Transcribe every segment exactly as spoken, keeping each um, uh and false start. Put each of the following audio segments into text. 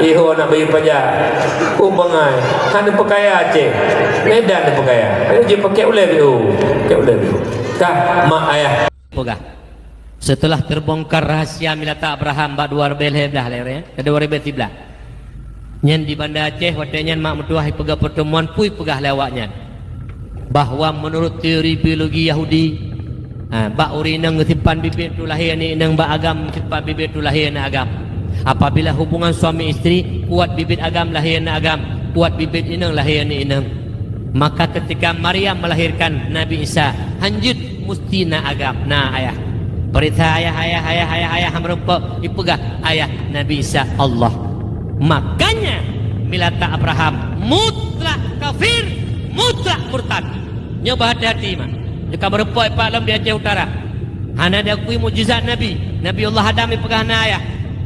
Iho aneuk bayeue paja. Oh, bangai. Hana peukaya Aceh. Medan na peukaya. Ayo jih pakai ulèe biu. Pakai ulèe biu. Kah mak ayah. Peugah. Setelah terbongkar rahasia milat Abraham bak dua ribèe lhèe blah lé, eh, dua ribèe siblah. Nyan di Banda Aceh, watèe nyan mak meutuah ipeugah pertemuan, peue ipeugah lé awaknyan. Bahwa menurut teori biologi Yahudi, ha, bak ureueng inong geusimpan bibit tu lahé aneuk inong, bak agam simpan bibit tu lahé aneuk agam. Apabila hubungan suami istri, kuat bibit agam lahé aneuk agam, kuat bibit inong lahé aneuk inong. Maka ketika Maryam melahirkan Nabi Isa, hanjeuet musti na agam, na ayah. Peurintah ayah, ayah, ayah, ayah, ayah, meureumpok ipeugah ayah Nabi Isa Allah. Makanya milat Abraham mutlak kafir, mutlak murtad. Nyoe beuhati-hati, mak. Nyoe ka meureumpok ipak lom di Aceh Utara. Hana diakui mukjizat Nabi. Nabi Allah Adam ipeugah na ayah.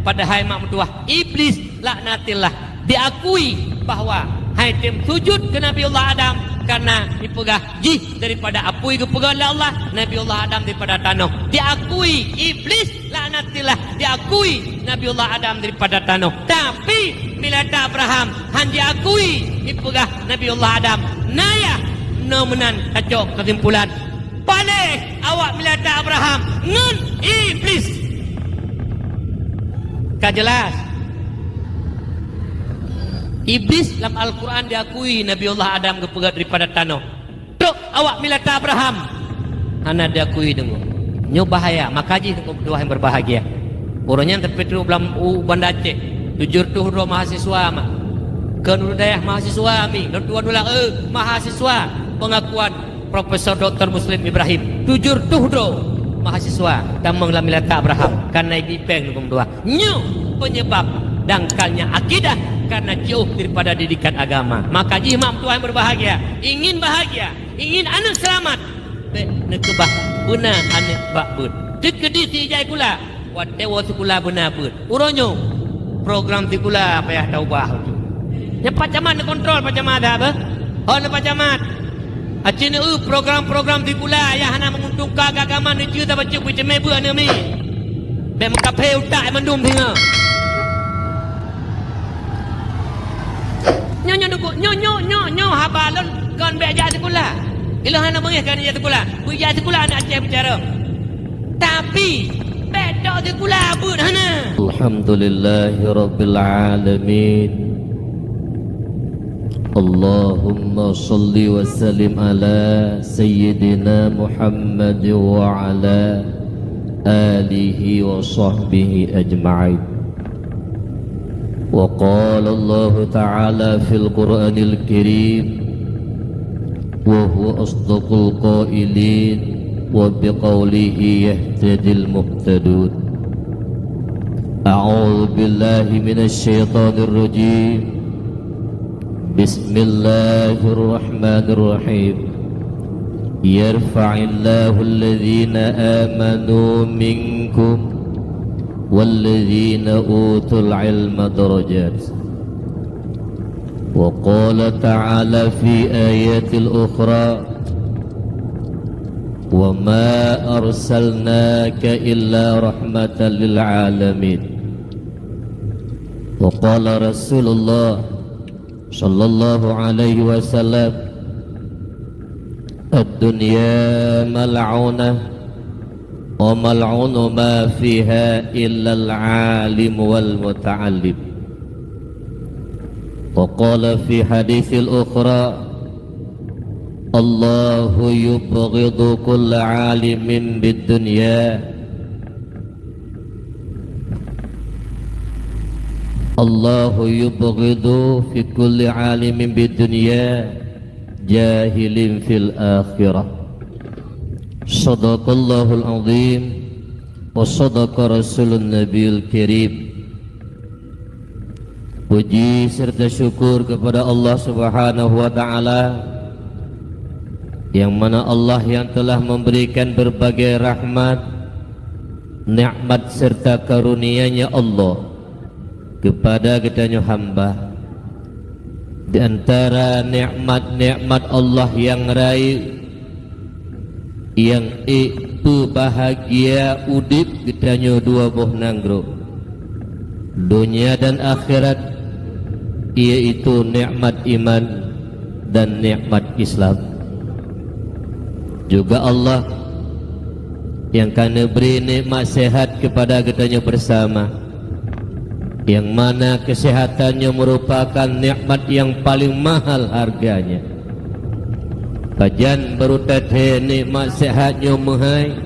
Padahai mak meutuah, Iblis laknatillah. Diakui bahwa hai tem sujud keu Nabi Allah Adam karena ipeugah jih daripada apui geupeugah lé Allah, Nabi Allah Adam daripada tanoh. Diakui Iblis laknatillah, diakui Nabi Allah Adam daripada tanoh. Tapi milat Abraham han diakui ipeugah Nabi Allah Adam na ayah. Nyoe meunan tacok keusimpulan. Paléh awak milat Abraham ngon Iblis. Ka jeulaih. Iblis lam Al-Quran diakui Nabi Allah Adam geupeugah daripada tanoh. Trok awak milat Abraham hana diakui deungoe. Nyoe bahaya, maka jih teungku meutuah nyang berbahagia. Uroe nyan teupeu trok lam u Banda Aceh, tujoh reutôh droe mahasiswa mak. Keu nurut dayah mahasiswa mi, lôn tuan nulak, eh, mahasiswa pengakuan Profesor Doktor Muslim Ibrahim, tujoh reutôh droe mahasiswa tamong lam milat Abraham, kana ibi péng teungku meutuah. Nyoe penyebab dangkalnya akidah karena jauh daripada didikan agama. Maka jih mak meutuah nyang berbahagia, ingin bahagia, ingin aneuk selamat, bèk neukeubah beuna aneuk bak beuet. Teukeudi si ijai sikula, watèe woe sikula beuna beuet. Uroe nyoe program sikula payah taubah. Nyan Pak Camat neukontrol, Pak Camat dah beuh? Ho neu Pak Camat? Aci neu program-program sikula nyang hana menguntungkan agama neucue tabacut peucemeh beuet aneuk mi. Bèk meukaphe utak mandum singoh. Nyoe, nyoe, nyoe, nyoe, nyoe, nyoe haba lôn kon bèk jak sikula. Ilôn hana beungèh keu aneuk jak sikula. Beujak sikula aneuk Aceh beucarông. Tapi bèk tok sikula beuet hana. Alhamdulillahirabbil alamin. Allahumma shalli wa sallim ala sayyidina Muhammad wa ala alihi wa sahbihi ajma'in. Wa qala Allahu ta'ala fil Qur'anil Karim, wa huwa asdaqul qailin, wa biqaulihi yahtadil muhtadun. A'udzu billahi minasy syaithanir rajim. Bismillahirrahmanirrahim. Yarfa'illahu alladhina amanu minkum walladhina utul ilma darajat. Wa qala ta'ala fi ayatil ukhra, wa ma arsalnaka illa rahmatan lil alamin. Wa qala Rasulullah sallallahu alaihi wasallam, "Ad-dunya mal'unah, wa mal'unu ma fiha illal alim wal muta'allim." Wa qala fi haditsil ukhra, "Allahu yubghidu kulla alimin bid dunya." Allahu yubghidu fi kulli alimin bid dunya jahilin fil akhirah. Sadaqallahul azim wa sadaqa rasulun nabiyul karim. Puji serta syukur kepada Allah Subhanahu wa Ta'ala, yang mana Allah yang telah memberikan berbagai rahmat, nikmat serta karunia-Nya Allah kepada geutanyoe hamba. Di antara nikmat-nikmat Allah nyang rayeuk, nyang ék peubahgia udép geutanyoe dua boh nanggroe, donya dan akhirat, yaitu nikmat iman dan nikmat Islam. Juga Allah nyang ka neubri nikmat sehat kepada geutanyoe bersama, nyang mana kesehatan nyoe merupakan nikmat nyang paling mahal harganya. Pajan barô tathèe nikmat sehat nyoe meuhai,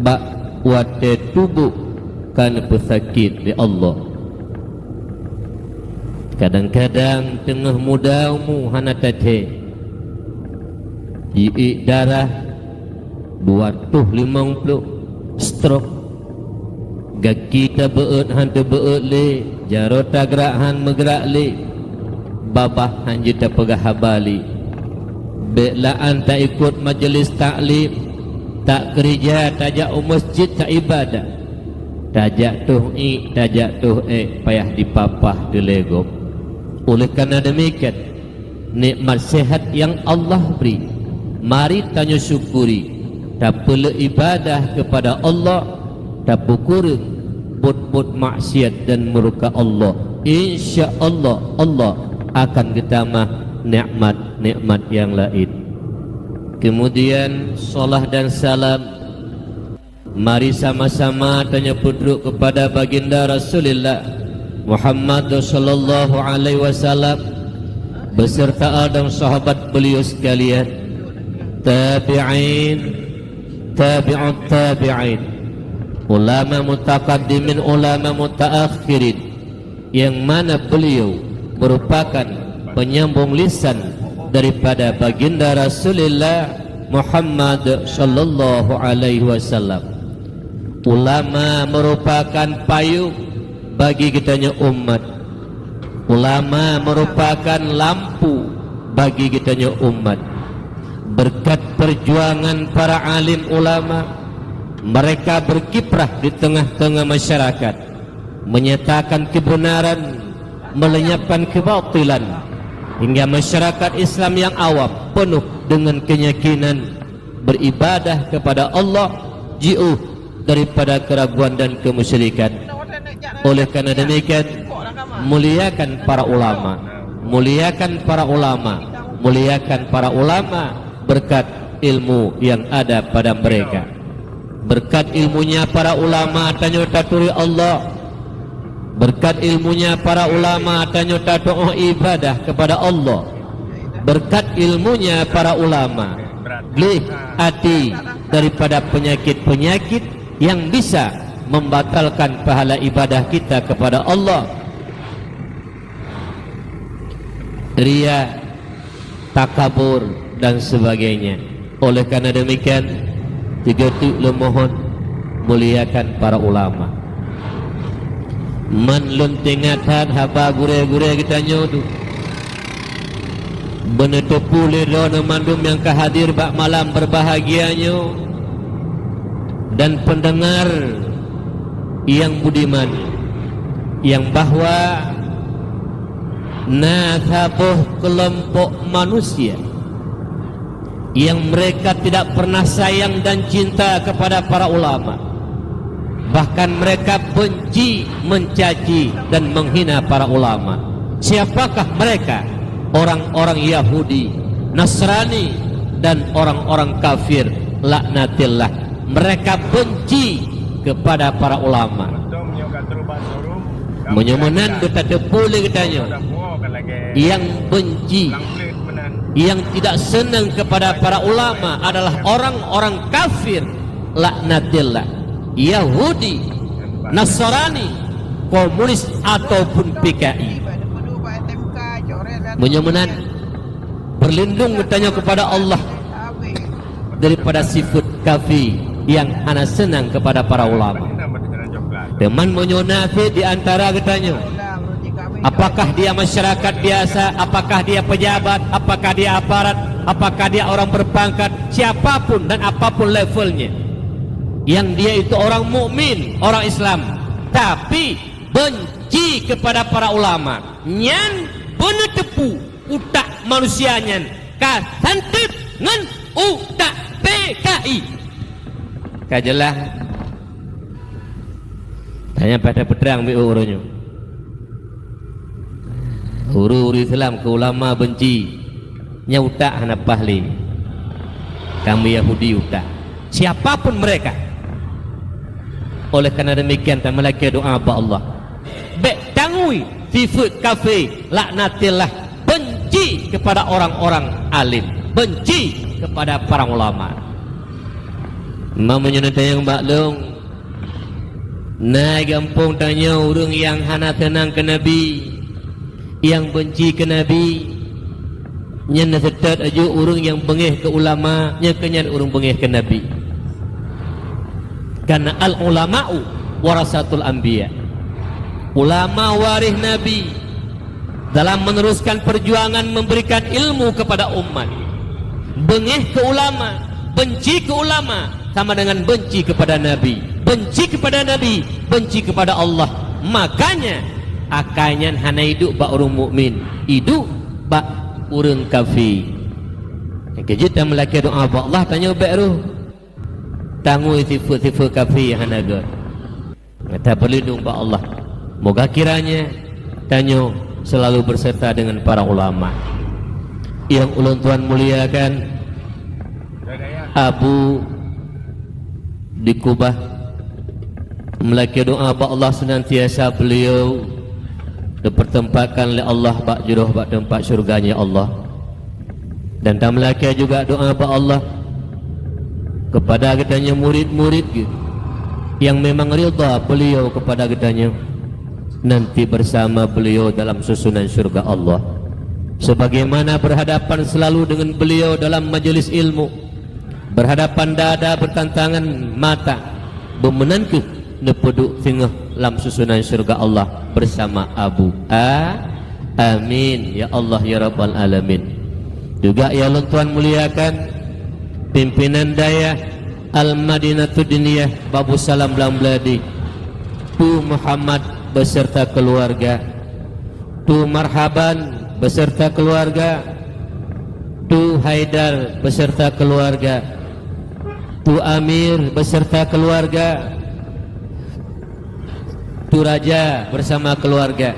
bak watèe tuboh ka neupeusakét lé Allah. Kadang-kadang teungoh muda umu hana tathèe, jiék darah dua ratus limong ploh, stroke, gaki tabeuet han teubeuet lé, jaroe tagrak han meugrak lé, babah han jeuet tapeugah haba lé. Bèk la'an taikot majelis taklim, takeurija, tajak u meuseujid taibadah. Tajak toh iék, tajak toh èk, payah dipapah teuh lé gob. Oleh karena demikian, nikmat sehat nyang Allah bri, mari tanyoe syukuri, tapeuleuek ibadah kepada Allah, tapeukureueng buet-buet maksiat dan murka Allah. Insya Allah, Allah akan geutamah nikmat-nikmat nyang laén. Kemudian, salat dan salam mari sama-sama tanyoe peutrok kepada Baginda Rasulullah Muhammad sallallahu alaihi wasallam beserta al dan sahabat beliau sekalian, tabi'in, tabi'ut tabi'in, ulama mutaqaddimin, ulama mutaakhirin, nyang mana beliau merupakan penyambung lisan daripada Baginda Rasulullah Muhammad sallallahu alaihi wasallam. Ulama merupakan payong bagi geutanyoe umat. Ulama merupakan lampu bagi geutanyoe umat. Berkat perjuangan para alim ulama, mereka berkiprah di tengah-tengah masyarakat, menyatakan kebenaran, melenyapkan kebatilan, hingga masyarakat Islam yang awam penuh dengan keyakinan beribadah kepada Allah, jiôh daripada keraguan dan kemusyrikan. Oleh karena demikian, muliakan para ulama, muliakan para ulama, muliakan para ulama berkat ilmu yang ada pada mereka. Berkat ilmunya para ulama tanyoe taturi Allah. Berkat ilmunya para ulama tanyoe tatu'oh ibadah kepada Allah. Berkat ilmunya para ulama, gleh até daripada penyakit-penyakit yang bisa membatalkan pahala ibadah kita kepada Allah. Ria, takabur, dan sebagainya. Oleh karena demikian, tiga tu lôn mohon, muliakan para ulama. Man lôn teuingat that haba gurèe-gurèe geutanyoe tu. Beuneuteupeu lé droeneuh mandum nyang ka hadir bak malam berbahagia nyoe dan pendengar yang budiman, yang bahwa na saboh kelompok manusia yang mereka tidak pernah sayang dan cinta kepada para ulama. Bahkan mereka benci, mencaci, dan menghina para ulama. Siapakah mereka? Orang-orang Yahudi, Nasrani, dan orang-orang kafir, laknatillah. Mereka benci kepada para ulama. Meunyoe meunan, beutateupeue lé geutanyoe yang benci, yang tidak senang kepada para ulama adalah orang-orang kafir, laknatillah, Yahudi, Nasrani, komunis, ataupun P K I. Meunyoe meunan, berlindung geutanyoe kepada Allah daripada sifat kafir yang hana senang kepada para ulama. Teuma meunyoe na di antara geutanyoe, apakah dia masyarakat biasa, apakah dia pejabat, apakah dia aparat, apakah dia orang berpangkat, siapapun dan apapun levelnya, yang dia itu orang mukmin, orang Islam, tapi benci kepada para ulama, nyan beuneuteupeu utak manusia nyan ka santep ngon utak P K I. Ka jeulaih. Tanya pada peutrang bi uroe nyoe. Ureuëng-ureuëng Islam keu ulama benci, nyan utak hana paih lé. Kamoe Yahudi utak. Siapapun mereka. Oleh karena demikian, tameulakée doa bak Allah. Bék tangui sifeuet kafé, laknatillah, benci kepada orang-orang alim, benci kepada para ulama. Meunyoe neutanyong bak lôn, na gampông tanyoe ureuëng nyang hana seunang keu Nabi, nyang benci keu Nabi, nyan na seutôt aju ureuëng nyang beungéh keu ulama, nyang keu nyan ureuëng beungéh keu Nabi. Karena al-ulama'u warasatul anbiya. Ulama waréh Nabi dalam meneruskan perjuangan memberikan ilmu kepada umat. Beungéh keu ulama, benci keu ulama, sama dengan benci kepada Nabi. Benci kepada Nabi, benci kepada Allah. Makanya, akai nyan hana iduek bak ureuëng mukmin, iduek bak ureuëng kafé. Nyang keujeuet tameulakée doa bak Allah, tanyoe bék roh. Tangui sifeuet-sifeuet kafé hana gét. Tapeulindong bak Allah. Moga kiranya tanyoe selalu berserta dengan para ulama. Nyang ulôn tuan muliakan, Abu di Kubah, meulakée doa bak Allah senantiasa beliau dipertempatkan lé Allah bak juroh bak teumpat syurga-Nya Allah. Dan tameulakée juga doa bak Allah kepada geutanyoe murid-murid geuh nyang memang ridha beliau kepada geutanyoe, nanti bersama beliau dalam susunan syurga Allah. Sebagaimana berhadapan selalu dengan beliau dalam majelis ilmu, berhadapan dada bertantangan mata, beumeunan kheueh neupeuduek singoh lam susunan syurga Allah bersama Abu. A-, amin, ya Allah, ya Rabbal Alamin. Juga nyang lôn tuan muliakan, pimpinan dayah Al-Madinatud Diniyah Babu Salam Blang Bladi, Tu Muhammad beserta keluarga, Tu Marhaban beserta keluarga, Tu Haidar beserta keluarga, Tu Amir beserta keluarga, Tu Raja bersama keluarga,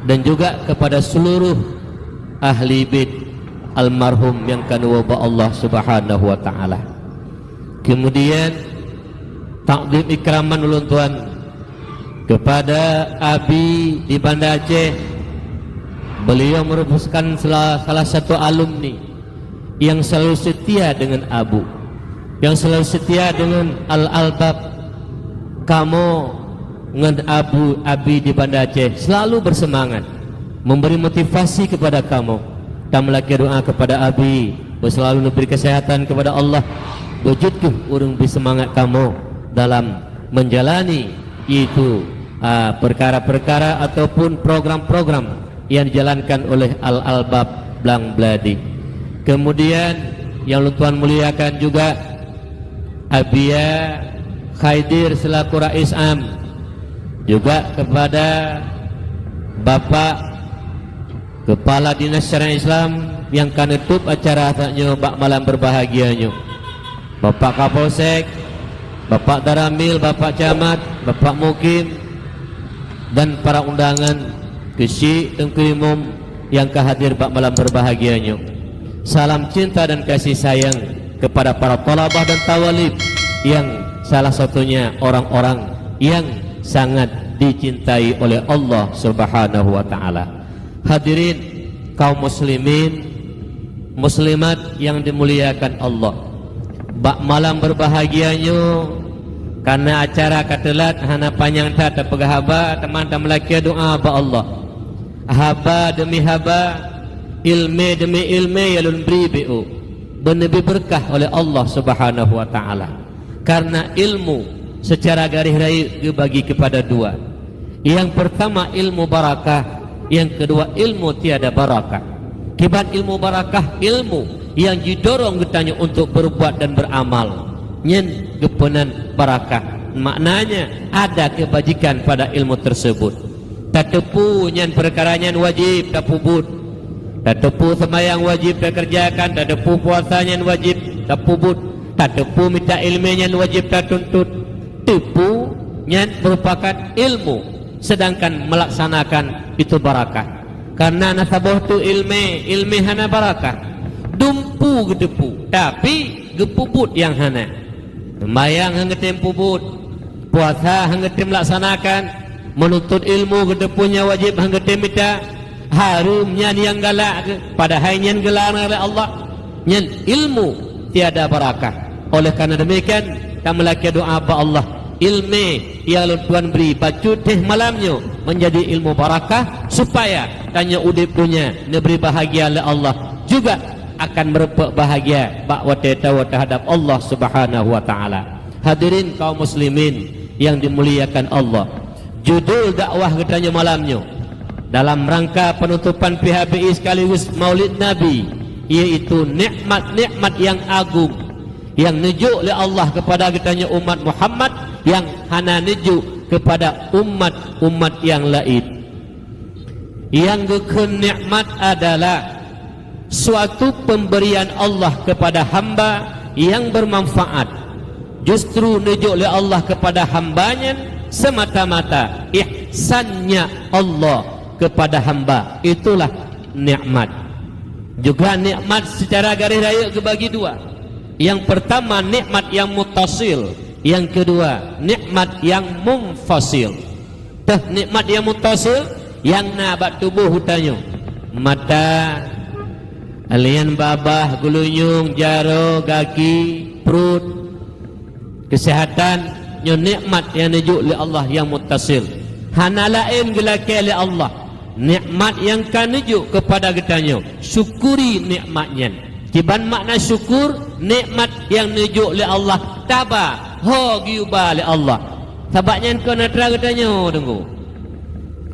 dan juga kepada seluruh ahli bait almarhum nyang ka neuwoe bak Allah Subhanahu wa Taala. Kemudian, takzim ikraman ulôn tuan kepada Abi di Banda Aceh. Beliau merupakan salah, salah satu alumni yang selalu setia dengan Abu, yang selalu setia dengan Al-Albab. Kamoe ngon Abu, Abi di Banda Aceh selalu bersemangat memberi motivasi kepada kamoe. Tameulakée doa kepada Abi, beuselalu neubri keuseuhatan kepada Allah, beujeuet kheueh ureuëng bri seumangat kamoe dalam menjalani, yaitu, a, perkara-perkara ataupun program-program yang dijalankan oleh Al-Albab Blang Bladi. Kemudian, nyang lôn tuan muliakan juga Abia Khaidir selaku Rais Am, juga kepada Bapak Kepala Dinas Syariat Islam nyang ka neutup acara saat nyoe bak malam berbahagia nyoe, Bapak Kapolsek, Bapak Daramil, Bapak Camat, Bapak Mukim, dan para undangan, keuchik Teungku Imum nyang ka hadir bak malam berbahagia nyoe. Salam cinta dan kasih sayang kepada para thalabah dan thawalib yang salah satunya orang-orang yang sangat dicintai oleh Allah Subhanahu wa Taala. Hadirin kaum muslimin, muslimat yang dimuliakan Allah. Bak malam berbahagia nyoe, karena acara ka teulat, hana panyang that tapeugah haba, teuma tameulakée doa bak Allah. Haba demi haba, ilmé demi ilmé nyang lôn bri beu, beuneubi beureukat oleh Allah Subhanahu wa Taala. Karena ilmu secara garis rayeuk geubagi kepada dua. Yang pertama ilmu barakah, yang kedua ilmu tiada barakah. Kiban ilmu barakah, ilmu yang jidorong geutanyoe untuk berbuat dan beramal, nyan geupeunan barakah. Maknanya, ada kebajikan pada ilmu tersebut. Tateupeue nyan peukara nyan wajéb tapeubuet. Tateupeue seumayang wajéb takeureujakan, tateupeue puasa nyan wajéb tapeubuet, tateupeue mita iéleumé nyan wajéb tatuntut. Teupeue nyan meurupakan ilmu, seudangkan meulaksanakan itu barakah. Kareuna na saboh teuk iéleumé, iéleumé hana barakah. Dumpeue geuteupeue, tapi geupeubuet nyang hana. Seumbahyang han geutem peubuet, puasa han geutem laksanakan, meununtut ilmu geuteupeue nyang wajéb han geutem mita, hareuem nyan nyang galak geuh, padahai nyan geularang lé Allah. Nyan ilmu tiada barakah. Oleh karena demikian, tameulakée doa bak Allah, iéleumé nyang lôn Tuhan bri bacut teuh malam nyoe meunjadi ilmu barakah, supaya tanyoe udeb donya neubri bahagia lé Allah, juga akan meurumpok bahagia bak watée tawoe teuhadap Allah Subhanahu wa Taala. Hadirin kaum muslimin yang dimuliakan Allah, judul dakwah geutanyoe malam nyoe dalam rangka penutupan P H B I sekaligus Maulid Nabi, yaitu nikmat-nikmat yang agung yang neujok lé Allah kepada geutanyoe umat Muhammad yang hana neujok kepada umat-umat yang lain. Nyang geukheun nikmat adalah suatu pemberian Allah kepada hamba yang bermanfaat. Justru neujok lé Allah kepada hamba nyan semata-mata ihsannya Allah kepada hamba. Itulah nikmat. Juga nikmat secara garis rayeuk geubagi dua. Yang pertama nikmat yang muttasil, yang kedua nikmat yang munfasil. Teuh nikmat nyang muttasil nyang na bak tuboh geutanyoe. Mata, alian babah, geulinyueng, jaroe, gaki, pruet, keuseuhatan, nyoe nikmat nyang neujok lé Allah nyang muttasil. Hana laén geulakée lé Allah. Nikmat nyang ka neujok keupada geutanyoe, syukuri nikmat nyan. Kiban makna syukur, nikmat nyang neujok lé Allah taba, ho geuyuba lé Allah. Sabab nyan kon atra geutanyoe, Teungku.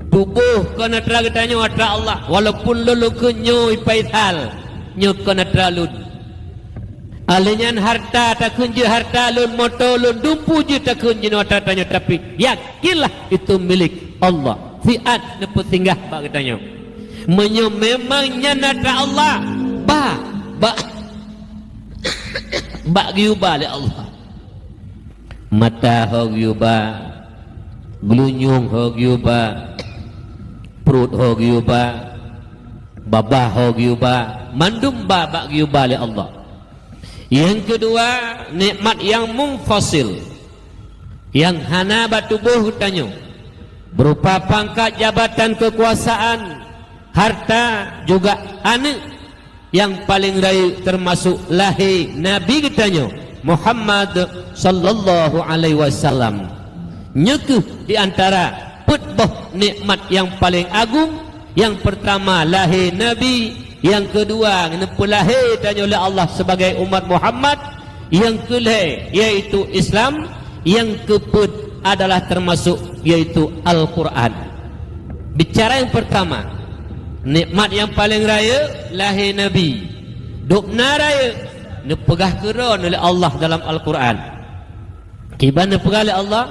Tuboh kon atra geutanyoe, atra Allah. Walaupun lôn lôn kheun nyoe Faisal, nyoe kon atra lôn. Alheuh nyan harta takheun jeuet harta lôn, moto lôn, dumpeue jeuet takheun jinoe atra tanyoe, tapi yakinlah itu milik Allah. Siat neupeusinggah bak geutanyoe. Meunyoe memang nyan atra Allah, ba, ba, bak geuyuba lé Allah. Mata ho geuyuba, geulinyueng ho geuyuba, pruet ho geuyuba, babah ho geuyuba, mandum ba bak geuyuba lé Allah. Nyang keudua, nikmat nyang munfasil, nyang hana bak tuboh geutanyoe, berupa pangkat, jabatan, keukuasaan, harta, juga aneuëk. Nyang paleng rayeuk teumasok lahé Nabi geutanyoe, Muhammad sallallahu alaihi wasallam. Nyoe kheueh di antara peuet boh nikmat nyang paleng agong. Nyang peurtama lahé Nabi, nyang keudua neupeulahé tanyoe lé Allah sibagai umat Muhammad, nyang keulhée yaitu Islam, nyang keupeuet adalah teumasok yaitu Al-Qur'an. Bicara nyang peurtama, nikmat nyang paleng rayeuk lahé Nabi. Dubna rayeuk, neupeugah keudroe lé Allah dalam Al-Qur'an. Kiban neupeugah lé Allah,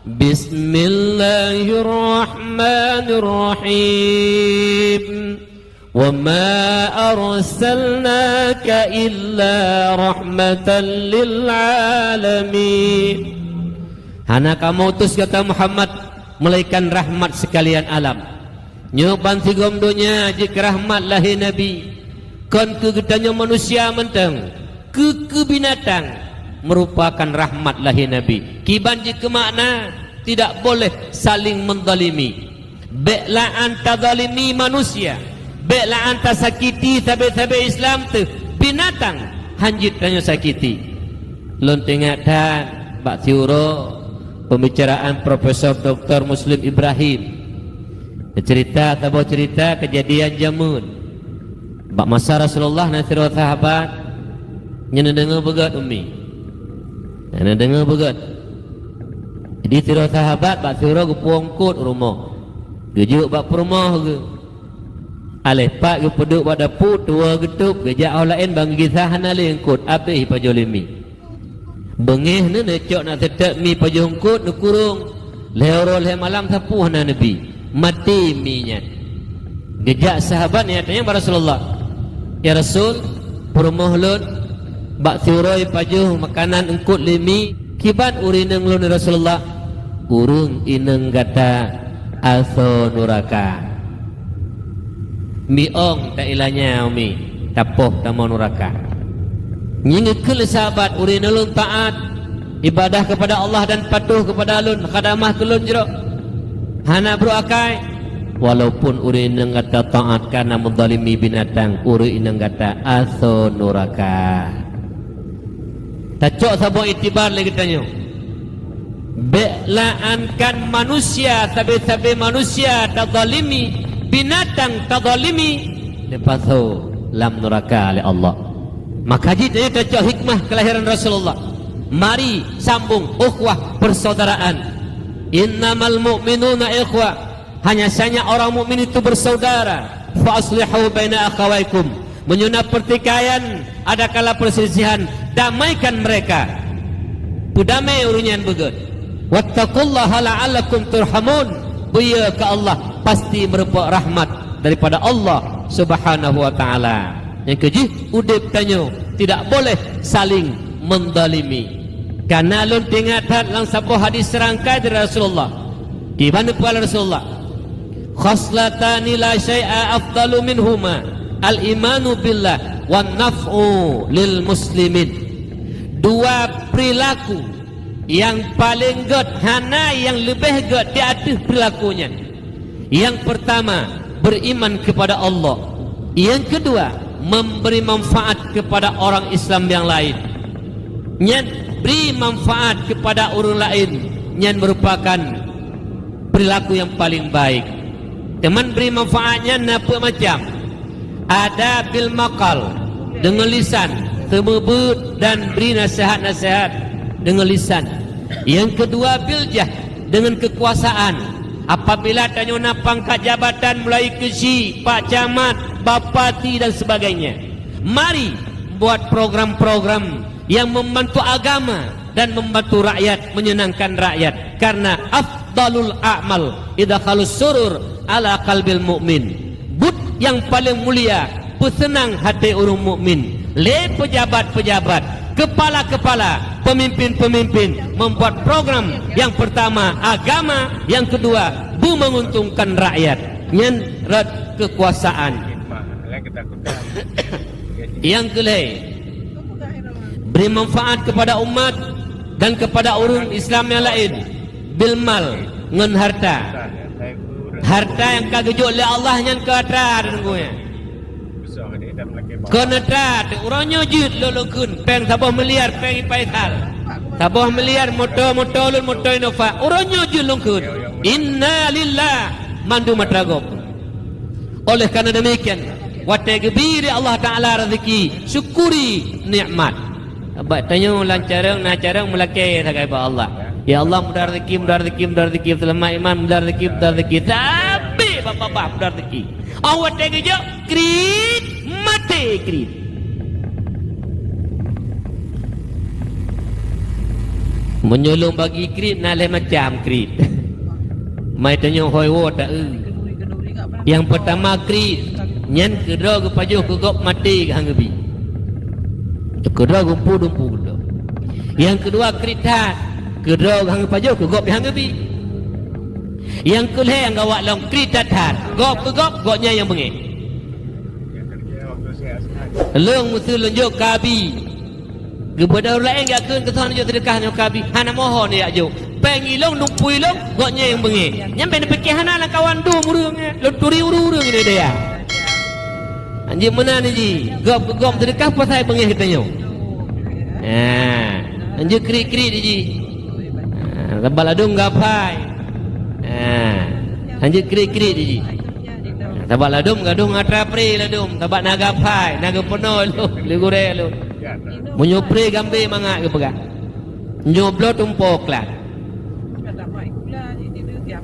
"Bismillahirrahmanirrahim. Wa ma arsalnaka illa rahmatan lil alamin." Hana kamoe utus gata Muhammad, melainkan rahmat sekalian alam. Nyoe bansigom donya jeuet keu rahmat lahé Nabi. Kon keu geutanyoe manusia mantong, keu, keu binatang meurupakan rahmat lahé Nabi. Kiban jeuet keu makna, tidak boleh saling menzalimi. Bék lam tazalimi manusia, bék lam tasakiti sabe-sabe Islam teuh, binatang hanjeuet tanyoe sakiti. Lôn teuingat that bak siuroe pembicaraan Profesor Doktor Muslim Ibrahim. Cerita saboh cerita kejadian jameun. Bak masa Rasulullah na sidroe sahabat, nyan neudeungoe beugét Ummi. Nyan neudeungoe beugét. Jadi sidroe sahabat bak siuroe geupuwoe eungkôt u rumoh. Geujok bak peurumoh geuh. Aléh pat geupeuduek bak dapu, tuwoe geutôb, geujak óh laén ban geugisa hana lé eungkôt, abéh pajoh lé mi. Beungéh neuh neucok na seutôt mi pajoh eungkôt neukurong. Lhée uroe lhée malam sapeue hana neubi. Maté mi nyan. Geujak sahabat nyan tanyong bak Rasulullah, "Ya Rasul, peurumoh lôn bak siuroe pajoh makanan eungkôt lé mi, kiban ureuëng inong lôn ya Rasulullah?" "Ureuëng inong gata asoe nuraka." Mi ong ta ilanya umi, tapoh tamong nuraka. Nyan geukheun lé sahabat, ureuëng ulôn taat, ibadah kepada Allah dan patuh kepada lôn, khadamah keu lôn jroh. Hana brok akai, walaupun ureuëng inong gata taat kana meuzalimi binatang, ureuëng inong gata asoe nuraka. Tacok saboh iktibar lé geutanyoe. Bék laankan manusia, sabe-sabe manusia tazalimi, binatang tazalimi, dipasoe lam nuraka lé Allah. Maka jih tanyoe tacok hikmah kelahiran Rasulullah. Mari sambung ukhuwah persaudaraan. Innamal mu'minuna ikhwah. Hanya saja orang mukmin itu bersaudara. Fa aslihu baina akhawaikum. Meunyoe na pertikaian, adakala perselisihan, damaikan mereka. Peudamai ureuëng nyan beugét. Wattaqullaha la'allakum turhamun. Beuye keu Allah, pasti meureumpok rahmat daripada Allah Subhanahu wa Ta'ala. Nyang keujih, udeb tanyoe tidak boleh saling mendalimi. Karena lôn teuingat that lam saboh hadis seurangkai dari Rasulullah. Kiban peugah Rasulullah, "Khaslatani la syai'a afdalu minhuma, al-imanu billah wan naf'u lil muslimin." Dua perilaku nyang paleng gét, hana nyang leubeh gét di ateueh perilaku nyan. Nyang pertama, beriman kepada Allah. Nyang kedua, memberi manfaat kepada orang Islam nyang laén. Nyan bri manfaat kepada ureuëng laén, nyan merupakan perilaku nyang paleng baik. Teuma bri manfaat nyan na peuet macam. Ada bil maqal, deungon lisan, seumeubeuet dan bri naseuhat-naseuhat deungon lisan. Nyang keudua bil jah, deungon keukuasaan. Apabila tanyoe na pangkat jabatan mulai keuchik, pak camat, bupati dan sebagainya, mari buat program-program yang membantu agama dan membantu rakyat, menyenangkan rakyat. Karena afdalul a'mal idkhalus surur ala qalbil mu'min. Buet nyang paleng mulia peuseunang até ureuëng mukmin. Lé pejabat-pejabat, kepala-kepala, pemimpin-pemimpin membuat program yang pertama agama, yang kedua bu menguntungkan rakyat. Nyan rot keukuasaan. Nyang keulhée, beri manfaat kepada umat dan kepada ureuëng Islam nyang laén. Bil mal, ngon harta. Harta nyang ka geujok lé Allah nyan keu atra teungku nyan. Kon atra teuh, uroe nyoe jeuet lôn lôn kheun péng saboh miliar péng i Faisal. Saboh miliar moto-moto lôn, moto Innova. Uroe nyoe jeuet lôn kheun. Innalillah, mandum atra gob. Oleh karena demikian, watée geubri lé Allah Taala rezeki, syukuri nikmat. Bak tanyoe lam carông na carông meulakée sagai bak Allah. Ya Allah, mudah rezeki, mudah rezeki, mudah rezeki, seulamat iman, mudah rezeki, mudah rezeki. Sabé bak babah mudah rezeki. Awak watée geujok, kriet, maté kriet. Meunyoe lôn bagi kriet, na lhée macam kriet. Mai tanyoe hôi woe ta-eu. Nyang peurtama kriet, nyan keudroe geupajoh keu gob maté han geubi. Keudroe geumpu dumpu keudroe. Nyang keudua kriet that, keudroe han geupajoh keu gob han geubi. Nyang keulhée nyang gawat lom kriet that-that, gob keu gob, gobnyan nyang beungéh. Lôn meuseu lôn jok keu abi. Geubeudôh ureuëng laén geukheun keu soe neujok seudeukah nyoe keu abi, hana mohon jak jok. Péng ilông, dumpu ilông, gobnyan nyang beungéh. Nyan bék neupiké hana lam kawan dum ureuëng, eh. Lôn turi ureuëng-ureuëng di dayah. Anjeuk meunan jih, gob keu gob seudeukah pasai beungéh geutanyoe. Ha, anjeuk kriet-kriet jih. Ha, sabab ladôm gapai. Ha, anjeuk kriet-kriet jih. Sabab ladôm gadôh ngon atra pré ladôm, sabab na gapai, na geupeunoh lôn, lé gurée lôn. Meunyoe pré gambé mangat geupeugah. Nyoe bloe tumpo klan.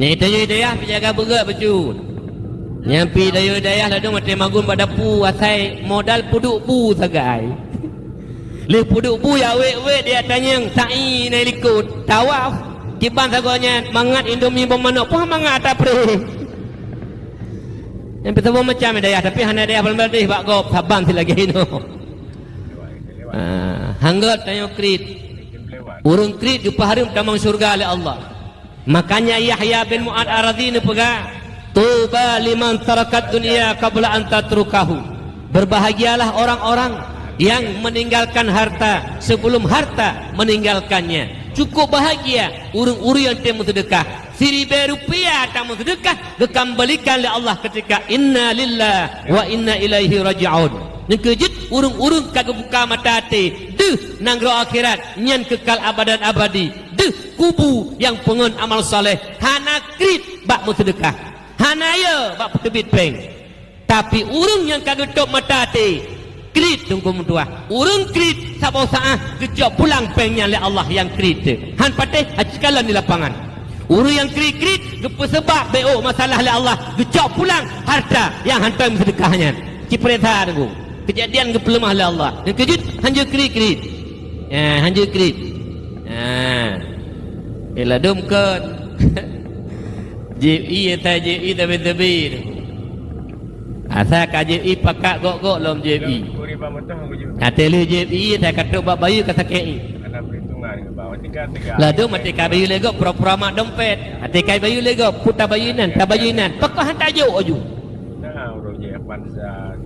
Nyang tanyoe dayah pih jaga beugét bacut. Nyang pih tanyoe dayah ladôm watée magun bak dapu asai modal peuduek bu sagai. Lheueh peuduek bu ya wék-wék di atanyang sa'i na likot. Tawaf. Kiban sagoe nyan mangat indomie bom manok poh mangat atra pré. Nyang peusaboh macam dayah, tapi hana dayah Bangladesh bak gob saban silagée inoe. Ah, hanggot tanyoe kriet. Ureuëng kriet geupeuhareuem tamong syeuruga lé Allah. Makanya Yahya bin Mu'ad Ar-Razi neupeugah, Tuba liman tarakat dunya qabla an tatrukahu. Berbahagialah orang-orang yang meninggalkan harta sebelum harta meninggalkannya. Cukup bahagia ureuëng-ureuëng nyang teumeuseudeukah. Siribée rupiah tameuseudekah geukambalikan lé Allah ketika inna lillahi wa inna ilaihi raji'un. Nyang keujeuet ureuëng-ureuëng ka geubuka mata até deuh nanggroe akhirat nyan keukal abadan abadi. Deuh kubu nyang peungon amal saleh hana kriet bak meuseudeukah. Hana yo bak peuteubiet péng. Tapi ureuëng nyang ka geutôb mata até kriet teungku meutuah. Ureuëng kriet saboh saát geucok pulang péng nyan lé Allah nyang kriet teuh. Han patéh aci kalon di lapangan. Ureuëng nyang kriet-kriet geupeuseubab bék masalah lé Allah geucok pulang harta nyang hana meuseudeukah nyan. Cipresa teungku. Keujadian geupeuleumah lé Allah. Nyang keujeuet hanjeuet kriet-kriet. Ya, hanjeuet kriet. Ya. Eh, ladom kon. J I, asai J I tapi tebi. Asai ka J I pakat gok-gok lom J I. Até lé J I asai ka trok bak bayeue ka sakét. Ladom até ka bayeue lé gok pura-pura mak dompet. Até ka bayeue lé gok puta bayeue nan, ta bayeue nan. Pakon han tajok aju.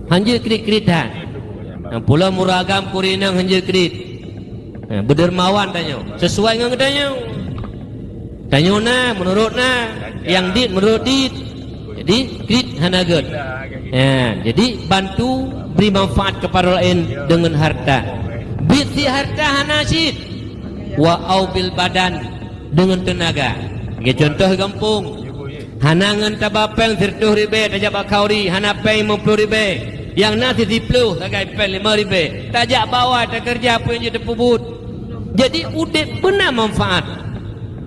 Hanjeuet kriet-kriet that. Nyang pulo muragam kuri nang hanjeuet kriet. Ha, beudermawan tanyoe, sesuai ngon geutanyoe. Tanyoe na meunurot na, nyang dit meunurot dit. Jadi kriet hana gét. Ha, jadi bantu beri manfaat kepada lain dengan harta. Biet si harta hana cit. Wa au bil badan dengan tenaga. Lagée contoh gampông. Hana ngon taba péng sireutôh ribée tajak bak khauri, hana péng limong ploh ribée. Nyang na sisiploh sagai péng lima ribée. Tajak bak awai takeureuja peue nyang jeuet tapeubuet. Jadi udeb beuna manfaat.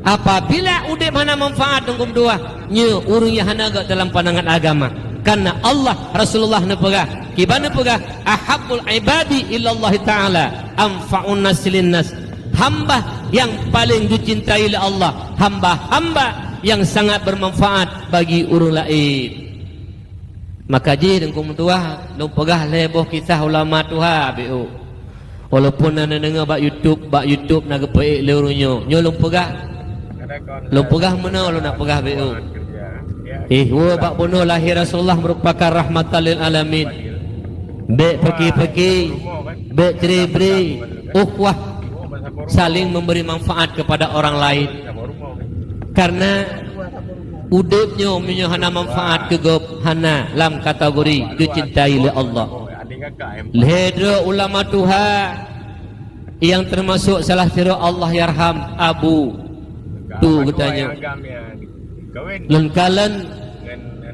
Apabila udeb hana manfaat teungku meutuah, nyoe ureuëng nyang hana gét dalam pandangan agama. Karena Allah, Rasulullah neupeugah, kiban neupeugah, ahabbul ibadi ilallahi ta'ala anfa'un nas lin nas. Hamba nyang paleng geucintai lé Allah, hamba-hamba nyang sangat bermanfaat bagi ureuëng laén. Maka jih teungku meutuah, lôn peugah lhée boh kisah ulama tuha bék. Walaupun na neudeungoe bak YouTube, bak YouTube na geupeuék lé ureuëng nyoe. Nyoe lôn peugah. Lôn peugah meunoe lôn nak peugah bék. Eh, woe bak bunoe lahé Rasulullah merupakan rahmatan lil alamin. Bék peuki-peuki, bék ciri-bri, ukhuwah, saling memberi manfaat kepada orang lain. Karena udeb nyoe meunyoe hana manfaat keu gob, hana lam kategori geucintai lé Allah. Lhée droe ulama tuha nyang teumasok salah sidroe Allahyarham Abu Tu geutanyoe. Lôn kalon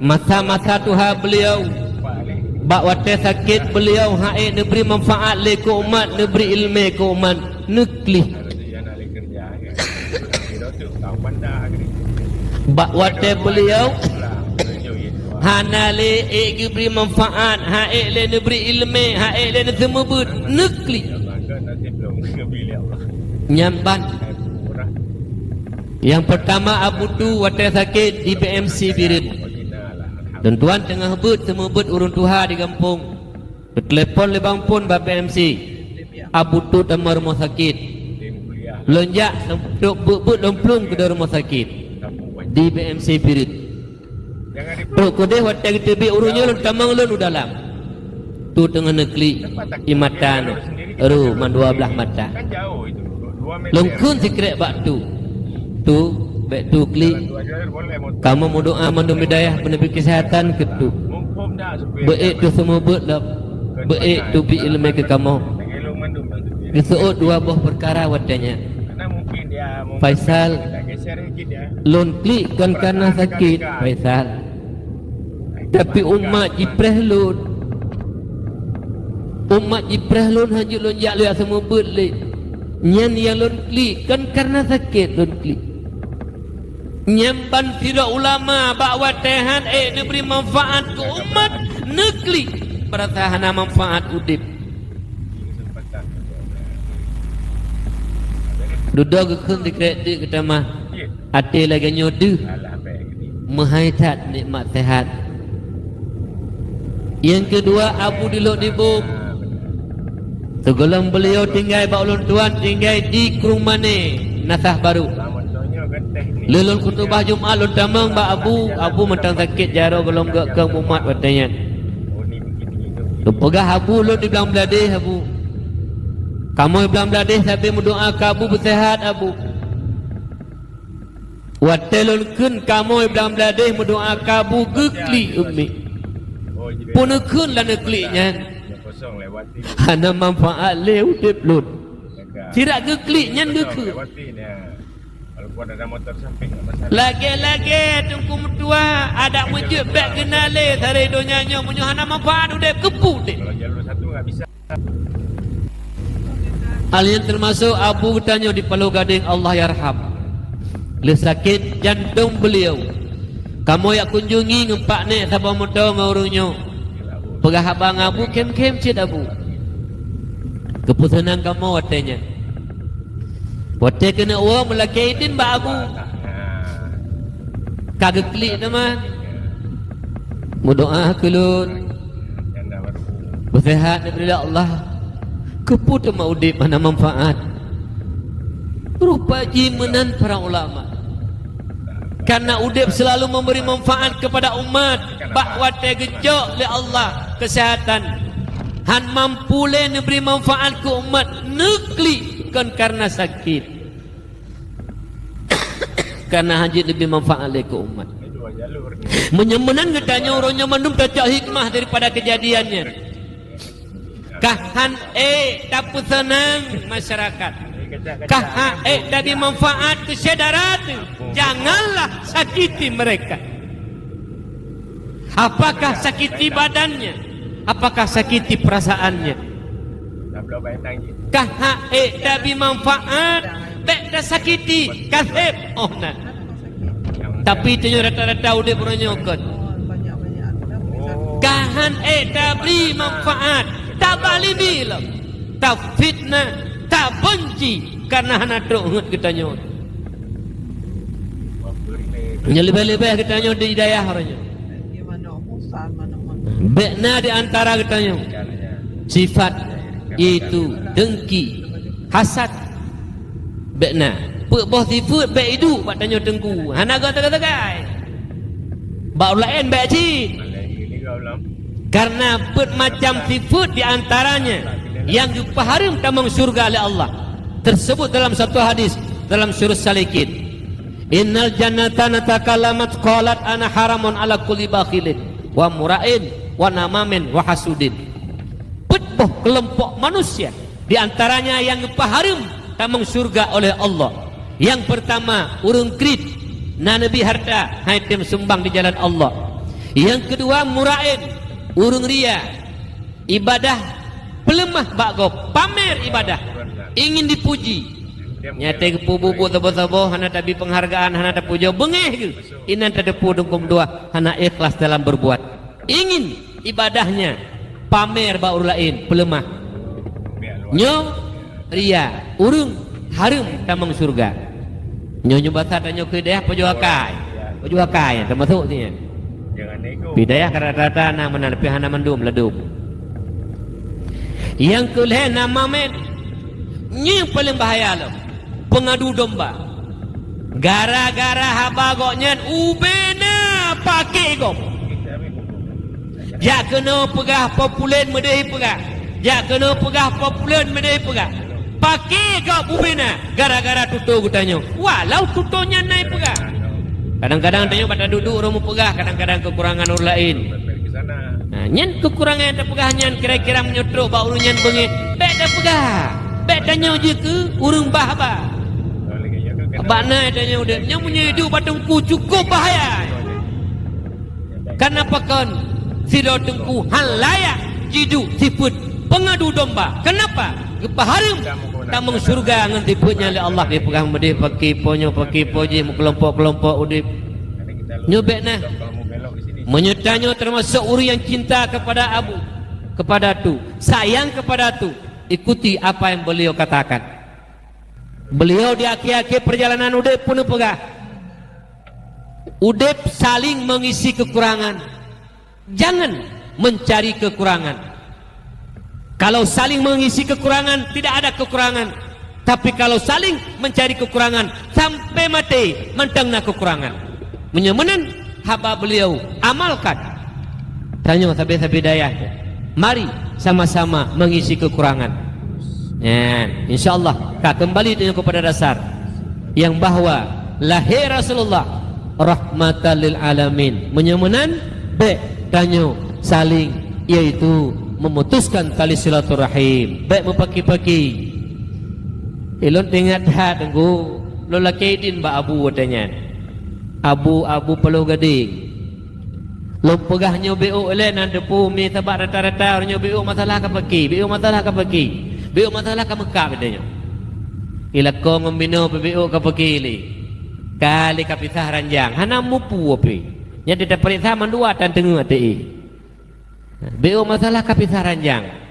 masa-masa tuha beuliau, bak watée sakét beuliau han ék neubri manfaat lé keu umat, neubri iéleumé keu umat, neuklih. Bak watée beuliau hana lé ék geubri manfaat, han ék lé neubri iéleumé, han ék lé neuseumeubeuet, neuklih. Nyan ban. Nyang peurtama Abu Tu watée sakét di B M C Bireuen. Teuntuan teungoh beuet seumeubeuet ureuëng tuha di gampông. Geutelepon lé Bang Pon bak B M C. Abu Tu teuma rumoh sakét. Lôn jak trok beuet-beuet lôn plueng keudeh rumoh sakét di B M C Bireuen. Trok keudeh watée geuteubiet ureuëng nyoe lôn tamong lôn u dalam. Tu teungoh neuklik di mata nyoe, ru mandua blaih mata. Lôn kheun sikrék bak tu. Tu, bék tu klik. Kamoe meudoá mandum hidayah, peuneubri keuseuhatan keu tu. Beuék tu seumeubeuet lom. Beuék tu bi iéleumé keu kamoe. Geuseuôt dua boh peukara watée nyan. Faisal, lôn klik kon kareuna sakét, Faisal. Tapi umat jipreh lôn. Umat jipreh lôn hanjeuet lôn jak lôn jak seumeubeuet lé. Nyan nyang lôn klik kon kareuna sakét lôn klik. Nyan ban sidroe ulama bak watée han ék neubri manfaat keu umat, neuklik, peurasa hana manfaat udeb. Dudoe geukheun sikrék teuk geutamah, até lagée nyoe deuh, meuhai that nikmat seuhat. Nyang keudua, Abu di Lhok Dibong. Sigohlom beuliau tinggai bak ulôn tuan, tinggai di Krueng Mané, Nasah Barô. Lheueh lôn khutubah Jumat lôn tamong bak Abu, Abu mantong sakét jaroe goh lom geukeue mumat watée nyan. Lôn peugah Abu, lôn di Blang Bladeh Abu. Kamoe Blang Bladeh sabe meudoá keu Abu beuseuhat Abu. Watée lôn kheun kamoe Blang Bladeh meudoá keu Abu geuklik umiek. Peue neukheun lam neuklik nyan? Hana manfaat lé udeb lôn. Sirak geuklik nyan geukheun. Lagée-lagée Teungku meutuah, adak meujeuet bék geuna lé saréh donya nyoe meunyoe hana manfaat udeb keupeue deh. Alien teumasok abu geutanyoe di Paloh Gadeng, Allah yarham. Lheueh sakét jantong beliau, kamoe jak kunjungi ngon pak nek saboh moto ngon ureuëng nyoe. Peugah haba ngon abu, khem-khem cit abu. Keupeuseunang kamoe watée nyan. Watée keuneuk woe meulakée idin bak abu. Ka geuklik teuma. Meudoá keu lôn. Beuseuhat neubri lé Allah. Keupeue teuma udeb hana manfaat? Rupa jih meunan para ulama. Karena udeb selalu memberi manfaat kepada umat. Bak watée geucok lé Allah keuseuhatan, han mampu lé neubri manfaat keu umat, neuklik kon karena sakét. Karena hana jeuet neubri manfaat lé keu umat. Meunyoe meunan geutanyoe uroe nyoe mandum tacok hikmah daripada keujadian nyan. Ka han ék tapeuseunang masyarakat. Ka han ék tabri manfaat keu syedara teuh. Janganlah sakiti mereka. Apakah sakiti badannya? Apakah sakiti perasaannya? Ka han ék tabri manfaat, bék tasakiti, ka seb óh nan. Tapi tanyoe rata-rata udeb uroe nyoe kon. Ka han ék tabri manfaat, tabalimi lom, tafitnah, tabeunci karena hana trok heuet geutanyoe. Nyoe leubeh-leubeh geutanyoe di dayah uroe nyoe. Bék na di antara geutanyoe sifat, yaitu dengki, hasad. Bék na. Peuet boh sifeuet bék iduek bak tanyoe teungku. Hana geuteugah-teugah. Bak ureuëng laén bék cit. Karena peuet macam sifeuet di antaranya nyang geupeuhareuem tamong syeuruga lé Allah. Tersebut dalam satu hadis dalam Sirus Salikin. "Innal jannata natakallamat qalat ana haramun ala kulli bakhilin wa mura'in wa namamin wa hasudin." Peuet boh keulompok manusia di antaranya nyang geupeuhareuem tamong syeuruga oleh Allah. Nyang peurtama, ureuëng kriet, na neubi hareuta, han tem sumbang di jalan Allah. Nyang keudua, mura'in, ureuëng ria, ibadah peuleumah bak gob, pamer ibadah, ingin dipuji. Nyang watée geupeubuet-buet saboh-saboh, hana tabri peunghargaan, hana tapujoe, beungéh geuh. Inan tateupeue dungkôm dua, hana ikhlas dalam beurbuat. Ingin ibadahnya pamer bak ureuëng laén, peuleumah. Nyoe ria, ureuëng hareuem tamong syeuruga. Nyoe, nyoe basa tanyoe keu dayah pajoh akai. Pajoh akai, teumasok si nyan. Pi dayah ka rata-rata na meunan, tapi hana mandum ladum. Nyang keu lhée namamin, nyoe paleng bahaya lom. Peungadu domba. Gara-gara haba gobnyan ubena paké gob. Jak keunoe peugah populen meudeh peugah. Jak keunoe peugah populen meudeh peugah. Paké gob ubena gara-gara tutoe geutanyoe. Walau tutoe nyan na ipeugah. Kadang-kadang tanyoe bak taduek-duek ureuëng meupeugah, kadang-kadang keukurangan ureuëng laén. Nah, nyan keukurangan nyang tapeugah nyan kira-kira meunyoe trok bak ureuëng nyan beungéh, bék tapeugah. Bék tanyoe jeuet keu ureuëng bah-bah. Bak na tanyoe udeb nyoe meunyoe iduek bak teungku cukup bahaya. Karena pakon sidroe teungku hán layak jiduek sifeuet peungadu domba. Kenapa? Geupeuhareuem tamong syeuruga ngon sifeuet nyan lé Allah, dipeugah meudeh paké po nyoe, paké po jih, meukelompok-kelompok udeb. Nyoe bék na. Meunyoe tanyoe teumasok ureuëng nyang cinta kepada abu, kepada tu, sayang kepada tu, ikuti apa yang beliau katakan. Beliau di akhé-akhé peurjalanan udeb peuneuk peugah, udeb saling mengisi kekurangan. Jangan mencari kekurangan. Kalau saling mengisi kekurangan, tidak ada kekurangan. Tapi kalau saling mencari kekurangan, sampai mati mantong na kekurangan. Meunyoe meunan haba beliau amalkan. Tanyoe sabe-sabe dayah, mari sama-sama mengisi kekurangan. Nyan, insya Allah ka kembali tanyoe kepada dasar yang bahwa lahé Rasulullah rahmatan lil alamin. Meunyoe meunan, bék tanyoe saling, yaitu memutuskan tali silaturahim. Bék meupaki-paki. Ilôn teuingat that, Teungku, lôn lakée idin bak Abu watée nyan. Abu, Abu Paloh Gadeng. Lôn peugah nyoe B O lé nan teupeu mi sabak rata-rata ureuëng nyoe B O masalah ka paki, B O masalah ka paki, B O masalah ka meukab tanyoe. Ilako ngon binoe pih B O ka paki lé. Ka lé ka pisah ranjang, hana mupu pih. Nyan teupeuriksa mandua tan teungeut teuh. B O masalah ka pisah ranjang.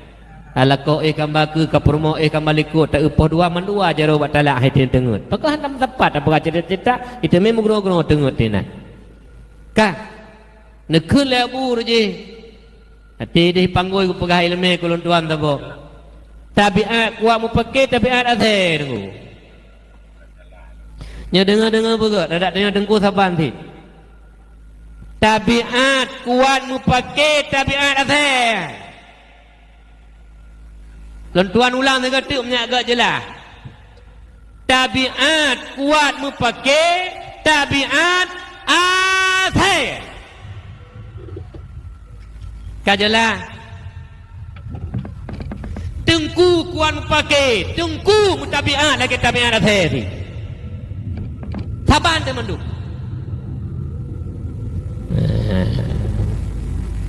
Alako éh kamba keu ka peurumoh éh kamba likot ta eupoh dua mandua jaroe bak talak hai teungeut. Pakon hana meusapat tapeugah cerita-cerita, iteumé meugroe-groe teungeut teuh na. Ka neukheun lé Abu Rujih. Até deh panggôi geupeugah ileumé keu lôn tuan saboh. Tabiat kuat mupake tabiat asée, Teungku. Nyoe deungoe-deungoe beugöt, adak tanyoe Teungku saban cit. Tabiat kuat mupake tabiat asée. Lôn tuan ulang sigoe teuk meunyak göt jeulaih. Tabiat kuat mupake tabiat asée. Ka jeulaih. Teungku kuat mupake, teungku mutabiat lagée tabiat asée. Saban teumandum.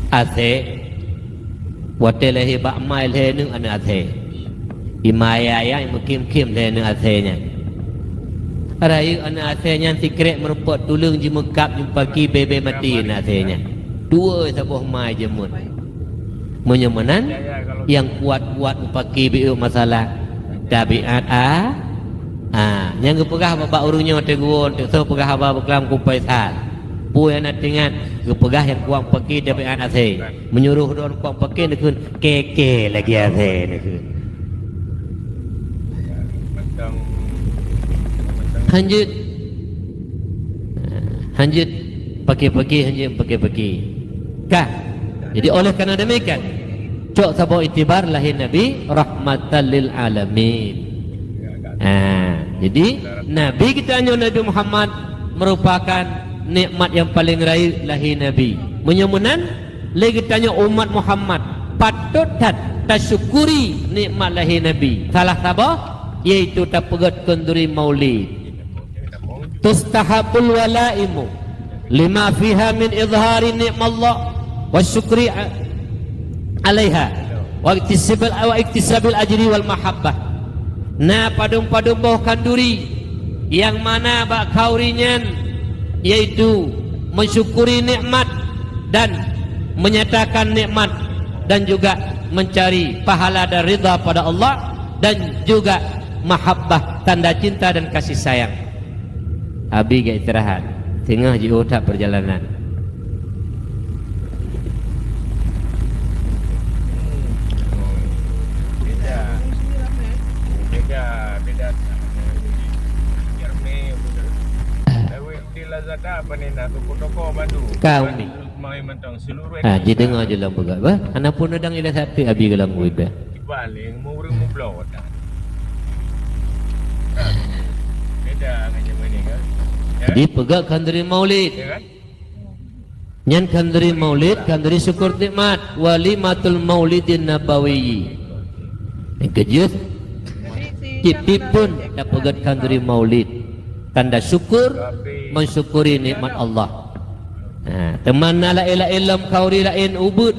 Asée, watée lahé bak mai lhée neuk aneuëk asée. Imaya-ya meukhém-khém lhée aneuëk asée nyan. Rayeuk aneuëk asée nyan sikrek meurumpok tuleueng jimeukab jumpa ki bebe mati aneuëk asée nyan. Dua saboh mai jeuet. Meunyoe meunan, nyang kuat-kuat mupaki biôk masalah tabiat a, a. Nyang geupeugah bak ureuëng nyoe teguon teuk soe peugah haba beukelam kupai sal. Peue nyang na teuingat geupeugah nyang kuat mupaki tabiat asée. Meunyoe roh droen kuat mupaki neukheun keke lagée asée neukheun. Hanjeuet. Hanjeuet paké-paké, hanjeuet paké-paké. Ka. Jadi oleh karena demikian, cok saboh itibar lahé Nabi rahmatan lil alamin. Ha, jadi Nabi kita nyoe Nabi Muhammad merupakan nikmat yang paling rayeuk lahé Nabi. Meunyoe meunan, lé geutanyoe umat Muhammad patot that tasyukuri nikmat lahé Nabi. Salah saboh yaitu tapeugét khanduri maulid. Tustahabul walaimu lima fiha min izhari nikmallah wa syukri a-, alaiha wa iktisabil, wa iktisabil ajri wal mahabbah. Na padum-padum boh khanduri nyang mana bak khanduri nyan yaitu mensyukuri nikmat dan menyatakan nikmat dan juga mencari pahala dan ridha pada Allah dan juga mahabbah, tanda cinta dan kasih sayang. Abi gak istirahat, singoh jiôh that perjalanan. Beda. Beda, beda. Jernih, betul. Tapi di Lazada apa ni, nak toko-toko bantu. Kau ni. Mai mantong seluruh. Ha, Indonesia. Jideungoe je lom peugah, bah. Hana pun udang ila satu abi ke lom wui, bah. Balik, mau urang mau blow, dah. Beda dengan zaman ni, kan? Ya? Dipeugah khanduri maulid. Ya, kan? Nyan khanduri maulid, khanduri syukur nikmat, walimatul maulidin nabawi. Nyang keujeuet, tiep-tiep thon tapeugét khanduri maulid, tanda syukur, mensyukuri nikmat Allah. Ha, teuma na laén-laén lom khanduri laén ubeuet,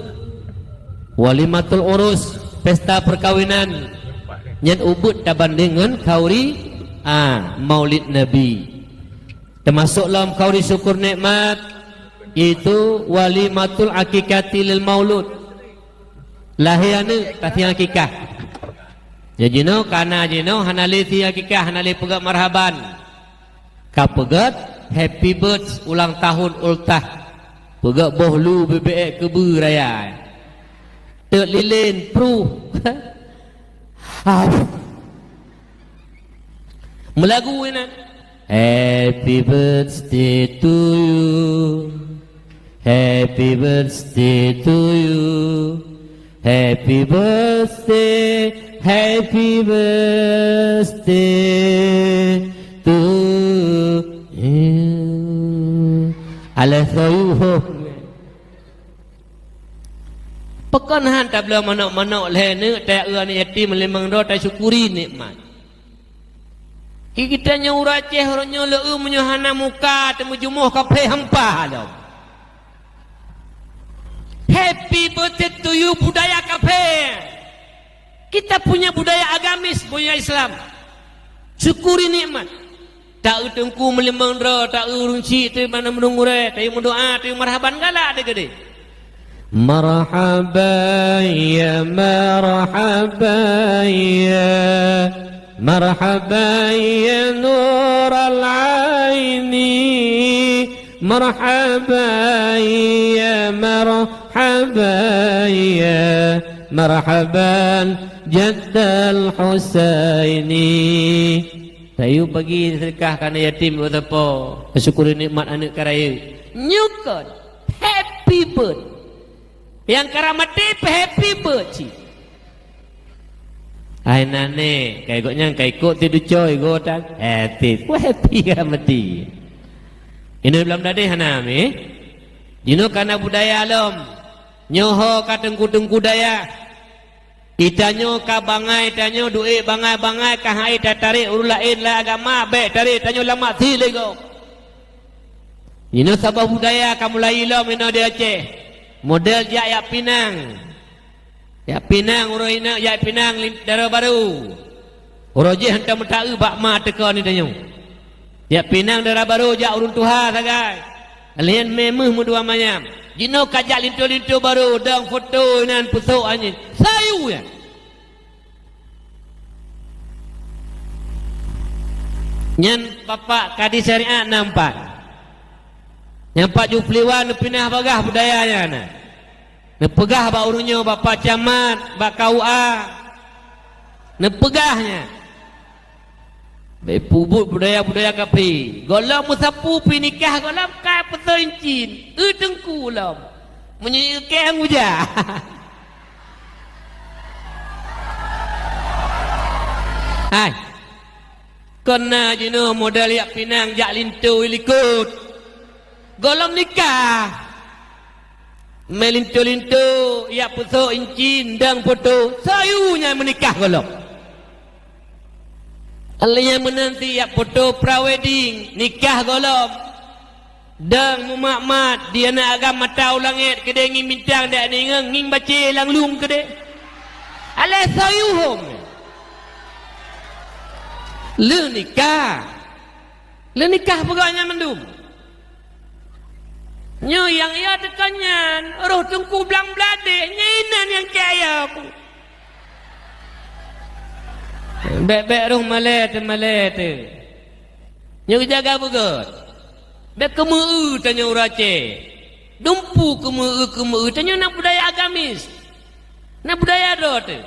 walimatul urus, pesta perkawinan, nyan ubeuet tabandéng ngon khanduri, a, maulid Nabi. Teumasok lom khanduri syukur nikmat, yaitu walimatul aqiqati lil maulud. Lahé aneuëk, taseng aqiqah. Nyoe jinoe, kana jinoe, hana lé sie aqiqah, hana lé peugét marhaban. Ka peugét happy birthday ulang tahun ultah. Peugét boh lu beubeue keubeue raya. Teuk lilén pruh. Hap. Meulagu inan. Happy birthday to you. Happy birthday to you. Happy birthday, happy birthday to you. Alah soyuh. Pakon han tabloe manok-manok lhèe neuk, taeu aneuk yatim limong droe, tasyukuri nikmat. Geutanyoe ureueng Aceh, uroe nyoe leu meunyoe hana muka, teumeujumôh kaphé hampa lom. Happy birthday to you, budaya kaphé. Kita punya budaya agamis, budaya Islam. Syukuri nikmat. Taeu teungku meulimong droe, taeu ureueng chik, taeu mandum ureueng gurèe, taeu meudoa, taeu marhaban galak deh keudeh. Marhaban ya, marhaban ya, marhaban ya nural aini, marhaban ya, marhaban ya, marhaban jaddal Husaini. Taeu bagi seudeukah keu aneuk yatim, beusapo, syukuri nikmat aneuk ka rayeuk. Nyoe kon happy birthday. Nyang ka maté pih happy birthday cit. Ai na nèk, kai gobnyan ka ikot tiducoi gotan. Happy, wah happy ka maté. Inoe lam dadeh hana mi. Jinoe ka na budaya lom. Nyoe ho ka teungku-teungku dayah. Itanyoe ka bangai, tanyoe duek bangai-bangai, ka hai tatarek ureueng laén lam agama, bèk tarek tanyoe lam maksiet lé gob. Inoe saboh budaya ka mulai ilom inoe di Aceh. Model jak, jak pinang. Jak pinang uroe inong, jak pinang lim-, dara barô. Uroe jih hantom meuta-eu bak ma teuka ni tanyoe. Jak pinang dara barô jak ureueng tuha sagai. Lheueh mé meuh meudua manyam. Jinoe ka jak linto-linto barô, dong foto inan peusok anjing. Sayu nyan. Nyan bapak kadi syariat na empat. Nyang pat Jufliwan neupinah bagaih budaya nyan na. Neupeugah bak ureueng nyoe, bak Pak Camat, bak K U A. Neupeugah nyan. Bèk peubuet budaya-budaya kaphé. Gohlom meusapeue pih nikah gohlom ka peusoe incin. Eu teungku lom. Meunyoe eu kèe han uja. Hai. Kon na jinoe model jak pinang jak linto i likot. Gohlom nikah. Meulinto-linto, jak peusok incin, dong foto, sayu nyan meunikah gohlom. Lheueh nyan meunan cit jak foto pre-wedding, nikah gohlom. Dong mumat-mat, di aneuk agam mata u langèt, keudeh ngieng bintang, dak inong ngieng bacé lam lôn keudeh. Alah sayu hom. Lheueh nikah. Lheueh nikah peugah nyan mandum. Nyoe nyang ya teuka nyan, roh teungku blang bladeh, nyan inan nyang kaya aku. Bèk-bèk roh malèe teuh, malèe teuh. Nyoe jaga beugèt. Bèk keumeu-eu tanyoe ureueng Aceh. Dumpu keumeu-eu, keumeu-eu, tanyoe na budaya agamis. Na budaya droe teuh.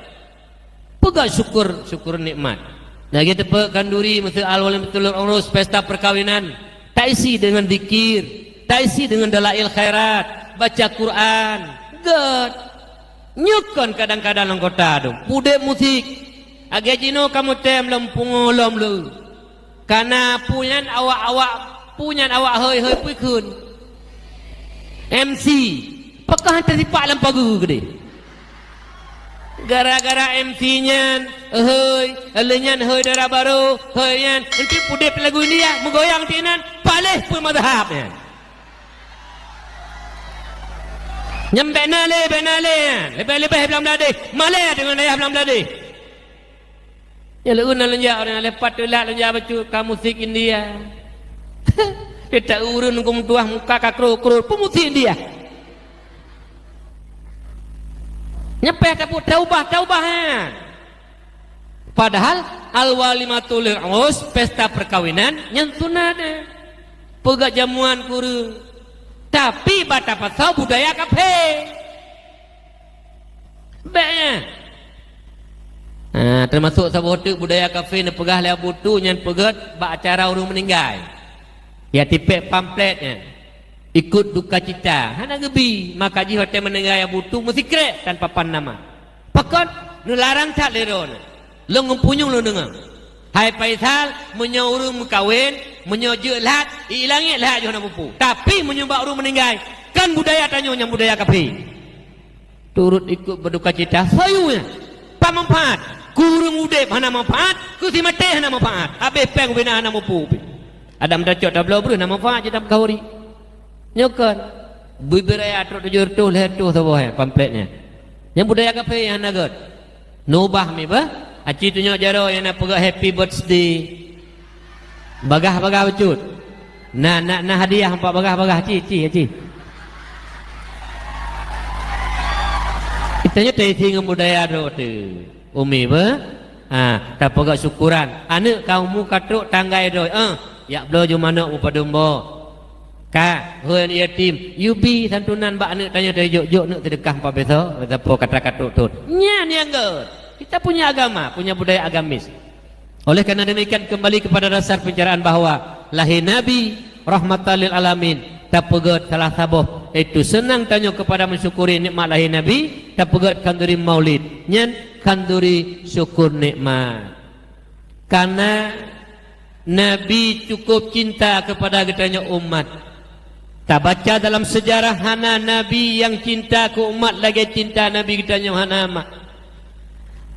Peugah syukur, syukur nikmat. Lagèe teupeu khanduri meuseu al-walimatul urus, pesta perkawinan, taisi deungon zikir, taisi deungon dalail khairat, baca Quran. Gèt. Nyoe kon kadang-kadang anggota dong, pudeb musik. Lagèe jinoe kamoe tem lom pungo lom leu. Kana peue nyan awak-awak, peue nyan awak hôi-hôi peue kheun. M C, pakon han tasipak lam pageue keudeh. Gara-gara M C nyan, hôi, lheueh nyan hôi dara barô, hôi nyan, eunteuk pudeb lagu India, meugoyang ti nan, paléh peue mazhab nyan. Nyan bèk na lé, bèk na lé nyan. Leubeh-leubeh blang bladeh, malèe deungon ayah blang bladeh. Nyan leueun na lôn jak, ureueng leupah teulat lôn jak bacut ka musik India. Teuta ureueng gum tuah muka ka krot-krot, peue musik India. Nyan payah tabuet taubah-taubah nyan. Padahal al-walimatul urus, pesta perkawinan, nyan sunat, eh. Peugah jamuan kureueng. Tapi bak tapasoe budaya kaphé. Bèk nyan. Ah, Teumasok saboh teuk budaya kafé neupeugah lé Abu Tu nyan peugét bak acara ureuëng meuninggai. Ya tipék pamflet nyan. Ikut duka cita. Hana geubi. Maka jih watée meuninggai Abu Tu meusikrek tan papan nama. Pakon? Neularang that lé droeneuh. Lôn ngon punyueng lôn deungoe. Hai Faisal, meunyoe ureuëng meukawen, meunyoe jeuet lhat, i langét lhat yoh na mupu. Tapi meunyoe bak ureuëng meuninggai, kan budaya tanyoe nyang budaya kafé. Turut ikut berduka cita, soyue nyan. Pat manfaat? Keu ureuëng udeb hana manfaat, keu si maté hana manfaat. Habéh péng ubena hana mupu pih. Adak meutacok tabloe breuh na manfaat jeuet tameukauri. Nyoe kon. Bui-bui raya trok tujoh reutôh lhée reutôh saboh nyan pamflet nyan. Nyang budaya kafé nyang hana gét. Neubah mi bah. Aci tunyok jaroe nyang na peugah happy birthday. Bagah-bagah bacut. Na, na, na hadiah empat bagah-bagah. Ci, ci, ci. Kita nyoe teuisi ngon budaya droe teuh. Umi bah. Ha, tapeugah syukuran. Aneuk kamu ka trok tanggai droe. Eh, yak bloe ju manok mupadum boh. Ka, hôi aneuk yatim, yubi santunan bak aneuk tanyoe teuh jok-jok neuk seudeukah empat peso, ataupun kata katuk tot. Nyan nyang gét. Kita punya agama, punya budaya agamis. Oleh karena demikian, kembali kepada dasar pencerahan bahwa lahé Nabi rahmatan lil alamin tapeugét salah saboh, yaitu seunang tanyoe kepada mensyukuri nikmat lahé Nabi, tapeugét khanduri maulid. Nyan khanduri syukur nikmat. Karena Nabi cukup cinta kepada geutanyoe umat. Tabaca dalam sejarah hana nabi nyang cinta keu umat lagée cinta Nabi geutanyoe hana mak.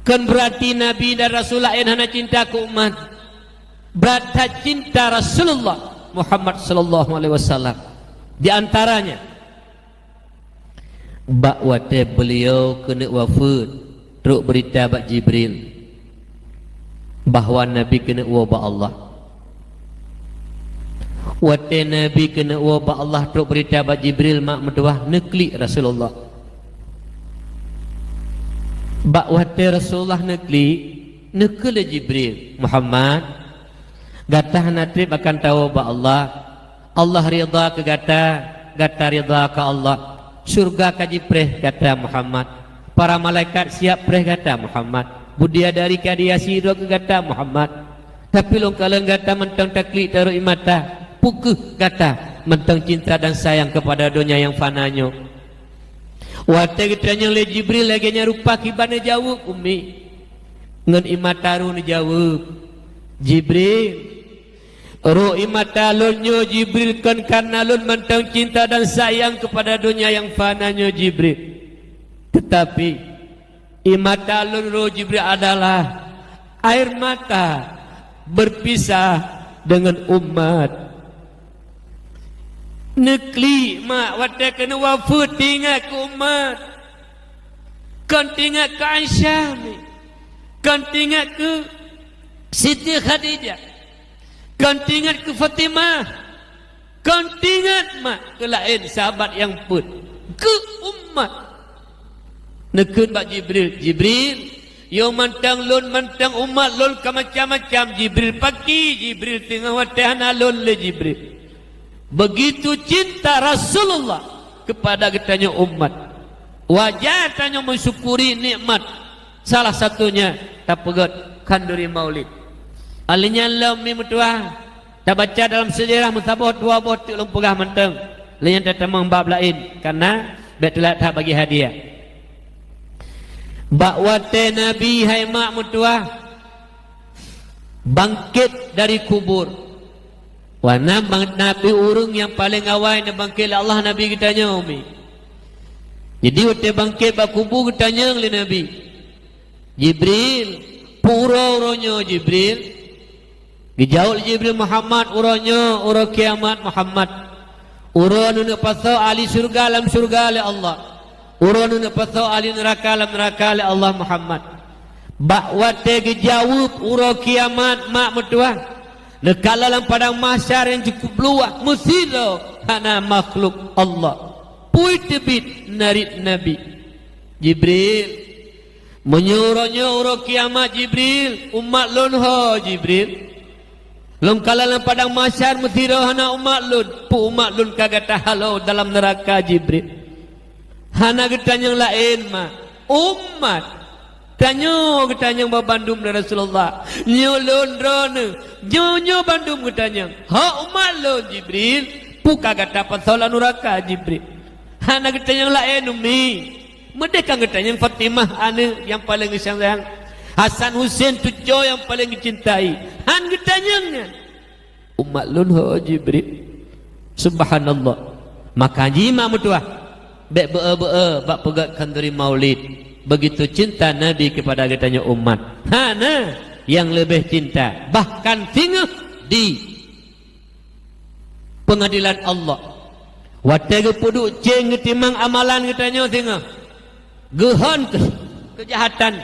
Kon beurati nabi dan rasul laén hana cinta keu umat. Brat that cinta Rasulullah Muhammad sallallahu alaihi wasallam. Di antaranya, bak watée beuliau keuneuk wafeuet, trok beurita bak Jibril bahwa Nabi keuneuk woe bak Allah. Watée Nabi keuneuk woe bak Allah, trok beurita bak Jibril, mak meutuwah, neuklik Rasulullah. Bak watée Rasulullah neuklik, neukheun lé Jibril, "Muhammad, gata hana treb akan tawoe bak Allah. Allah ridha keu gata, gata ridha keu Allah. Syeuruga ka jipreh gata Muhammad. Para malaikat siap preh gata Muhammad. Bidadari ka dihiasi droe keu gata Muhammad. Tapi lôn kalon gata mantong taklik tarok ié mata. Peu kheueh gata mantong cinta dan sayang keupada donya nyang fana nyoe?" Watée geutanyong lé Jibril lagée nyan rupa kiban neujaweueb, Ummi. Ngon ié mata ru neujaweueb, "Jibril, rok ié mata lôn nyoe, Jibril, kon kareuna lôn mantong cinta dan sayang keupada donya nyang fana nyoe, Jibril. Teutapi, ié mata lôn rok, Jibril, adalah air mata berpisah dengan umat." Neuklik mak watée keuneuk wafeuet teuingat keu umat. Kon teuingat keu Aisyah mi. Kon teuingat keu Siti Khadijah. Kon teuingat keu Fatimah. Kon teuingat mak keu laén sahabat nyang peuet. Keu umat. Neukheun bak Jibril, "Jibril, yoh mantong lôn mantong umat lôn ka macam-macam, Jibril, paki Jibril teungoh watée hana lôn lé Jibril." Begitu cinta Rasulullah kepada geutanyoe umat. Wajar tanyoe mensyukuri nikmat. Salah satunya tapeugét khanduri maulid. Alheuh nyan lom mi meutuwah, tabaca dalam sejarah meusaboh dua boh teuk lôn peugah mantong. Lheuh nyan tatamong bab laén, kareuna bék teulat that bagi hadiah. Bak watée Nabi hai mak meutuwah bangkét dari kubur. Wana bang-, Nabi ureuëng nyang paleng awai neubangkét lé Allah Nabi geutanyoe mi. Jadi watée bangkét bak kubu geutanyong lé Nabi, "Jibril, peu uroe, uroe nyoe, Jibril?" Geujaweueb lé Jibril, "Muhammad, uroe nyoe uroe kiamat, Muhammad. Uroe neuneuk pasoe ahli syeuruga lam syeuruga lé Allah. Uroe neuneuk pasoe ahli neuraka lam neuraka lé Allah, Muhammad." Bak watée geujaweueb uroe kiamat mak meutuwah, neukalon lam padang mahsyar nyang cukup luwah meusidroe hana makhluk Allah. Pui teubiet narit Nabi, "Jibril, meunyoe uroe nyoe uroe kiamat, Jibril, umat lôn ho, Jibril? Lôn kalon lam padang mahsyar meusidroe hana umat lôn, peu umat lôn ka gata halo dalam neuraka, Jibril?" Hana geutanyong laén mak, umat. Tanyoe geutanyong bak bandum lé Rasulullah, "Nyoe lôn droeneuh, nyoe, nyoe bandum geutanyong, 'Ho umat lôn, Jibril, peu ka gata pasoe lam nuraka, Jibril?' Hana geutanyong laén, Ummi. Meudeh ka geutanyong Fatimah, aneuëk nyang paleng geusayang, Hasan Husein, cucoe nyang paleng geucintai. Han geutanyong nyan. Umat lôn ho, Jibril." Subhanallah. Maka jih mak meutuah, bék beu-e-beu-e bak peugét khanduri maulid. Begitu cinta Nabi kepada geutanyoe umat. Hana nyang leubeh cinta. Bahkan singoh di pengadilan Allah, watée geupeuduek céng geutimang amalan geutanyoe singoh, geuhon keu-, keujahatan,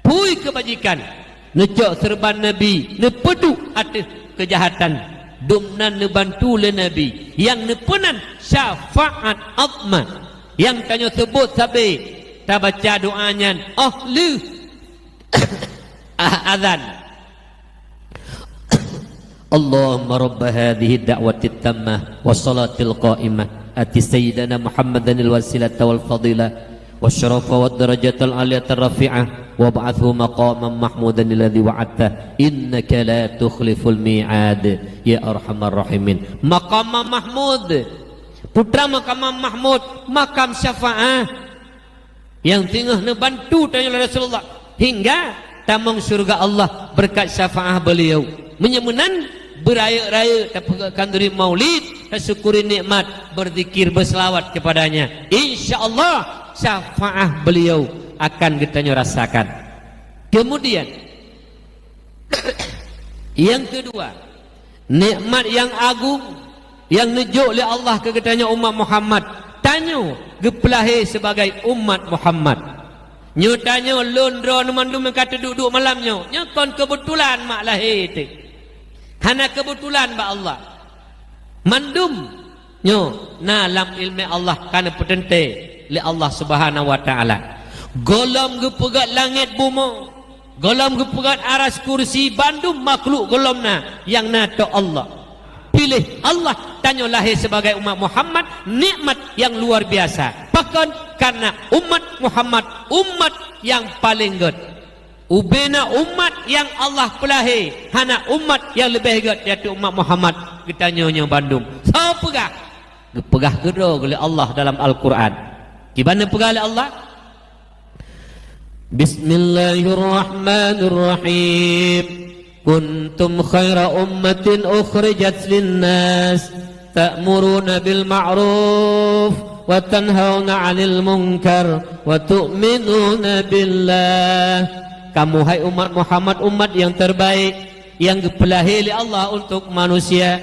phui keubajikan, neucok seureuban Nabi, neupeuduek ateueh keujahatan, dumnan neubantu lé Nabi, nyang neupeunan syafaat Uthman, nyang tanyoe seubut sabe tabaca doa nyan óh lheueh azan. Allahumma rabba hadhihi da'watit tammah wa salatil qa'imah, ati sayyidana Muhammadanil wasilata wal fadilah wa syarafa wad darajatal aliyatar rafi'ah, wa ba'athu maqaman mahmudan alladzi wa'adta, innaka la tukhliful mi'ad, ya arhamar rahimin. Maqaman mahmud. Putra maqaman mahmud, makam syafaah. Nyang teungoh neubantu tanyoe lé Rasulullah hingga tamong syeuruga Allah beureukat syafaah beliau. Meunyoe meunan, beurayeuk-rayeuk tapeugét khanduri maulid, tasyukuri nikmat, beuzikir, beuseulawat kepadanya. Insya Allah, syafaah beliau akan geutanyoe rasakan. Kemudian, nyang keudua, nikmat nyang agung nyang neujok lé Allah keu geutanyoe umat Muhammad, tanyoe geupeulahé sibagai umat Muhammad. Nyoe tanyoe lôn droeneuh mandum nyang ka teuduek-duek malam nyoe, nyoe kon keubeutulan mak lahé teuh. Hana keubeutulan bak Allah. Mandum nyoe na lam iéleumé Allah ka neupeuteuntée lé Allah Subhanahu wa Taala. Gohlom geupeugét langét bumoe, gohlom geupeugét aras, kursi, bandum makhluk gohlom na, nyang na tok Allah. Piléh Allah tanyoe lahé sibagai umat Muhammad, nikmat nyang luar biasa. Pakon? Karena umat Muhammad umat nyang paleng gét. Ubena umat nyang Allah peulahé, hana umat nyang leubeh gét di ateueh umat Muhammad geutanyoe nyoe bandum. Soe peugah? Geupeugah keudroe lé Allah dalam Al-Quran. Kiban neupeugah lé Allah? Bismillahirrahmanirrahim. Kuntum khaira ummatin ukhrijat linnas, ta'muruna bil ma'ruf wa tanhauna 'anil munkar wa tu'minuna billah. Kamu hai umat Muhammad, umat nyang terbaik, nyang geupeulahé lé Allah untuk manusia.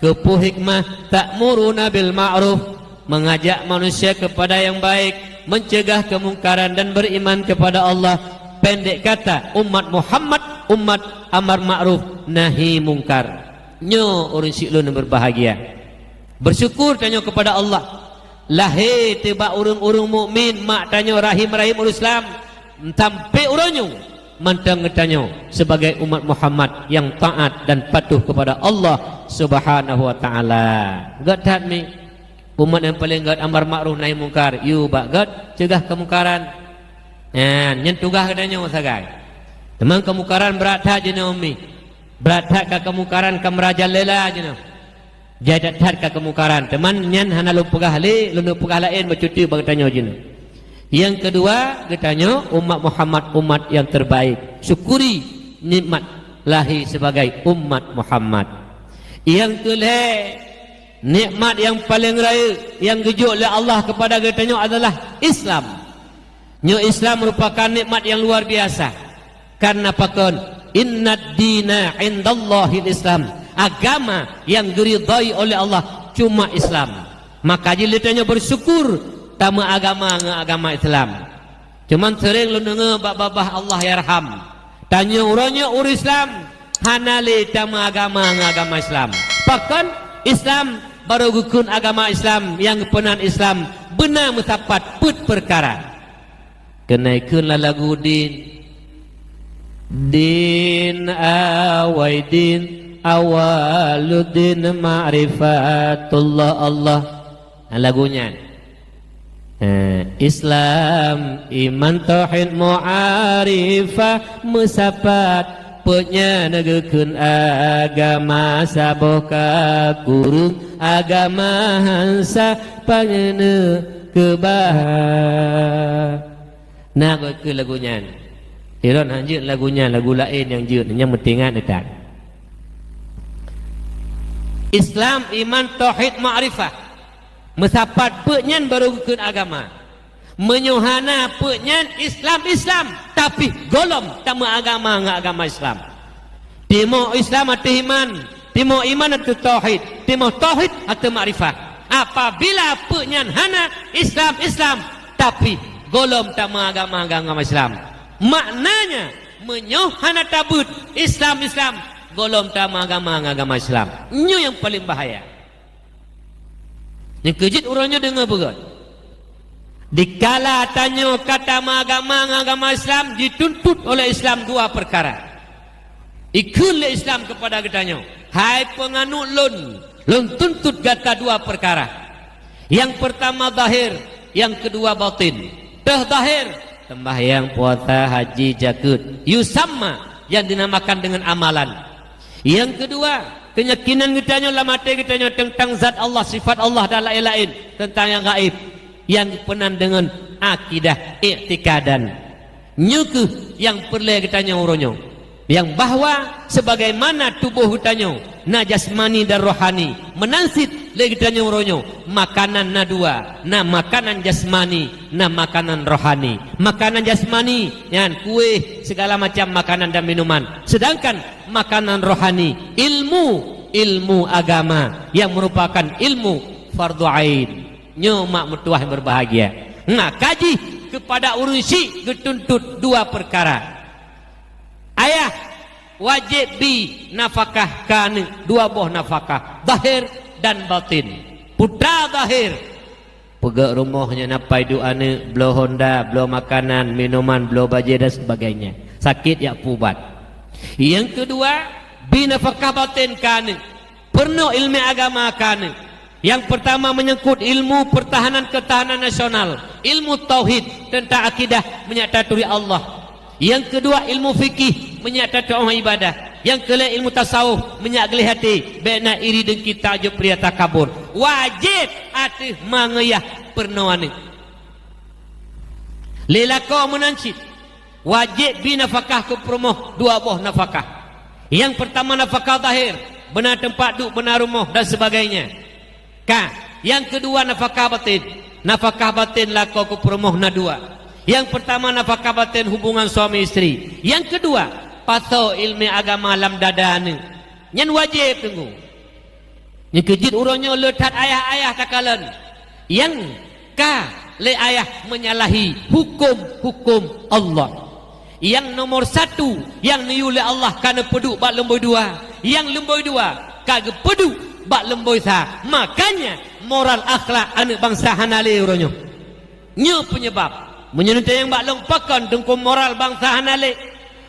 Keupeue hikmah? Ta'muruna bil ma'ruf, mengajak manusia kepada yang baik, mencegah kemungkaran dan beriman kepada Allah. Pendek kata, umat Muhammad, umat amar ma'ruf nahi mungkar. Nyoe ureuëng syiek lôn nyang berbahagia. Bersyukur tanyoe kepada Allah. Lahé teuh bak ureuëng-ureuëng mukmin, mak tanyoe rahim-rahim ureuëng Islam. Sampai uroe nyoe mantong geutanyoe sebagai umat Muhammad nyang taat dan patuh kepada Allah Subhanahu wa Taala. Gét that mi, umat nyang paleng gét amar ma'ruf nahi mungkar, yue bak gét, cegah keumungkaran. Nyan, nyan tugaih geutanyoe sagai. Teuma keumungkaran brat that jinoe mi. Brat that ka keumungkaran ka meurajalela jinoe. Jai that-that ka keumungkaran, teuma nyan hana lôn peugah lé, lôn peugah laén beucuti bak geutanyoe jinoe. Nyang keudua, geutanyoe umat Muhammad, umat nyang terbaik. Syukuri nikmat lahé sibagai umat Muhammad. Nyang keulhée, nikmat nyang paleng rayeuk nyang geujok lé Allah keupada geutanyoe adalah Islam. Nyoe Islam meurupakan nikmat nyang luar biasa. Karna pakon? Innad dina indallahil Islam. Agama nyang geuridhai oleh Allah cuma Islam. Maka jih lé tanyoe beusyukur tameuagama ngon agama Islam. Cuman seuréng lôn deungoe bak babah, Allah yarham, tanyoe uroe nyoe ureuëng Islam hana lé tameuagama ngon agama Islam. Pakon? Islam barô geukheun agama Islam nyang geupeunan Islam beuna meusapat peuet peukara. Keuneuk kheun lam lagu din. Din awai din, awaluddin ma'rifatullah Allah. Nah, lagu nyan. Eh, Islam, iman, tauhid, ma'rifah, meusapat, peuet nyan geukheun agama, saboh ka kureueng agama, han sah pangeneuk keubah. Na geukheun lagu nyan. Ilôn han jeuet lagu nyan, lagu laén nyang jeuet, nyang meutingat neutan. Islam, iman, tauhid, ma'rifah. Meusapat peuet nyan barô geukheun agama. Meunyoe hana peuet nyan, Islam, Islam, tapi gohlom tameuagama ngon agama Islam. Timoh Islam ateueh iman, timoh iman ateueh tauhid, timoh tauhid ateueh makrifah. Apabila peuet nyan hana, Islam, Islam, tapi gohlom tameuagama ngon agama Islam. Maknanya, meunyoe hana tabeuet Islam, Islam, gohlom tameuagama ngon agama Islam. Nyoe nyang paleng bahaya. Nyang keujeuet uroe nyoe deungoe beugöt. Dikala tanyoe ka tameuagama ngon agama Islam, jituntut oleh Islam dua peukara. Ikheun lé Islam keupada geutanyoe, "Hai peunganut lôn, lôn tuntut gata dua peukara. Nyang peurtama zahir, nyang keudua batin." Teuh zahir, seumbahyang, puasa, haji, zakeuet. Yusamma, nyang dinamakan deungon amalan. Nyang keudua, keuyakinan geutanyoe lam até geutanyoe teuntang zat Allah, sifat Allah dan laén-laén, teuntang nyang gaéb, nyang peunan deungon akidah, iktikadan. Nyoe kheueh nyang peureulée geutanyoe uroe nyoe, nyang bahwa sebagaimana tuboh geutanyoe na jasmani dan rohani, meunan cit lé geutanyoe uroe nyoe, makanan na dua, na makanan jasmani, na makanan rohani. Makanan jasmani nyan kuéh, segala macam makanan dan minuman. Sedangkan makanan rohani, ilmu, ilmu agama yang merupakan ilmu fardu ain. Nyoe mak meutuwah nyang berbahagia. Maka jih keupada ureuëng syik geutuntut dua peukara. Ayah wajéb bi nafakah keu aneuk, dua boh nafakah, zahir dan batin. Peukara zahir, peugöt rumoh nyang na pai duek aneuk, bloe honda, bloe makanan, minuman, bloe bajée dan sebagainya. Sakét jak peuubat. Nyang keudua, bi nafakah batin keu aneuk. Peurunoe iéleumé agama keu aneuk. Nyang peurtama meunyangkot ilmu peurtahanan keutahanan nasional, ilmu tauhid teuntang akidah meunyak taturi Allah. Nyang keudua ilmu fikih meunyak tatu'oh ibadah. Nyang keulhée ilmu tasawuf meunyak gleh até, bék na iri deungki taujub ria takabur. Wajéb ateueh mangeuyah peurunoe aneuk. Lé lakoe meunan cit. Wajéb bi nafakah keu peurumoh dua boh nafakah. Nyang peurtama nafakah zahir, beuna teumpat duek, beuna rumoh dan sebagainya. Ka, nyang keudua nafakah batin. Nafakah batin lakoe keu peurumoh na dua. Nyang peurtama nafakah batin hubungan suami istri. Nyang keudua, pasoe iéleumé agama lam dada aneuk. Nyan wajéb teungku. Nyang keujeuet uroe nyoe le that ayah-ayah takalon nyang ka lé ayah menyalahi huköm-huköm Allah. Nyang nomor satu nyang neuyue lé Allah ka neupeuduek bak lumboi dua, nyang lumboi dua ka geupeuduek bak lumboi sa. Makanya moral akhlak aneuk bansa hana lé uroe nyoe. Nyoe peunyebab, meunyoe neutanyong bak lôn pakon teungku moral bansa hana lé,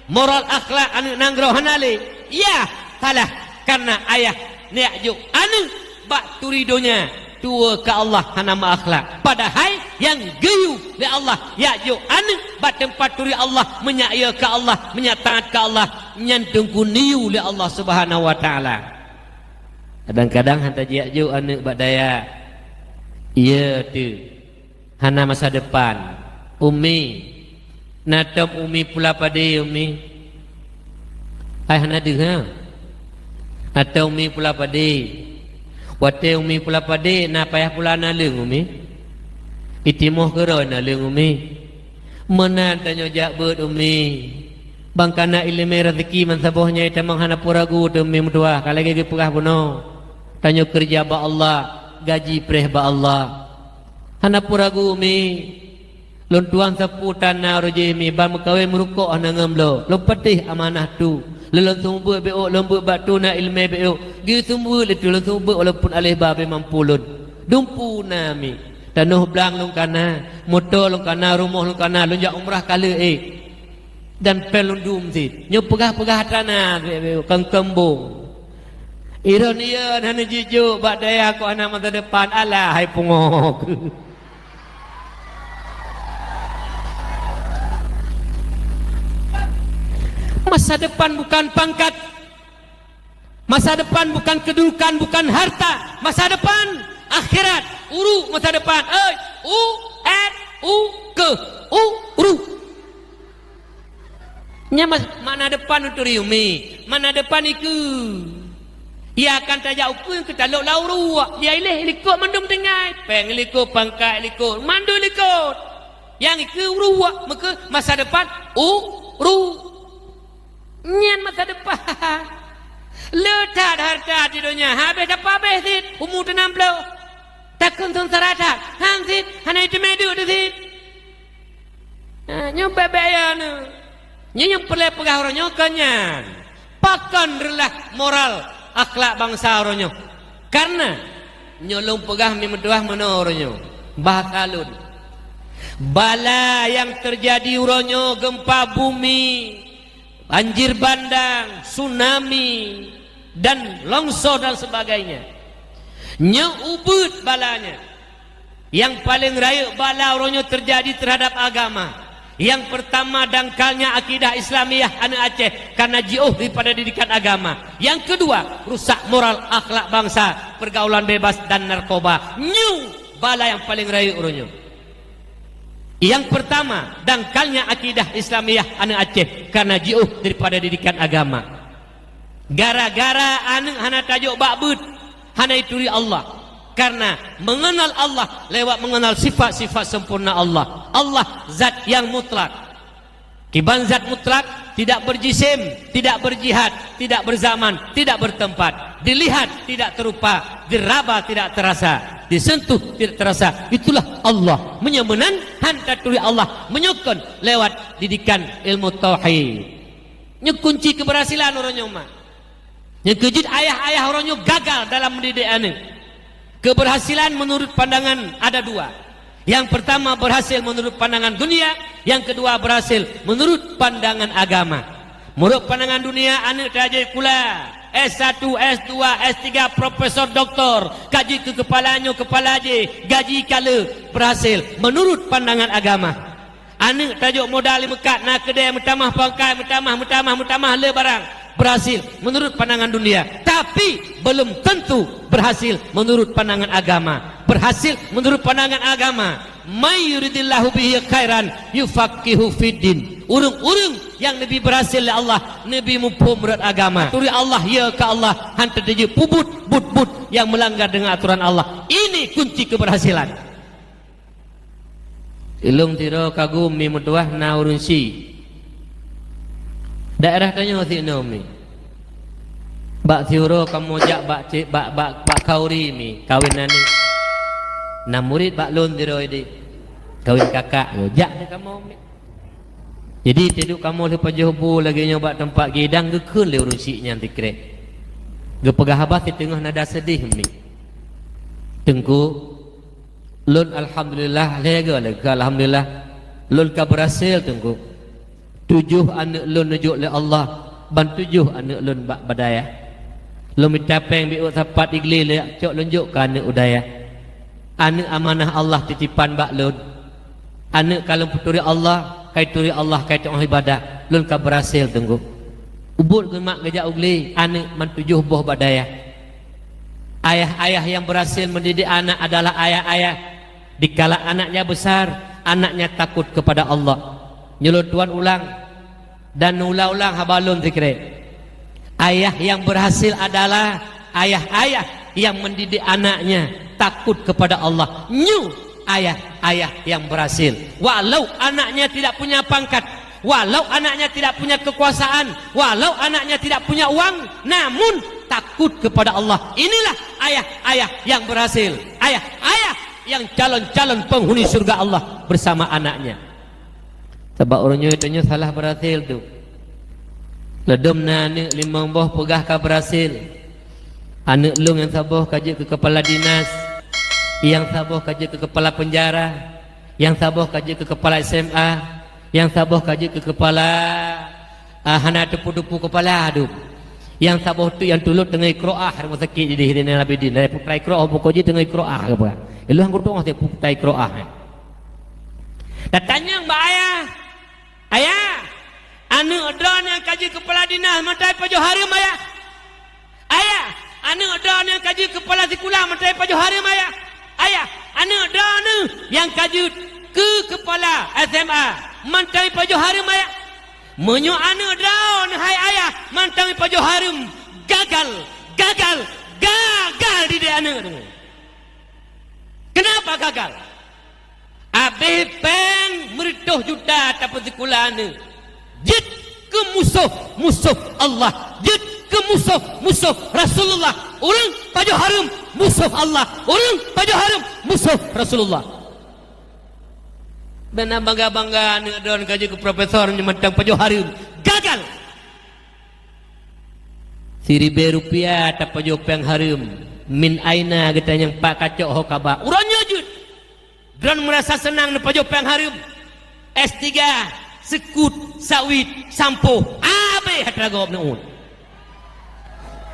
moral akhlak aneuk nanggroe hana lé, ya, salah, kareuna ayah neujak jok aneuk bak turi donya, tuwoe keu Allah hana meuakhlak. Padahai nyang geuyue lé Allah jak jok aneuk bak teumpat turi Allah, meunyak yö keu Allah, meunyak taát keu Allah, nyan teungku neuyue lé Allah Subhanahu wa Taala. Kadang-kadang hana tajak jok aneuk bak dayah. Iya teuh. Hana masa depan. Umi, na tom umi pula padé, Umi? Ai hana deuh, ha? Na tom umi pula padé. Watée umi pula padé, na payah pula naleueng, Umi? Itimoh keudroe naleueng, Umi? Meunan tanyoe jak beuet, Umi. Ban ka na iéleumé raseuki bansaboh nyoe tamong hana peue ragu teuh, Umi meutuwah, ka lagée geupeugah bunoe. Tanyoe keureuja bak Allah, gaji preh bak Allah. Hana peue ragu, Mi. Lôn tuan sapeue tan na roh jih, Mi, ban meukawen meurukok hana ngon bloe. Lôn patéh amanah tu. Lôn, lôn seumeubeuet bék ôk, lôn beuet bak tu na iéleumé bék ôk. Geuseumeubeuet lé tu, lôn seumeubeuet walaupun aléh ba bék mampu lôn. Dumpeue na, Mi. Tanoh blang lôn ka na, moto lôn ka na, rumoh lôn ka na, lôn jak umrah ka lheueh ék. Dan péng lôn dum cit. Nyoe peugah-peugah atra na, bék, bék, keu keumbong. Iron iya hana jijok bak dayah kok hana masa depan. Alah, hai pungo. Masa depan bukan pangkat. Masa depan bukan kedudukan, bukan harta. Masa depan akhirat. Uru masa depan. Oi, U R U K. U, uru. Nyan mas-, makna depan untuk riumi. Makna depan iku. Ia akan tajak ukeue nyang keutalok lam uruek. Ia ileh likot mandum tinggai. Péng likot, pangkat likot, mandum likot. Nyang iku uruek, meuke masa depan uru. Nyan masa depan. Le that hareuta di donya, habéh tapeuhabéh cit, umu teunam ploh. Takheun seungsara that, han cit, hana jiteumé duek di cit. Nah, nyoe bèk-bèk ya nyoe. Nyoe nyang peureulèe peugah uroe nyoe kon nyan. Pakon reulah moral akhlak bansa uroe nyoe. Karena nyoe lôn peugah mi meutuah meunoe uroe nyoe. Bahasa lôn. Bala nyang teujadi uroe nyoe, gempa bumi, banjir bandang, tsunami, dan longsor dan sebagainya. Nyoe ubeuet balanya. Nyang paleng rayeuk bala uroe nyoe teujadi teuhadap agama. Nyang peurtama, dangkalnya akidah Islamiyah aneuk Aceh karena jiôh daripada didikan agama. Nyang keudua, rusak moral akhlak bansa, pergaulan bebas dan narkoba. Nyoe bala nyang paleng rayeuk uroe nyoe. Nyang peurtama, dangkalnya akidah Islamiyah aneuk Aceh karena jiôh daripada didikan agama. Gara-gara aneuk hana tajok bak beuet, hana jituri Allah. Karena mengenal Allah lewat mengenal sifat-sifat sempurna Allah. Allah zat yang mutlak. Kiban zat mutlak, tidak berjisim, tidak berjihad, tidak berzaman, tidak bertempat. Dilihat, tidak terupa, diraba, tidak terasa, disentuh, tidak terasa. Itulah Allah. Meunyoe meunan, han taturi Allah. Meunyoe kon, lewat didikan ilmu tauhid. Nyoe kunci keberhasilan uroe nyoe, mak. Nyang keujeuet, ayah-ayah uroe nyoe gagal dalam mendidik aneuk. Keberhasilan menurut pandangan ada dua. Yang pertama berhasil menurut pandangan dunia, yang kedua berhasil menurut pandangan agama. Menurut pandangan dunia, aneuk tajak sikula, S satu, S dua, S tiga, profesor, doktor, ka jeuet keu kepala nyoe, kepala jéh, gaji ka le, berhasil menurut pandangan agama. Aneuk tajok modal di meukat, na keudè, meutamah pangkai, meutamah, meutamah, meutamah le barang. Berhasil menurut pandangan dunia, tapi belum tentu berhasil menurut pandangan agama. Berhasil menurut pandangan agama, "May yuridillahu bihi khairan yufaqihu fiddin." Ureueng-ureueng nyang neubi berhasil lé Allah, neubi muphom rot agama. Turi Allah, ya ka Allah, han teudeujeuet peubuet buet-buet nyang meulanggar deungon aturan Allah. Ini kunci keberhasilan. Ilôn sidroe kagum mi meutuah na ureueng syiek. Daerah tanyoe sinoe mi. Bak siuroe kamoe jak bak cit, bak, bak, bak khauri mi, kawen aneuk. Na murit bak lôn sidroe ideh. Kawen kakak, jak lé kamoe mi. Jadi, teuduek kamoe lheueh pajoh bu lagèe nyoe bak teumpat gidang, geukheun lé ureueng syiek nyan sikrek. Geupeugah haba siteungoh nada seudeh mi. Teungku, Lôn alhamdulillah, lhèe goe lé keu alhamdulillah. Lôn ka beurhasil, Teungku. Tujoh aneuk lôn neujok lé Allah, ban tujoh aneuk lôn bak, bak dayah. Lôn mita péng beuet sapat di glé lé, cok lôn jok keu aneuk u dayah. Aneuk amanah Allah titipan bak lôn. Aneuk ka lôn peuturi Allah, ka jituri Allah, ka jiteu'oh ibadah. Lôn ka beurhasil, Teungku. Ubot geumat geujak u glé, aneuk ban tujoh boh bak dayah. Ayah-ayah yang berhasil mendidik anak adalah ayah-ayah, dikala anaknya besar, anaknya takut kepada Allah. Nyoe lôn tuan ulang dan ulang-ulang haba lôn sikrek. Ayah yang berhasil adalah ayah-ayah yang mendidik anaknya takut kepada Allah. Nyoe ayah-ayah yang berhasil. Walau anaknya tidak punya pangkat, walau anaknya tidak punya kekuasaan, walau anaknya tidak punya uang, namun takut kepada Allah. Inilah ayah-ayah yang berhasil. Ayah-ayah yang calon-calon penghuni surga Allah bersama anaknya. Sabab ureueng nyoe tanyoe salah berhasil tu. Ladom na aneuk limong boh peugah ka berhasil. Aneuk lôn nyang saboh ka jeuet keu kepala dinas, nyang saboh ka jeuet keu kepala penjara, nyang saboh ka jeuet keu kepala S M A, nyang saboh ka jeuet keu kepala, ah, hana teupeu-teupeu kepala tu. Nyang saboh tu nyang tulot teungoh ikroah rumoh sakét di Zainal Abidin. Dari putra ikroah, buku jih teungoh ikroah ke apa? Ilôn hana kutu'oh putra ikroah. Tatanyong bak ayah, "Ayah, Aneuk droeneuh nyang ka jeuet keupala dinas mantong pajoh hareuem, ayah? Ayah, aneuk droeneuh nyang ka jeuet keupala sikula mantong pajoh hareuem, ayah? Ayah, aneuk droeneuh nyang ka jeuet keu keupala S M A mantong pajoh hareuem, ayah? Meunyoe aneuk droeneuh hai ayah mantong pajoh hareuem, gagal, gagal, gagal didik aneuk droeneuh. Kenapa gagal? Abéh péng meureutoh juta tapeusikula aneuk, jeuet keu musoh-musoh Allah, jeuet keu musoh-musoh Rasulullah. Ureuëng pajoh hareuem, musoh Allah. Ureuëng pajoh hareuem, musoh Rasulullah. Bék na bangga-bangga aneuk droeneuh ka jeuet keu profesor nyoe mantong pajoh hareuem. Gagal! Siribée rupiah tapajoh péng hareuem. Min aina geutanyoe, pat kacok ho kaba? Uroe nyoe jeuet. Droeneuh meurasa seunang neupajoh péng hareuem. S tiga, seukut, sawit, sampoh, abéh atra gob neuôt.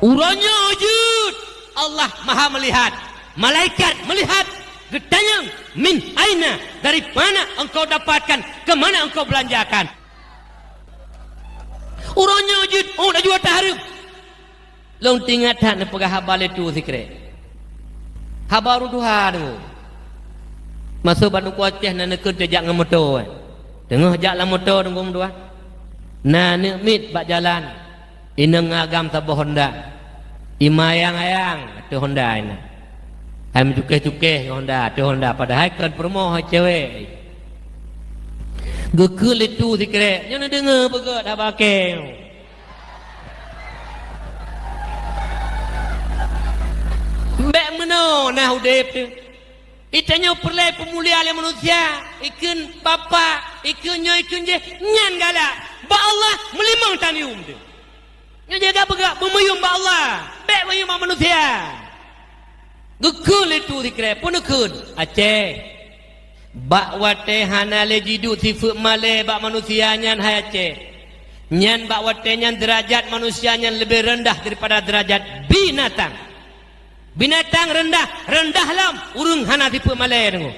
Uroe nyoe jeuet, Allah Maha Melihat, malaikat melihat, geutanyong, "Min aina, dari mana engkau dapatkan, ke mana engkau belanjakan?" Uroe nyoe jeuet, ôt laju atra hareuem. Lôn teuingat that neupeugah haba lé Tu Sikrek. Haba ureuëng tuha deungoe. Masoe bak Teungku Aceh na neukheun teujak ngon moto, eh. Teungoh jak lam moto Teungku meutuah, na aneuk miet bak jalan, inong agam saboh honda. Imayang-ayang ateueh honda inan. Hai meucukéh-cukéh ngon honda, ateueh honda, padahai kon peurumoh hai cewek. Geukheun lé Tu Sikrek, nyoe neudeungoe beugöt haba kée. Bék meunoe na udeb teuh. Geutanyoe peureulée peumulia lé manusia, ikheun bapak, ikheun nyoe, ikheun jéh, nyan galak. Bak Allah meulimong taneuem teuh. Nyoe jaga beugak beumeuyuem bak Allah, bék meuyuem bak manusia. Geukheun lé Tu Sikrek, peue neukheun? Aceh. Bak watée hana lé jiduek sifeuet malée bak manusia nyan hai Aceh, nyan bak watée nyan deurajat manusia nyan leubeh reundah daripada deurajat binatang. Binatang reundah, reundah lom ureuëng hana sifeuet malée deungoe.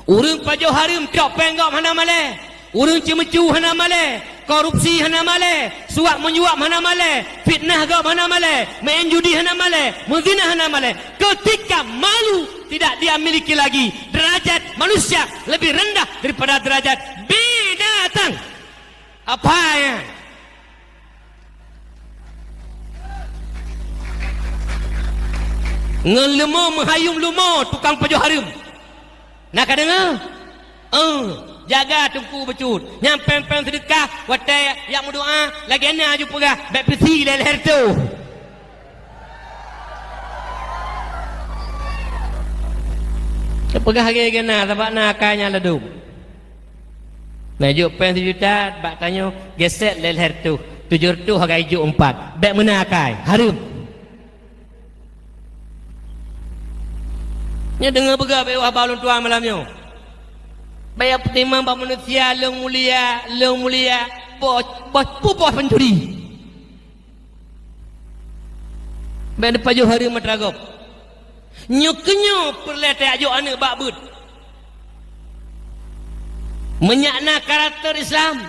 Ureuëng pajoh hareuem cok péng gob hana malée. Ureuëng ceumeucue hana malée, korupsi hana malée, suap menyuap hana malée, fitnah gob hana malée, main judi hana malée, meuzina hana malée. Ketika malu tidak dia miliki lagi, derajat manusia lebih rendah daripada derajat binatang. Apa ya? Ngon leumo meuhayum leumo tukang pajoh hareuem. Na ka deungoe? Eh, jaga teungku bacut. Nyang péng-péng seudeukah, watée jak meudoá, lagée na aju peugah, bék peusi lé lhée reutôh. Teupeugah lagée na, sabab na akai nyang ladum. Meujok péng sijuta bak tanyoe, geuset lé lhée reutôh, tujoh reutôh hana ijok umpat. Bék meunan akai, hareuem. Nyoe deungoe beugah bék haba ulôn tuan malam nyoe. Bék peutimang bak manusia, lôn mulia, lôn mulia, boh, boh, boh pancuri. Bék neupajoh hareuem atra gob. Nyoe keunyoe peureulée tajok aneuëk bak beuet. Meunyak na karakter Islam,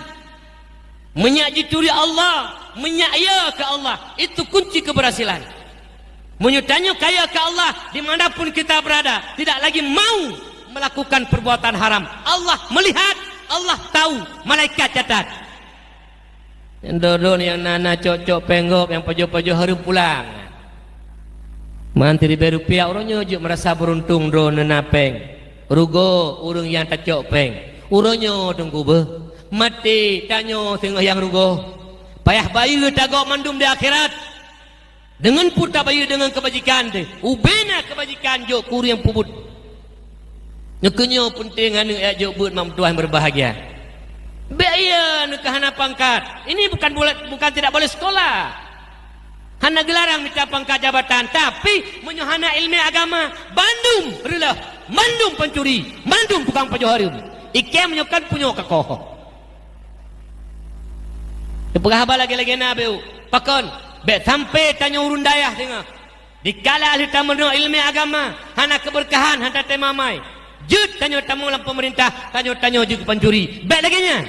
meunyak jituri Allah, meunyak ya keu Allah, itu kunci keberhasilan. Meunyoe tanyoe kaya keu Allah, di mana pun kita berada, tidak lagi mau melakukan perbuatan haram. Allah melihat, Allah tahu, malaikat catat. Nyang droeneuh nyang na-na cok-cok péng gob nyang pajoh-pajoh hareuem pulang. Man siribée rupiah uroe nyoe jeuet meurasa beuruntung droeneuh na péng. Rugoe ureuëng nyang tacok péng. Uroe nyoe teungku beuh. Maté tanyoe singoh nyang rugoe. Payah bayeue tagob mandum di akhirat. Deungon peue tabayeue deungon keubajikan teuh? Ubena keubajikan jok keu ureuëng peubuet. Nyoe keunyoe peunteng aneuëk jak jok beuet mak meutuah nyang beubahgia. Bék iya neuka hana pangkat. Ini bukan boleh, bukan tidak boleh sekolah. Hana geularang mita pangkat jabatan, tapi meunyoe hana iéleumé agama, bandum reuloh, mandum pancuri, mandum tukang pajoh hareuem. Ikém meunyoe kan punyoe kakoh. Teupeugah haba lagée-lagée na béu. Pakon? Bék sampai tanyoe ureuëng dayah singoh. Dikala lheueh tameurunoe iéleumé agama, hana keubeurkahan, hana tateumamai. Jeuet tanyoe tamong lam peumeurintah, tanyoe-tanyoe jeuet keu pancuri. Bék lagée nyan.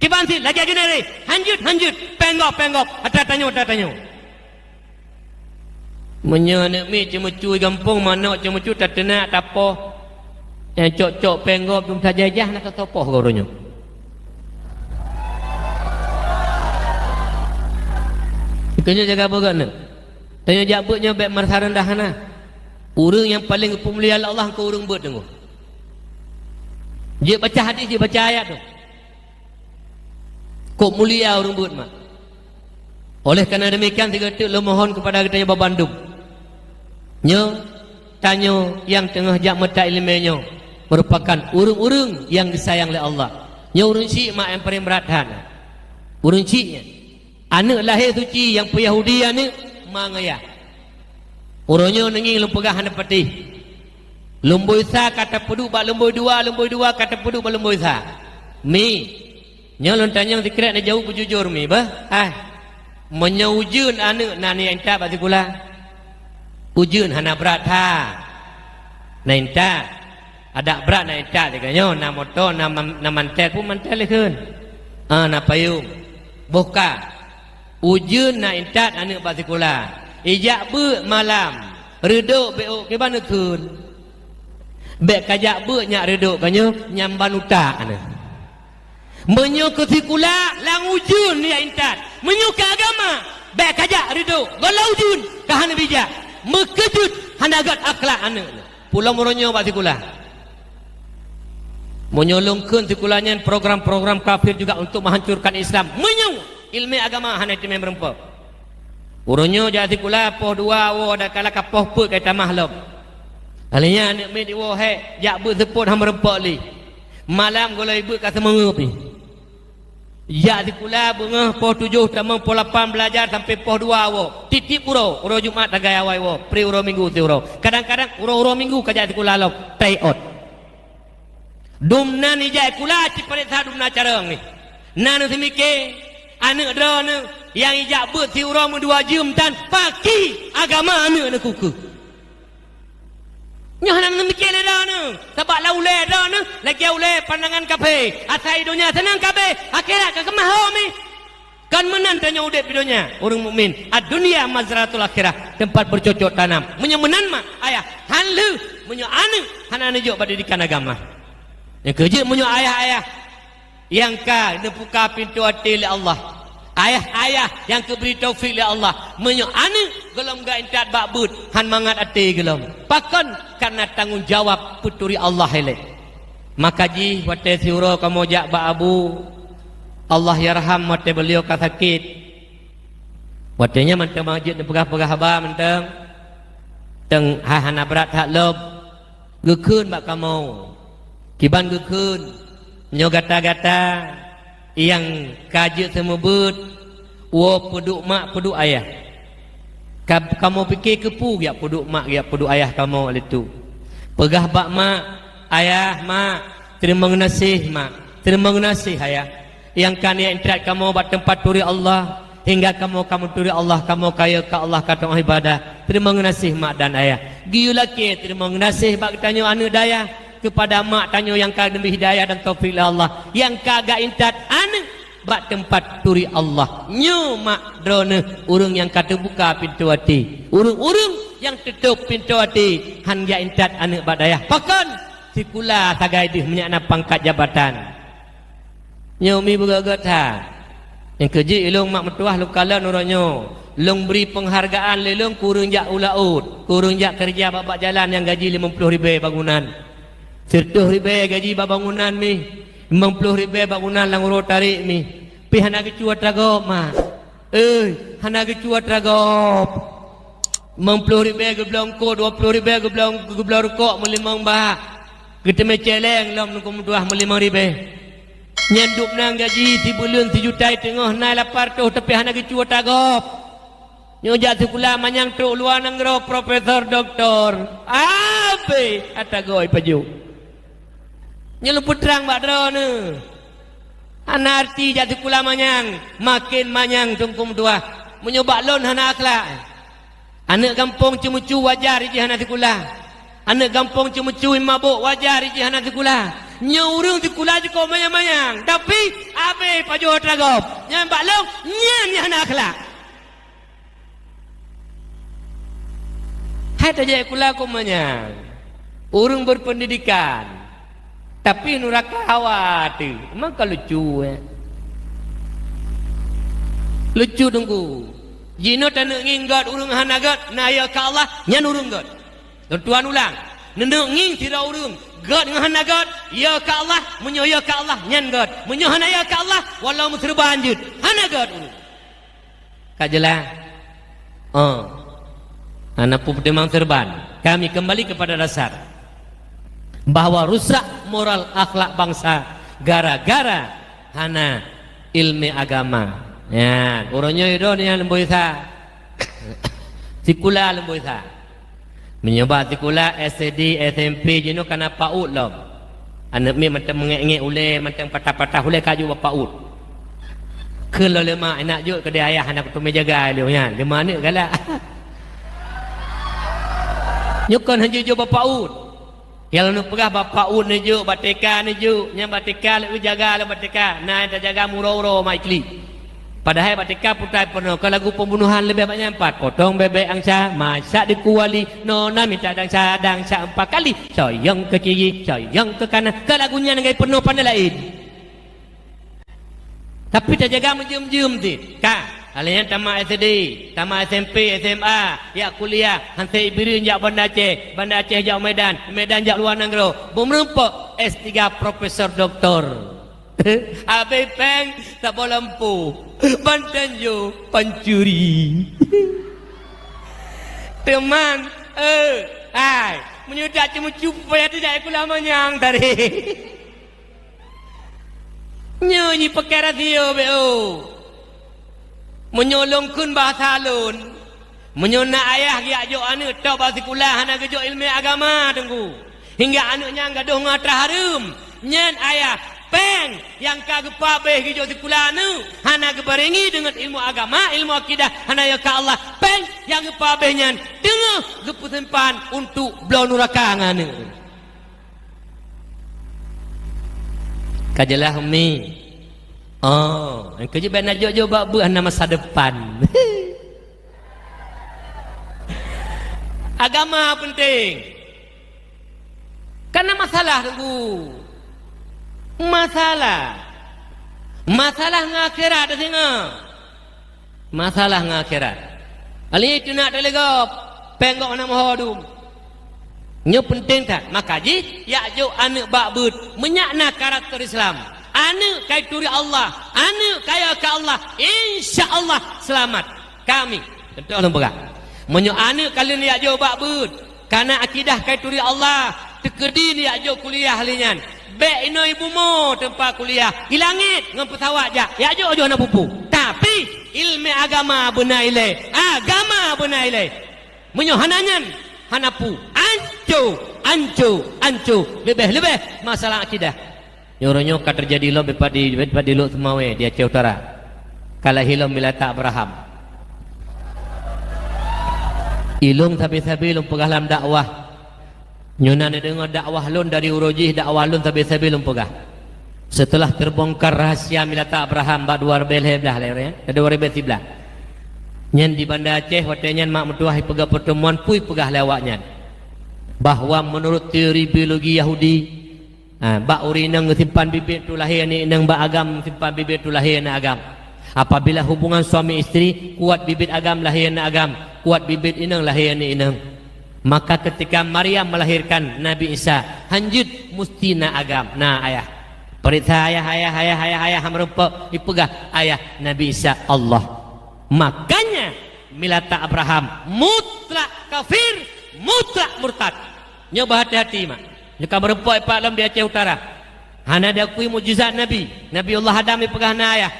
Kiban sit, lagèe Junairy, hanjeuet, hanjeuet, péng gob, péng gob, atra tanyoe, atra tanyoe. Meunyoe aneuk miet ceumeucue gampông, manok ceumeucue tateunak, tapoh, nyang cok-cok péng gob dum tajah-jah na tasoe poh gob uroe nyoe. Keuneuk jaga beugöt nyoe. Tanyoe jak beuet nyoe bèk meurasa reundah hana. Ureueng nyang paleng geupeumulia lé Allah keu ureueng beuet teungku. Jeuet baca hadis, jeuet baca ayat tu. Kok mulia ureueng beuet mak. Oleh karena demikian, sigoe teuk lôn mohon kepada geutanyoe babandum. Nyoe, tanyoe nyang teungoh jak meuta ileumèe nyoe merupakan ureueng-ureueng nyang geusayang lé Allah. Nyoe ureueng syiek mak nyang paleng brat that. Ureueng syiek nyan. Aneuk lahé suci nyang peu Yahudi aneuk ma ngon yah. Uroe nyoe neungieng lôn peugah hana patéh. Lumbôi sa ka tapeuduek bak lumbôi dua, lumbôi dua ka tapeuduek bak lumbôi sa. Mi, nyoe lôn tanyong sikrek neujaweueb beujujur mi, bah? Hai. Meunyoe ujeuen aneuk na intat bak sikula. Ujeuen hana brat that. Na intat. Adak brat na intat lagèe nyoe, na moto, na man-, na mantel pun mantel lé kheun. Ah, na payong. Boh ka. Ujeuen na intat aneuk bak sikula. Ijak beuet malam. Reudok bèk ôk kiban neukheun. Bèk kajak beuet nyak reudok ka nyoe, nyang ban utak aneuk. Meunyoe keu sikula, lam ujeuen jak intat. Meunyoe keu agama, bèk kajak reudok. Gohlom ujeuen, ka hana bijak. Meukeujeuet, hana göt akhlak aneuk. Pulom uroe nyoe bak sikula. Meunyoe lôn kheun sikula nyan program-program kafir juga untuk menghancurkan Islam. Meunyoe ileumèe agama hana teumé meureumpok. Uroe nyoe jak sikula poh dua woe dan kala ka poh peuet ka tamah lom. Akhirnya aneuk miet iwoe hék jak beuet seupôt hana meureumpok lé. Malam gohlom beuet ka seumeungeup jih. Jak sikula beungoh poh tujoh tamong poh lapan beulajar sampoe poh dua woe. Tiep-tiep uroe, uroe Jumat sagai awai woe, pri uroe Minggu siuroe. Kadang-kadang uroe-uroe Minggu ka jak sikula lom, try out. Dum nan ijak sikula cit palék that dum na carông nyoe. Na neuseumiké, aneuk droeneuh nyang ijak beuet siuroe meudua jeuem tan paki agama aneuk neuh keu keuh. Nyoe hana neumikir lé droeneuh, sabab lam ulèe droeneuh lagèe ulèe pandangan kafé. Asai donya seunang ka abéh, akhirat ka keumah ho mi. Kon meunan tanyoe udép di donya, ureueng mukmin. Ad-dunya mazra'atul akhirah, tempat bercocok tanam. Meunyoe meunan mak, ayah, han lheueh meunyoe aneuk hana neujok bak didikan agama. Nyang keujeuet meunyoe ayah-ayah nyang ka neubuka pintoe até lé Allah. Ayah-ayah nyang geubri taufik lé Allah, meunyoe aneuk gohlom geuintat bak beuet, han mangat até gohlom. Pakon? Karena tanggong jawab peuturi Allah ilèe. Maka jih watèe siuroe kamoe jak bak abu, Allahyarham, watèe beuliau ka sakét. Watèe nyan mantong jeuet neupeugah-peugah haba mantong. Teung hai hana brat that lom. Geukheun bak kamoe. Kiban geukheun, nyoe gata-gata nyang ka jeuet seumeubeuet, woe peuduek mak peuduek ayah. Ka, kamoe pike keupeue geujak peuduek mak, geujak peuduek ayah kamoe lé tu. Peugah bak mak, "Ayah, mak, teurimong geunaséh mak, teurimong geunaséh ayah." Nyang ka neuintat kamoe bak teumpat turi Allah, hingga kamoe ka meuturi Allah, kamoe kayèe keu Allah ka teungoh ibadah. Teurimong geunaséh mak dan ayah. Geuyue lakèe teurimong geunaséh bak geutanyoe aneuk dayah, keupada mak tanyoe nyang ka neubri hidayah dan taufik lé Allah, nyang ka geuintat aneuk bak teumpat turi Allah. Nyoe mak droeneuh ureueng nyang ka teubuka pintoe até. Ureueng-ureueng nyang teutôb pintoe até han jak intat aneuk bak dayah. Pakon? Sikula sagai deuh meunyo na pangkat jabatan. Nyoe mi beugöt-göt that. Nyang keujeuet ilôn mak meutuwah lôn kalon uroe nyoe. Lôn bri peunghargaan lé lôn keu ureueng jak u laôt, keu ureueng jak keureuja bak-bak jalan nyang gaji limong ploh ribèe bangunan. Siratoh ribèe gaji bak bangunan mi, limong ploh ribèe bangunan lam uroe tarek mi. Pih hana geucue atra gob mak. Eh, hana geucue atra gob. Limong ploh ribèe geubloe eungkôt, dua ploh ribèe geubloe, geubloe rukok meulimong bak. Geuteumé céléng lom Teungku meutuwah meulimong ribèe. Nyan dum nan gaji sibuleuen sijuta teungoh na lapan ratoh tapi hana geucue atra gob. Nyoe jak sikula manyang trok luwa nanggroe profesor doktor. Abéh atra gob ipajoh. Nyoe lôn peutrang bak droeneuh. Hana arti jak sikula manyang, maken manyang Teungku meutuwah. Meunyoe bak lôn hana akhlak. Aneuk gampông ceumeucue wajar jih hana sikula. Aneuk gampông ceumeucue mabök wajar jih hana sikula. Nyoe ureuëng sikula cukôp manyang-manyang, tapi abéh pajoh atra gob. Nyan bak lôn, nyan nyang hana akhlak. Hai tajak sikula keu manyang. Ureuëng berpendidikan, tapi nuraka hawa teuh. Maka lucu, eh. Lucu Teungku. Jinoe taneuk ngieng gét ureuëng hana gét, na ya keu Allah, nyan ureuëng gét. Lôn tuan ulang, neuneuk ngieng sidroe ureuëng, gét ngon hana gét, ya keu Allah, meunyoe ya keu Allah, nyan gét. Meunyoe hana ya keu Allah, walau meuseureuban jeuet, hana gét ureuëng. Ka jeulaih? Oh. Hana peue peutimang seureuban. Kami kembali kepada dasar. Bahwa rusak moral akhlak bangsa gara-gara hana iéleumé agama. Nyan, uroe nyoe droeneuh nyang leumboi sa. Sikula leumboi sa. Meunyoe bak sikula S D, S M P jinoe kana PAUD lom. Aneuk miet mantong meungék-ngék ulée, mantong patah-patah ulée ka jok bak PAUD. Kheun lom lé mak, "Indak jok keudéh ayah, hana kuteumé jaga lé nyan." Lé mak aneuk galak. Nyoe kon hanjeuet jok bak PAUD. Nyang lôn peugah bak PAUD neujok, bak T K neujok, nyang bak T K lé jaga lé bak T K, na nyang tajaga meuuroe-uroe mak iklik. Padahai bak T K putai peunoh, keu lagu pembunuhan leubeh banyak empat. Potong bebek angsa, masak di kuali, nona minta dangsa, dangsa empat kali. Soyong ke kiri, soyong ke kanan, keu lagu nyan lagée peunoh pandai laén. Tapi tajaga meujeuem-jeuem cit. Ka, lheueh nyan tamat S D, tamat S M P, S M A, jak kuliah, han sép i Bireuen jak Banda Aceh, Banda Aceh jak Medan, Medan jak luwa nanggroe, beumeurumpok S tiga profesor doktor. Abéh péng saboh lampôh, ban tanjoe pancuri. Teuma, eh, hai, meunyoe jak ceumeucue payah tajak sikula manyang tadi. Nyoe jipeukai rasio B O. Meunyoe lôn kheun bahasa lôn, meunyoe na ayah geujak jok aneuk tôb bak sikula hana geujok iéleumé agama Teungku, hingga aneuk nyan gadôh ngon atra hareuem, nyan ayah péng nyang ka geupeuabéh geujok sikula aneuk hana geubarengi deungon ilmu agama, ilmu akidah hana ya keu Allah, péng nyang geupeuabéh nyan teungoh geupeusimpan untuk bloe nuraka ngon aneuk. Ka jeulaih, Umi? Oh, nyang keujeuet bèk na jok-jok bak beuet, hana masa depan. Agama penting. Kana masalah, Teungku. Masalah. Masalah ngon akhirat singoh. Masalah ngon akhirat. Ali teunak teulegop, péng gob hana meuho dum. Nyoe peunteng that. Maka jih, jak jok aneuk bak beuet, meunyak na karakter Islam. Aneuk ka ituri Allah, aneuk ka ya keu Allah, insya Allah seulamat. Kami, contoh lôn peugah. Meunyoe aneuk ka lheueh jak jok bak beuet, kana akidah ka ituri Allah, teukeudi jak jok kuliah lé nyan. Bèk inoe i bumoe teumpat kuliah, i langét ngon peusawat jak, jak jok-jok na pupu. Tapi, iéleumé agama beuna ilée, agama beuna ilée. Meunyoe hana nyan, hana peue. Anco, anco, anco. Leubeh-leubeh masalah akidah. Nyoe uroe nyoe ka teujadi lom dipat di, dipat di Lhokseumawe di Aceh Utara. Ka lahé lom Milatak Abraham. Ilôn sabe-sabe lôn peugah lam dakwah. Nyoe na neudeungoe dakwah lôn dari uroe jih, dakwah lôn sabe-sabe lôn peugah. Seuteulah teubongkar rahasia Milatak Abraham bak dua ribèe lhèe blaih, lhèe, dua ribèe siblaih. Nyan di Banda Aceh, watèe nyan mak meutuah ipeugah peurteumuan, peue ipeugah lé awaknyan, bahwa meunurot teori biologi Yahudi, ha, bak ureueng inong geusimpan bibit tu lahé aneuk inong, bak agam simpan bibit tu lahé aneuk agam. Apabila hubungan suami istri, kuat bibit agam lahé aneuk agam, kuat bibit inong lahé aneuk inong. Maka ketika Maryam melahirkan Nabi Isa, hanjeuet musti na agam, na ayah. Peuriksa ayah, ayah, ayah, ayah, ayah, meurumpok, ipeugah ayah Nabi Isa Allah. Makanya, Milatak Abraham mutlak kafir, mutlak murtad. Nyoe beuhati-hati, mak. Nyoe ka meurumpok ipat lom di Aceh Utara. Hana diakui mukjizat Nabi. Nabi Allah Adam ipeugah na ayah.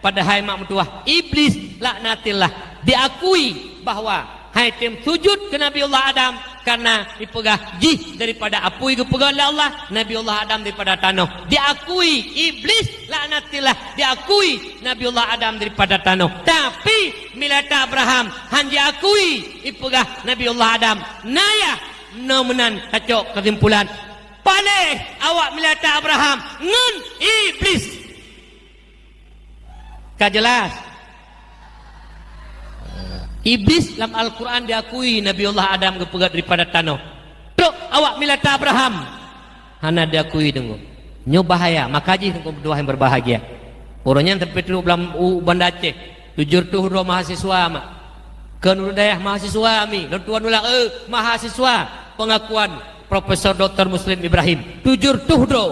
Padahai mak meutuah Iblis laknatillah diakui bahwa hai tem sujud keu Nabi Allah Adam karena ipeugah jih daripada apui geupeugöt lé Allah, Nabi Allah Adam daripada tanoh. Diakui Iblis laknatillah diakui Nabi Allah Adam daripada tanoh. Tapi Milatak Abraham han jiakui ipeugah Nabi Allah Adam na ayah. Meunan meunan tacok keusimpulan. Paléh awak meulata Abraham ngon Iblis. Ka jeulaih? Iblis lam Al-Quran diakui Nabiullah Adam geupeugét daripada tanoh. Trok awak meulata Abraham hana diakui deungon. Nyoe bahaya, maka jih deungon dua yang berbahagia. Uroe nyan sampai trok lam u Banda Aceh, tujoh reutôh droe mahasiswa mak. Keu ureuëng dayah mahasiswa mi, lôn tuan ulang, eh, mahasiswa pengakuan Profesor Doktor Muslim Ibrahim, tujoh reutôh droe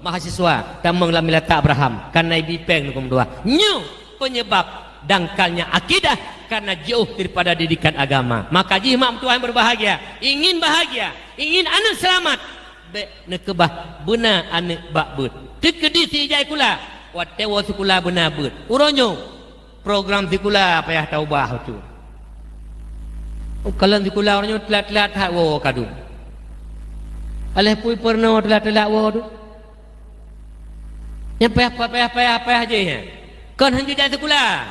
mahasiswa tamong lam meulata Abraham, karena ibi péng deungon dua. Nyoe penyebab dangkalnya akidah karena jauh daripada didikan agama. Maka jih mak meutuah yang berbahagia, ingin bahagia, ingin aneuk selamat, bék neukeubah beuna aneuk bak beuet. Teukeudi si ijai sikula, watée woe sikula beuna beuet. Uroe nyoe program sikula payah taubah tu. Kalon sikula uroe nyoe teulat-teulat that woe kadum. Aléh pui peurunoe teulat-teulat woe tu. Nyang payah, payah, payah, payah jih nyan. Kon hanjeuet jak sikula.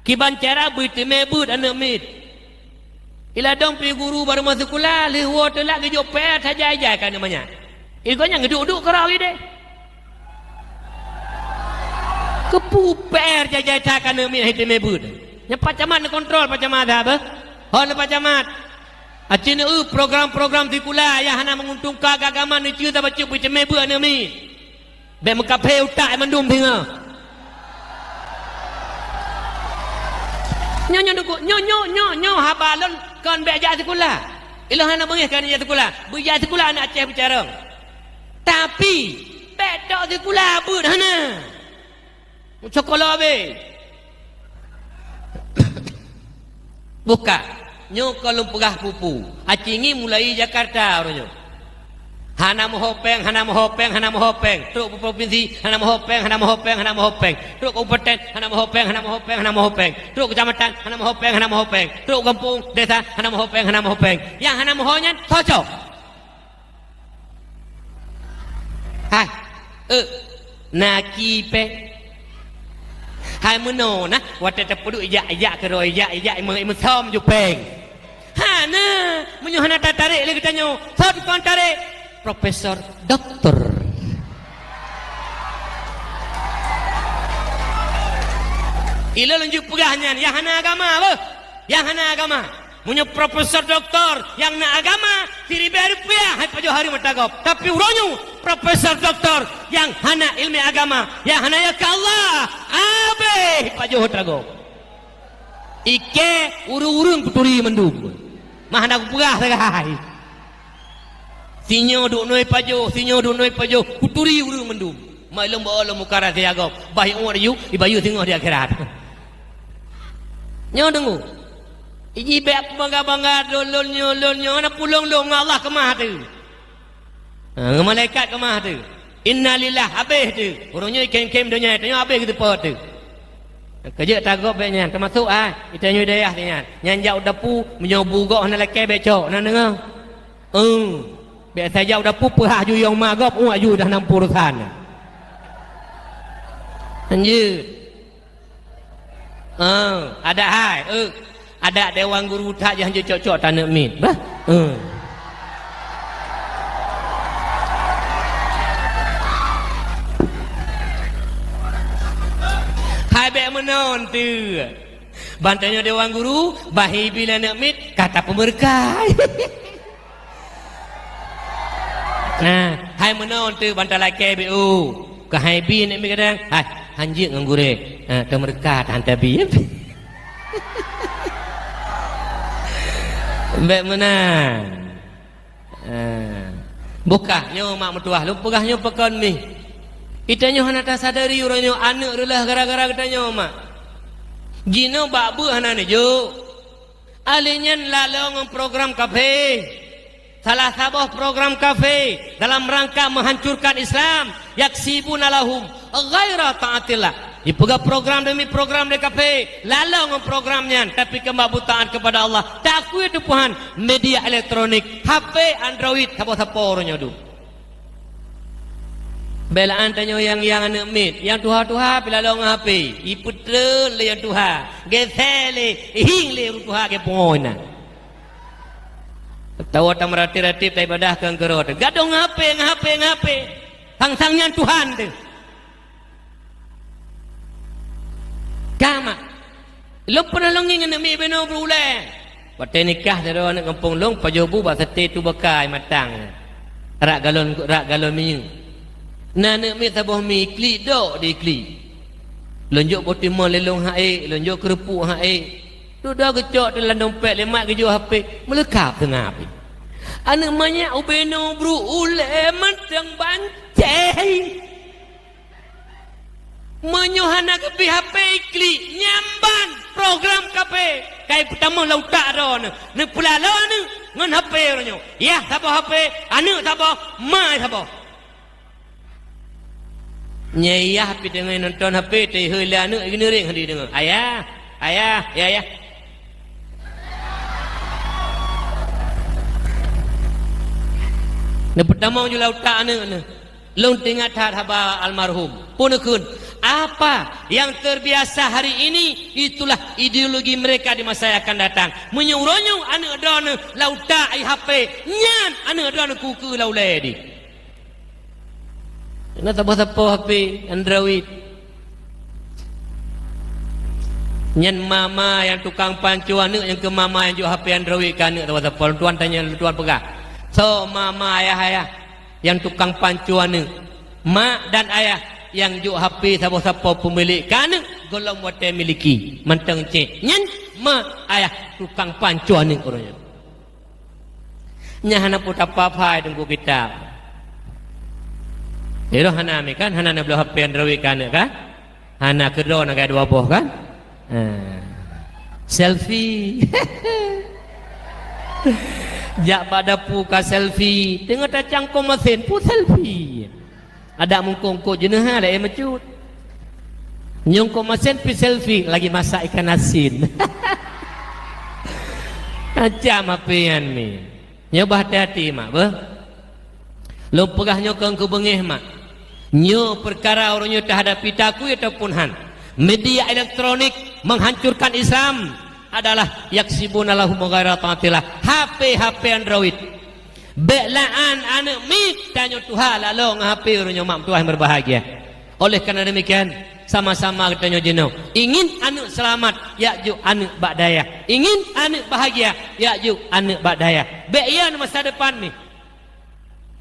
Kiban cara beuteumé beuet aneuk miet. Iladong pi guru barô meusikula, lheueh woe teulat geujok P R saja ijai ka aneuk manyak. Igoe nyang geuduek-duek keurau ideh. Keupeue P R jai-jai that ka aneuk miet hai teumé beuet. Nyang Pak Camat neukontrol Pak Camat dah beuh. Hon Pak Camat. Aci neu program-program sikula nyang hana menguntungkan agama neucue sabacut beuteumé beuet aneuk miet. Bék meukafé utak mandum singoh. Nyoe, nyoe, nyoe, nyoe, nyoe, nyoe haba lôn kon bék jak sikula. Ilôn hana beungéh keu aneuk jak sikula. Beujak sikula aneuk Aceh beucarông. Tapi, bék tok sikula beuet hana. Meucokolo abéh. Buka. Nyoe ka lôn peugah pupu. Aci ngi mulai Jakarta uroe nyoe. Hana meuho péng, hana meuho péng, hana meuho péng. Trok u provinsi, hana meuho péng, hana meuho péng, hana meuho péng. Trok kabupaten, hana meuho péng, hana meuho péng, hana meuho péng. Trok kecamatan, hana meuho péng, hana meuho péng. Trok gampông, desa, hana meuho péng, hana meuho péng. Nyang hana meuho nyan, soe cok. Hai, eh, na ki péng. Hai meunoe na, watée tapeuduek ijak-ijak keudroe, ijak-ijak imeusom ju péng. Hana, meunyoe hana tatarek lé geutanyoe, soe tukang tarek? Profesor, doktor. Ilôn lôn jeuet peugah nyan, nyang hana agama beuh. Nyang hana agama. Meunyoe profesor doktor nyang na agama, siribée rupiah hai pajoh hareuem mata gob. Tapi uroe nyoe, profesor doktor nyang hana ileumé agama, nyang hana yakin Allah, abéh pajoh atra gob. Ikée ureuëng-ureuëng kuturi mandum. Mah hana kupeugah sagai. Sinyoe duek noe pajoh, sinyoe duek noe pajoh, kuturi ureuëng mandum. Mak ilôn bak lôn muka rasa gob, bah iuet yu, ibayeue singoh di akhirat. Nyoe deungoe. Iji bék bangga-bangga lôn, lôn nyoe, lôn nyoe, hana pulong lôn ngon Allah keumah teuh. Ha, ngon malaikat keumah teuh. Innalillah, habéh teuh. Ureuëng nyoe ikhém-khém donya, tanyoe habéh geuteupot teuh. Keujeuet tagob bék nyan, teumasok ah, itanyoe dayah nyan. Nyan jak u dapu, meunyoe bu gob hana lakée bék cok, na deungoe? Eung, bék saja u dapu peuhah ju yong ma gob, uak ju dah nam puluh san. Hanjeuet. Eung, adak hai, eung. Adak dewan guru that jih hanjeuet cok-cok taneuk miet. Bah? Eung. Hai bék meunon teuh. Ban tanyoe dewan guru, bah ibi lé aneuk miet, ka tapeumeureukai. Nah, hai meunon teuh ban talakée B O. Keu hai bi aneuk miet kadang, hai, hanjeuet ngon gurée. Ha, teumeureuka tahan tabi. Bék meunan. Ha. Bukah nyoe mak meutuah, lôn peugah nyoe pakon mi. Itanyoe hana tasadari uroe nyoe aneuk reuloh gara-gara geutanyoe mak. Jinoe bak beuet hana neujok. Ahli nyan laloe ngon program kafé. Salah saboh program kafé dalam rangka meuhancurkan Islam, yaksibuna lahum ghaira taatillah. Jipeugah program demi program lé kafé, laloe ngon program nyan, tapi keu bak beuet taát keupada Allah. Takue teuh Tuhan, media elektronik, H P Android, saboh-saboh uroe nyoe dum. Beulaan tanyoe nyang, nyang aneuk miet, nyang tuha-tuha pi laloe ngon H P, ipeutrön lé nyang tuha, geusék lé, ihieng lé ureuëng tuha geupungo inan. Tawa tameuratéb-ratéb taibadah keu keurot. Gadôh ngon H P, ngon H P, ngon H P. Sang-sang nyan Tuhan teuh. Ka mak. Lôn peunah lôn ngieng aneuk miet binoe beureulée. Watée nikah sidroe aneuk gampông lôn pajoh bu bak saté tu bakai matang. Rak galon, rak galon minyeuk. Na aneuk miet saboh mi klik dok di klik. Lôn jok boh timon lé lôn hak ék, lôn jok keureupuk hak ék. Dudoe geucok teuh lam dompet lé mak geujok H P, meuleukab teungoh H P. Aneuk manyak ubé nyoe bru ulée mantong bancéng. Meunyoe hana geubri H P iklik, nyamban program kafé. Kai peutamong lam utak droeneuh, neupeulalo aneuk ngon H P uroe nyoe. Yah saboh H P, aneuk saboh, ma saboh. Nyan yah pih teungoh nonton H P, teuhôi lé aneuk geuneureng hana jideungoe. "Ayah, ayah, ya, ayah." Neupeutamong ju lam utak aneuk neuh. Lôn teuingat that haba almarhum. Peue neukheun, "Apa yang terbiasa hari ini, itulah ideologi mereka di masa yang akan datang." Meunyoe uroe nyoe aneuk droeneuh lam utak i H P, nyan aneuk droeneuh keu-keu lam ulée di. Na saboh-saboh H P Android. Nyan mama nyang tukang pancô aneuk nyang keu mama nyang jok H P Android keu aneuk saboh-saboh. Tuan tanyong, tuan peugah, "Soe mama ayah-ayah nyang tukang pancô aneuk?" Mak dan ayah nyang jok H P saboh-saboh peumilék keu aneuk gohlom watée miliki mantong cit. Nyan mak ayah tukang pancô aneuk uroe nyoe. Nyan hana peue tapapai teungku kitab. Iroh hana mi kan, hana neubloe H P Android keu aneuk kan? Hana, keudroe na gaya dua boh kan? Ha. Selfie. Jak bak dapu ka selfie, teungoh tacangkong masen pun selfie. Adak meungkong-kong jeuneuh ha, laén meucut. Nyang kok masen pi selfie, lagi masak ikan asin. Macam apa nyan ni? Nyoe bah hati-hati mak beuh. Lôn peugah nyoe keu keubeungéh mak. Nyoe peukara uroe nyoe teuhadapi takui ataupun han. Media elektronik menghancurkan Islam adalah yaksibuna lahum ghaira taatillah. H P, H P Android. Bék la'an aneuk miet tanyoe tuha lalo ngon H P uroe nyoe mak meutuah nyang berbahagia. Oleh karena demikian, sama-sama geutanyoe jinoe ingin aneuk seulamat, jak jok aneuk bak dayah. Ingin aneuk bahagia, jak jok aneuk bak dayah. Bék iya masa depan mi.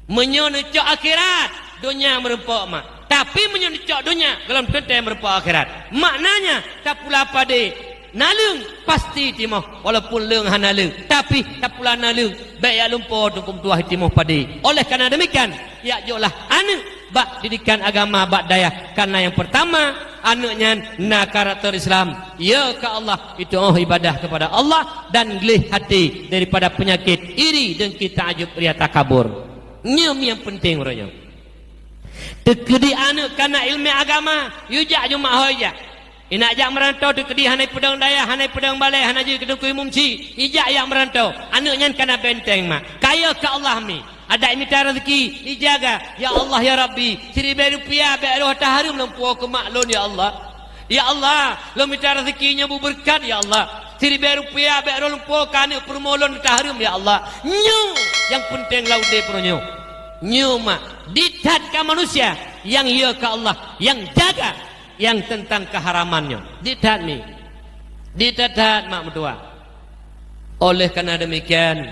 Meunyoe neucok akhirat, donya meureumpok mak. Tapi meunyoe neucok donya, gohlom teuntée meureumpok akhirat. Maknanya, tapula padé, naleueng pasti timoh, walaupun leueng hana le, tapi tapula naleueng, bék jak lumpo teungku meutuah timoh padé. Oleh karena demikian, jak joklah aneuk bak didikan agama bak dayah. Karena yang pertama, aneuk nyan na karakter Islam. Ya ka Allah, itu oh ibadah kepada Allah dan gleh hati daripada penyakit iri, dengki, ta'ajub, ria, takabur. Nyoe nyang penting uroe nyoe. Teukeudi aneuk kana ileumèe agama, yue jak jumat ho ijak. Inak jak meurantau teukeudi hana ipeudong dayah, hana ipeudong balèe, hana jeuet keu teungku imum ci, ijak jak meurantau. Aneuk nyan kana benteng mak. Kaya keu Allah mi. Adak imita rezeki, ijaga. Ya Allah, ya Rabbi, siribèe rupiah bèk roh tahareuem lam po keu mak lôn, ya Allah. Ya Allah, lôn mita rezeki nyang beubeureukat, ya Allah. Siribèe rupiah bèk roh lumpo keu aneuk peurumoh lôn tahareuem, ya Allah. Nyoe nyang peunteng lam udép uroe nyoe. Nyoe mak, di that ka manusia nyang yö keu Allah, nyang jaga nyang teuntang keuharaman nyoe. Di that mi. Di that-that mak meutuah. Oleh karena demikian,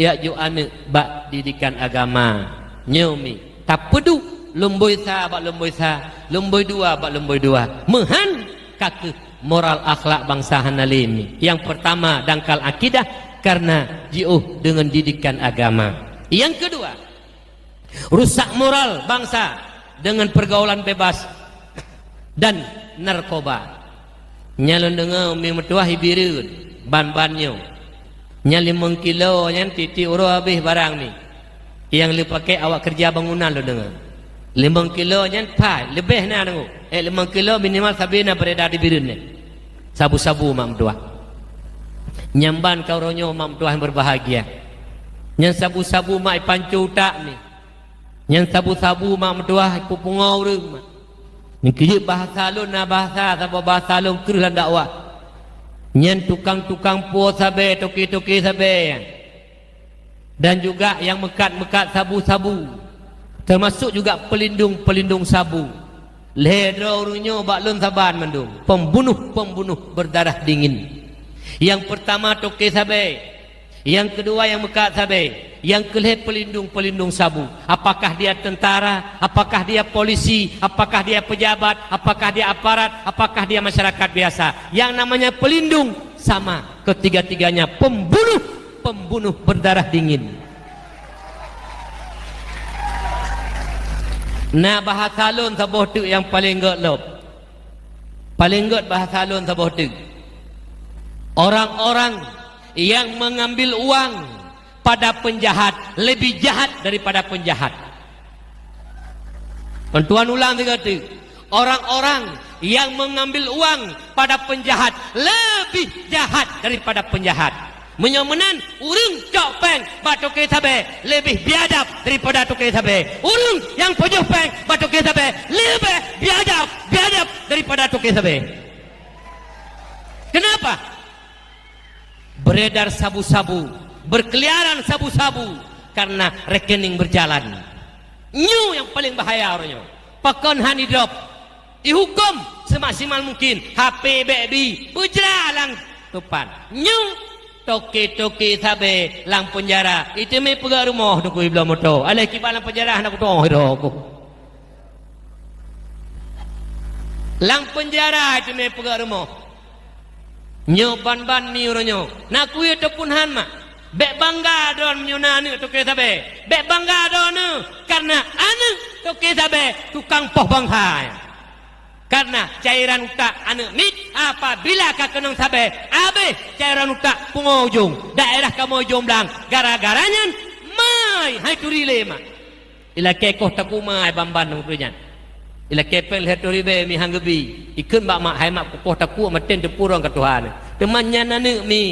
jak jok aneuk bak didikan agama. Nyoe mi, tapeuduek lumbôi sa bak lumbôi sa, lumbôi dua bak lumbôi dua. Meuhan ka keuh moral akhlak bansa hana lé mi. Nyang pertama dangkal akidah karena jiôh deungon didikan agama. Nyang keudua, rusak moral bansa deungon pergaulan bebas dan narkoba. Nyan lôn deungö mi meutuah i Bireuen ban-ban nyoe. Nyan limong kilo nyan tiep-tiep uroe habéh barang mi. Nyang lheueh pakèk awak keureuja bangunan lôn deungö. Limong kilo nyan pha, leubeh na deungö. Eh, limong kilo minimal sabe na beredar di Bireuen nyan. Sabu-sabu mak meutuah. Nyan ban ka uroe nyoe mak meutuah nyang berbahagia. Nyan sabu-sabu mak ipanco utak mi. Nyan sabu-sabu mak meutuah ipeupungo ureueng mak. Nyan keu jeuet bahasa lôn na bahasa saboh bahasa lôn kreueh lam dakwah. Nyan tukang-tukang puwoe sabe, toke-toke sabe nyan. Dan juga nyang meukat-meukat sabu-sabu, teumasuk juga peulindong-peulindong sabu. Lhée droe ureuëng nyoe bak lôn saban mandum, pembunuh-pembunuh berdarah dingin. Nyang peurtama toke sabe, nyang keudua nyang meukat sabe, nyang keulhée peulindong-peulindong sabu. Apakah dia tentara, apakah dia polisi, apakah dia pejabat, apakah dia aparat, apakah dia masyarakat biasa, yang namanya pelindung sama, ketiga-tiganya pembunuh, pembunuh berdarah dingin. Na bahasa lôn saboh teuk nyang paleng gét lom. Paleng gét bahasa lôn saboh teuk. Orang-orang yang mengambil uang pada penjahat lebih jahat daripada penjahat. Tuan ulang tiga teuk. Orang-orang yang mengambil uang pada penjahat lebih jahat daripada penjahat. Meunyoe meunan, ureuëng cok péng bak toke sabe leubeh biadab daripada toke sabe. Ureuëng nyang peujôh péng bak toke sabe leubeh biadab, biadab daripada toke sabe. Kenapa? Beredar sabu-sabu, berkeliaran sabu-sabu karena rekening berjalan. Nyoe nyang paleng bahaya uroe nyoe. Pakon hana idrop? Ihuköm semaksimal mungkin, H P bék bi, peujra lam topan. Nyoe toke-toke sabe lam peunjara, iteumé peugah rumoh teungku ibloe moto. Alah kiban lam peunjara hana kutoh iro ku. Lam peunjara iteumé peugah rumoh. Nyoe ban-ban mi uroe nyoe, na kuyue teupun han mak. Bék bangga droe meunyoe na aneuëk toke sabe. Bék bangga droe neuh, karena aneuëk toke sabe tukang poh bangsa. Karena cairan utak aneuëk miet apabila ka keunong sabe, abéh cairan utak pungo ujong, daerah kamoe ujong blang. Gara-gara nyan mai hai turi lé mak. Ilakée koh takue mai ban-ban ureuëng nyan. Ilakée péng lhée reutôh ribée mi han geubi. Ikheun bak mak, "Hai mak, kukoh takue maté teupurong ka Tuhan." Teuma nyan aneuëk mi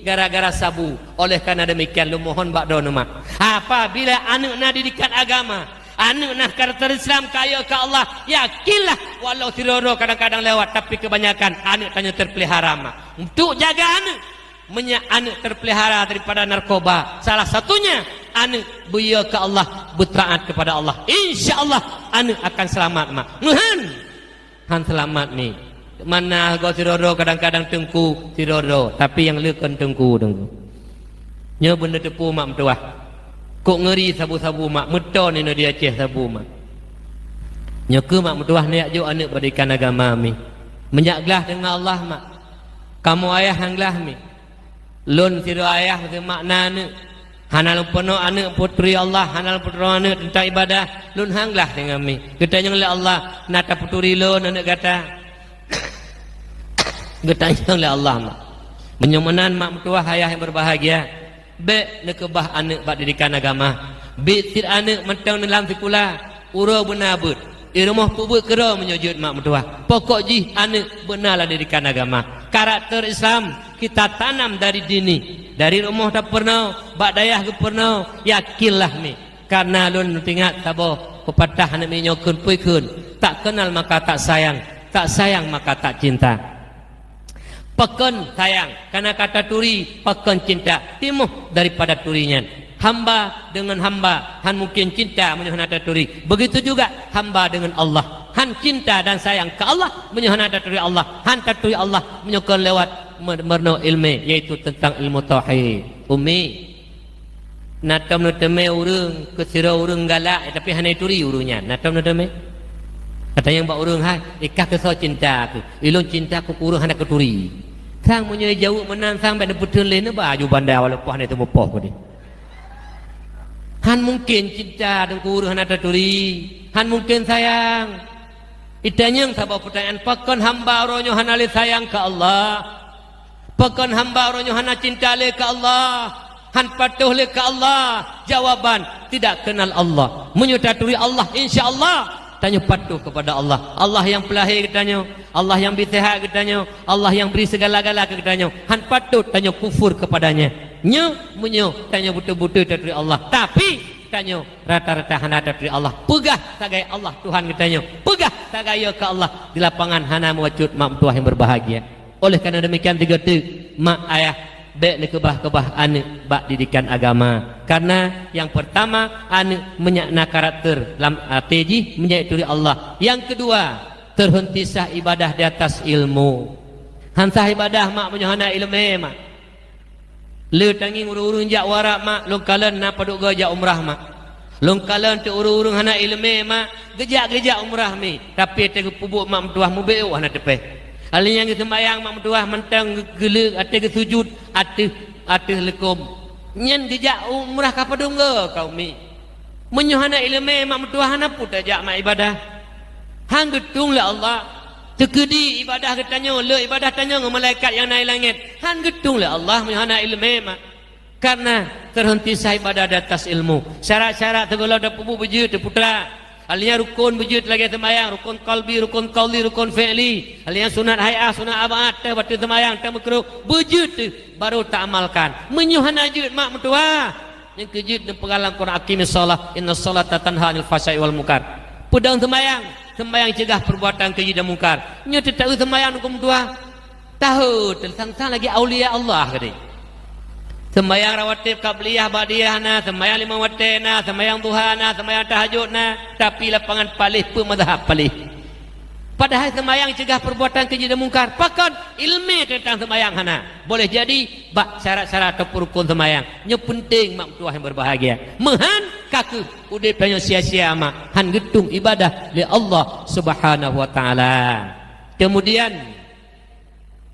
gara-gara sabu. Oleh karena demikian, lôn mohon bak droeneuh mak, apabila aneuëk na didikan agama, aneuëk na karakter Islam, kayée keu Allah, yakinlah walau sidroe-droe kadang-kadang lewat, tapi kebanyakan aneuëk tanyoe teupeulihara mak. Untuk jaga aneuëk, meunyoe aneuëk teupeulihara daripada narkoba, salah satunya aneuëk beuyue keu Allah, beutaát kepada Allah, insya Allah aneuëk akan selamat mak. Meuhan han selamat mi. Mana go sidroe-droe kadang-kadang teungku sidroe-droe, tapi nyang le kon teungku, teungku. Nyoe beuneuteupeu mak meutuwah. Kok ngeuri sabu-sabu mak, meuton inoe di Aceh sabu mak. Nyoe keuh mak meutuwah neujak jok aneuëk bak didikan agama mi. Meunyak glah deungon Allah mak. Kamoe ayah han glah mi. Lôn sidroe ayah meuseue mak na aneuëk. Hana lôn peunoh aneuëk peuturi Allah, hana lôn peunoh aneuëk teuntang ibadah, lôn han glah deungon mi. Geutanyong lé Allah, na tapeuturi lôn aneuëk gata? Geutanyong lé Allah mak. Meunyoe meunan mak meutuwah ayah nyang berbahagia, bék neukeubah aneuëk bak didikan agama. Biet cit aneuëk mantong neulam sikula, uroe beuna beuet. I rumoh peubeuet keudroe meunyoe jeuet mak meutuwah. Pokok jih aneuëk beuna lam didikan agama. Karakter Islam kita tanam dari dini. Dari rumoh tapeurunoe, bak dayah geupeurunoe, yakinlah mi. Karena lôn teuingat saboh peupatah aneuëk miet nyoe kheun peue kheun, "Tak kenal maka tak sayang, tak sayang maka tak cinta." Pakon sayang, karena ka taturi, pakon cinta, timoh daripada turi nyan. Hamba dengan hamba han mungkin cinta meunyoe hana taturi. Begitu juga hamba dengan Allah. Han cinta dan sayang keu Allah meunyoe hana taturi Allah. Han taturi Allah meunyoe kon lewat mer-, meurunoe iéleumé, yaitu teuntang ilmu tauhid. Umi, na tom neuteumé ureuëng keu sidroe ureuëng galak, tapi hana ituri ureuëng nyan. Na tom neuteumé? Ka tanyong bak ureuëng, "Hai, i kah keusoe cinta keuh?" "Ilôn cinta keu ureuëng hana kuturi." Sang meunyoe ijaweueb meunan, sang bék neupeutheun lé neuba aju banda walaupun hana teumeupoh keudeh. Han mungken cinta deungon ureuëng hana taturi. Han mungken sayang. Itanyong saboh peutanyaan, pakon hamba uroe nyoe hana lé sayang keu Allah? Pakon hamba uroe nyoe hana cinta lé keu Allah, han patuh lé keu Allah? Jawaban, tidak kenal Allah. Meunyoe taturi Allah, insya Allah tanyoe patuh kepada Allah. Allah nyang peulahé geutanyoe, Allah nyang bri seuhat geutanyoe, Allah nyang bri segala-gala keu geutanyoe. Han patôt tanyoe kufur kepada-Nya. Nyoe meunyoe tanyoe beutôi-beutôi taturi Allah, tapi tanyoe rata-rata hana taturi Allah. Peugah sagai Allah Tuhan geutanyoe, peugah sagai yo keu Allah, di lapangan hana meubacut mak meutuwah nyang berbahagia. Oleh karena demikian, tiga teuk, mak ayah, bék neukeubah-keubah aneuëk bak didikan agama. Karena yang pertama, aneuk meunyo na karakter lam até jih meunyo turi Allah. Yang kedua, terhenti sah ibadah di atas ilmu. Han sah ibadah mak meunyo hana ileumé mak. Le tangieng ureuëng-ureuëng jak u Arab mak, lôn kalon na padub goe jak umrah mak. Lôn kalon teuk ureuëng-ureuëng hana ileumé mak, geujak-geujak umrah mi, tapi até geupeubuet mak meutuwah mubeuôk hana teupéh. Alèh nyan geuseumbahyang mak meutuwah mantong geuleuk até geusujut ateueh, ateueh leukôm. Nyan geujak umrah ka padub goe ka umi. Meunyoe hana ileumé mak meutuwah hana peue tajak mak ibadah. Han geutueng lé Allah. Teukeudi ibadah geutanyoe, le ibadah tanyoe ngon malaikat nyang na i langét. Han geutueng lé Allah meunyoe hana ileumé mak. Karena terhenti sah ibadah di atas ilmu. Syarat-syarat sigohlom tapeubuet beujeuet teuputra. Alèh nyan rukon beujeuet lagée seumbahyang, rukon qalbi, rukon qauli, rukon fi'li. Alèh nyan sunat hai'ah, sunat ab'ad, teuh bateue seumbahyang, teuh meukruh, beujeuet teuh baru taamalkan. Meunyoe hana jeuet mak meutuwah, nyang keujeuet neupeugah lam Quran, "Aqimis shalah, innas shalata tanha 'anil fahsya'i wal munkar." Peudong seumbahyang, seumbahyang cegah perbuatan keji dan mungkar. Nyoe teuta seumbahyang ngon meutuwah. Tahu, teusang-sang lagi aulia Allah keudeh. Seumbahyang rawatib qabliyah ba'diyah na, seumbahyang limong watée na, seumbahyang duha na, seumbahyang tahajud na, tapi lapangan paléh peue mazhab paléh. Padahai seumbahyang cegah perbuatan keji dan mungkar. Pakon? Ileumé teuntang seumbahyang hana. Boleh jadi bak syarat-syarat ataupun rukon seumbahyang. Nyoe penting mak meutuwah nyang berbahagia. Meuhan ka keuh udeb tanyoe sia-sia mak, han geutueng ibadah lé Allah Subhanahu wa Taala. Kemudian,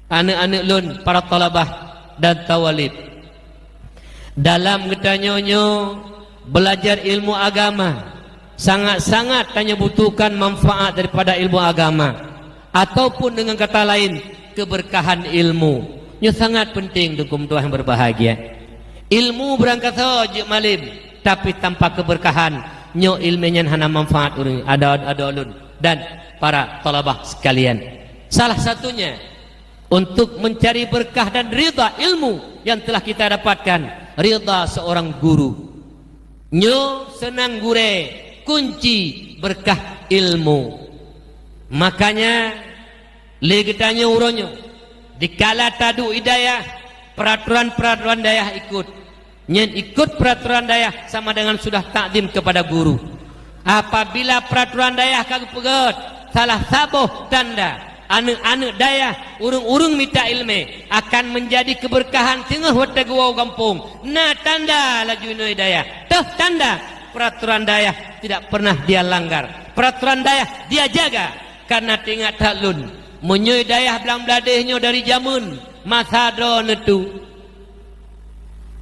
aneuëk-aneuëk lôn, para thalabah dan thawalib, dalam geutanyoe nyoe beulajar ilmu agama, sangat-sangat tanyoe butuhkan manfaat daripada ilmu agama, ataupun deungon kata laén, keberkahan ilmu. Nyoe sangat penting, teungku meutuwah nyang berbahagia. Ilmu beurangkasoe jeuet malem, tapi tanpa keberkahan, nyoe ileumé nyan hana manfaat ureuëng, adoe-adoe lôn dan para thalabah sekalian. Salah satunya, untuk mencari berkah dan ridha ilmu yang telah kita dapatkan, ridha seorang guru. Nyoe seunang gurée kunci berkah ilmu. Makanya, lé geutanyoe uroe nyoe, dikala taduek i dayah, peraturan-peraturan dayah ikot. Nyan ikot peraturan dayah sama dengan sudah takzim kepada guru. Apabila peraturan dayah ka geupeugét, salah saboh tanda aneuëk-aneuëk dayah, ureuëng-ureuëng mita ileumé akan menjadi keberkahan teungoh watée geuwoe u gampông. Na tanda laju inoe dayah. Toh tanda peraturan dayah tidak pernah dia langgar. Peraturan dayah dia jaga. Karena teuingat that lôn, meunyoe dayah Blang Bladeh nyoe dari jameun masa droeneuh tu,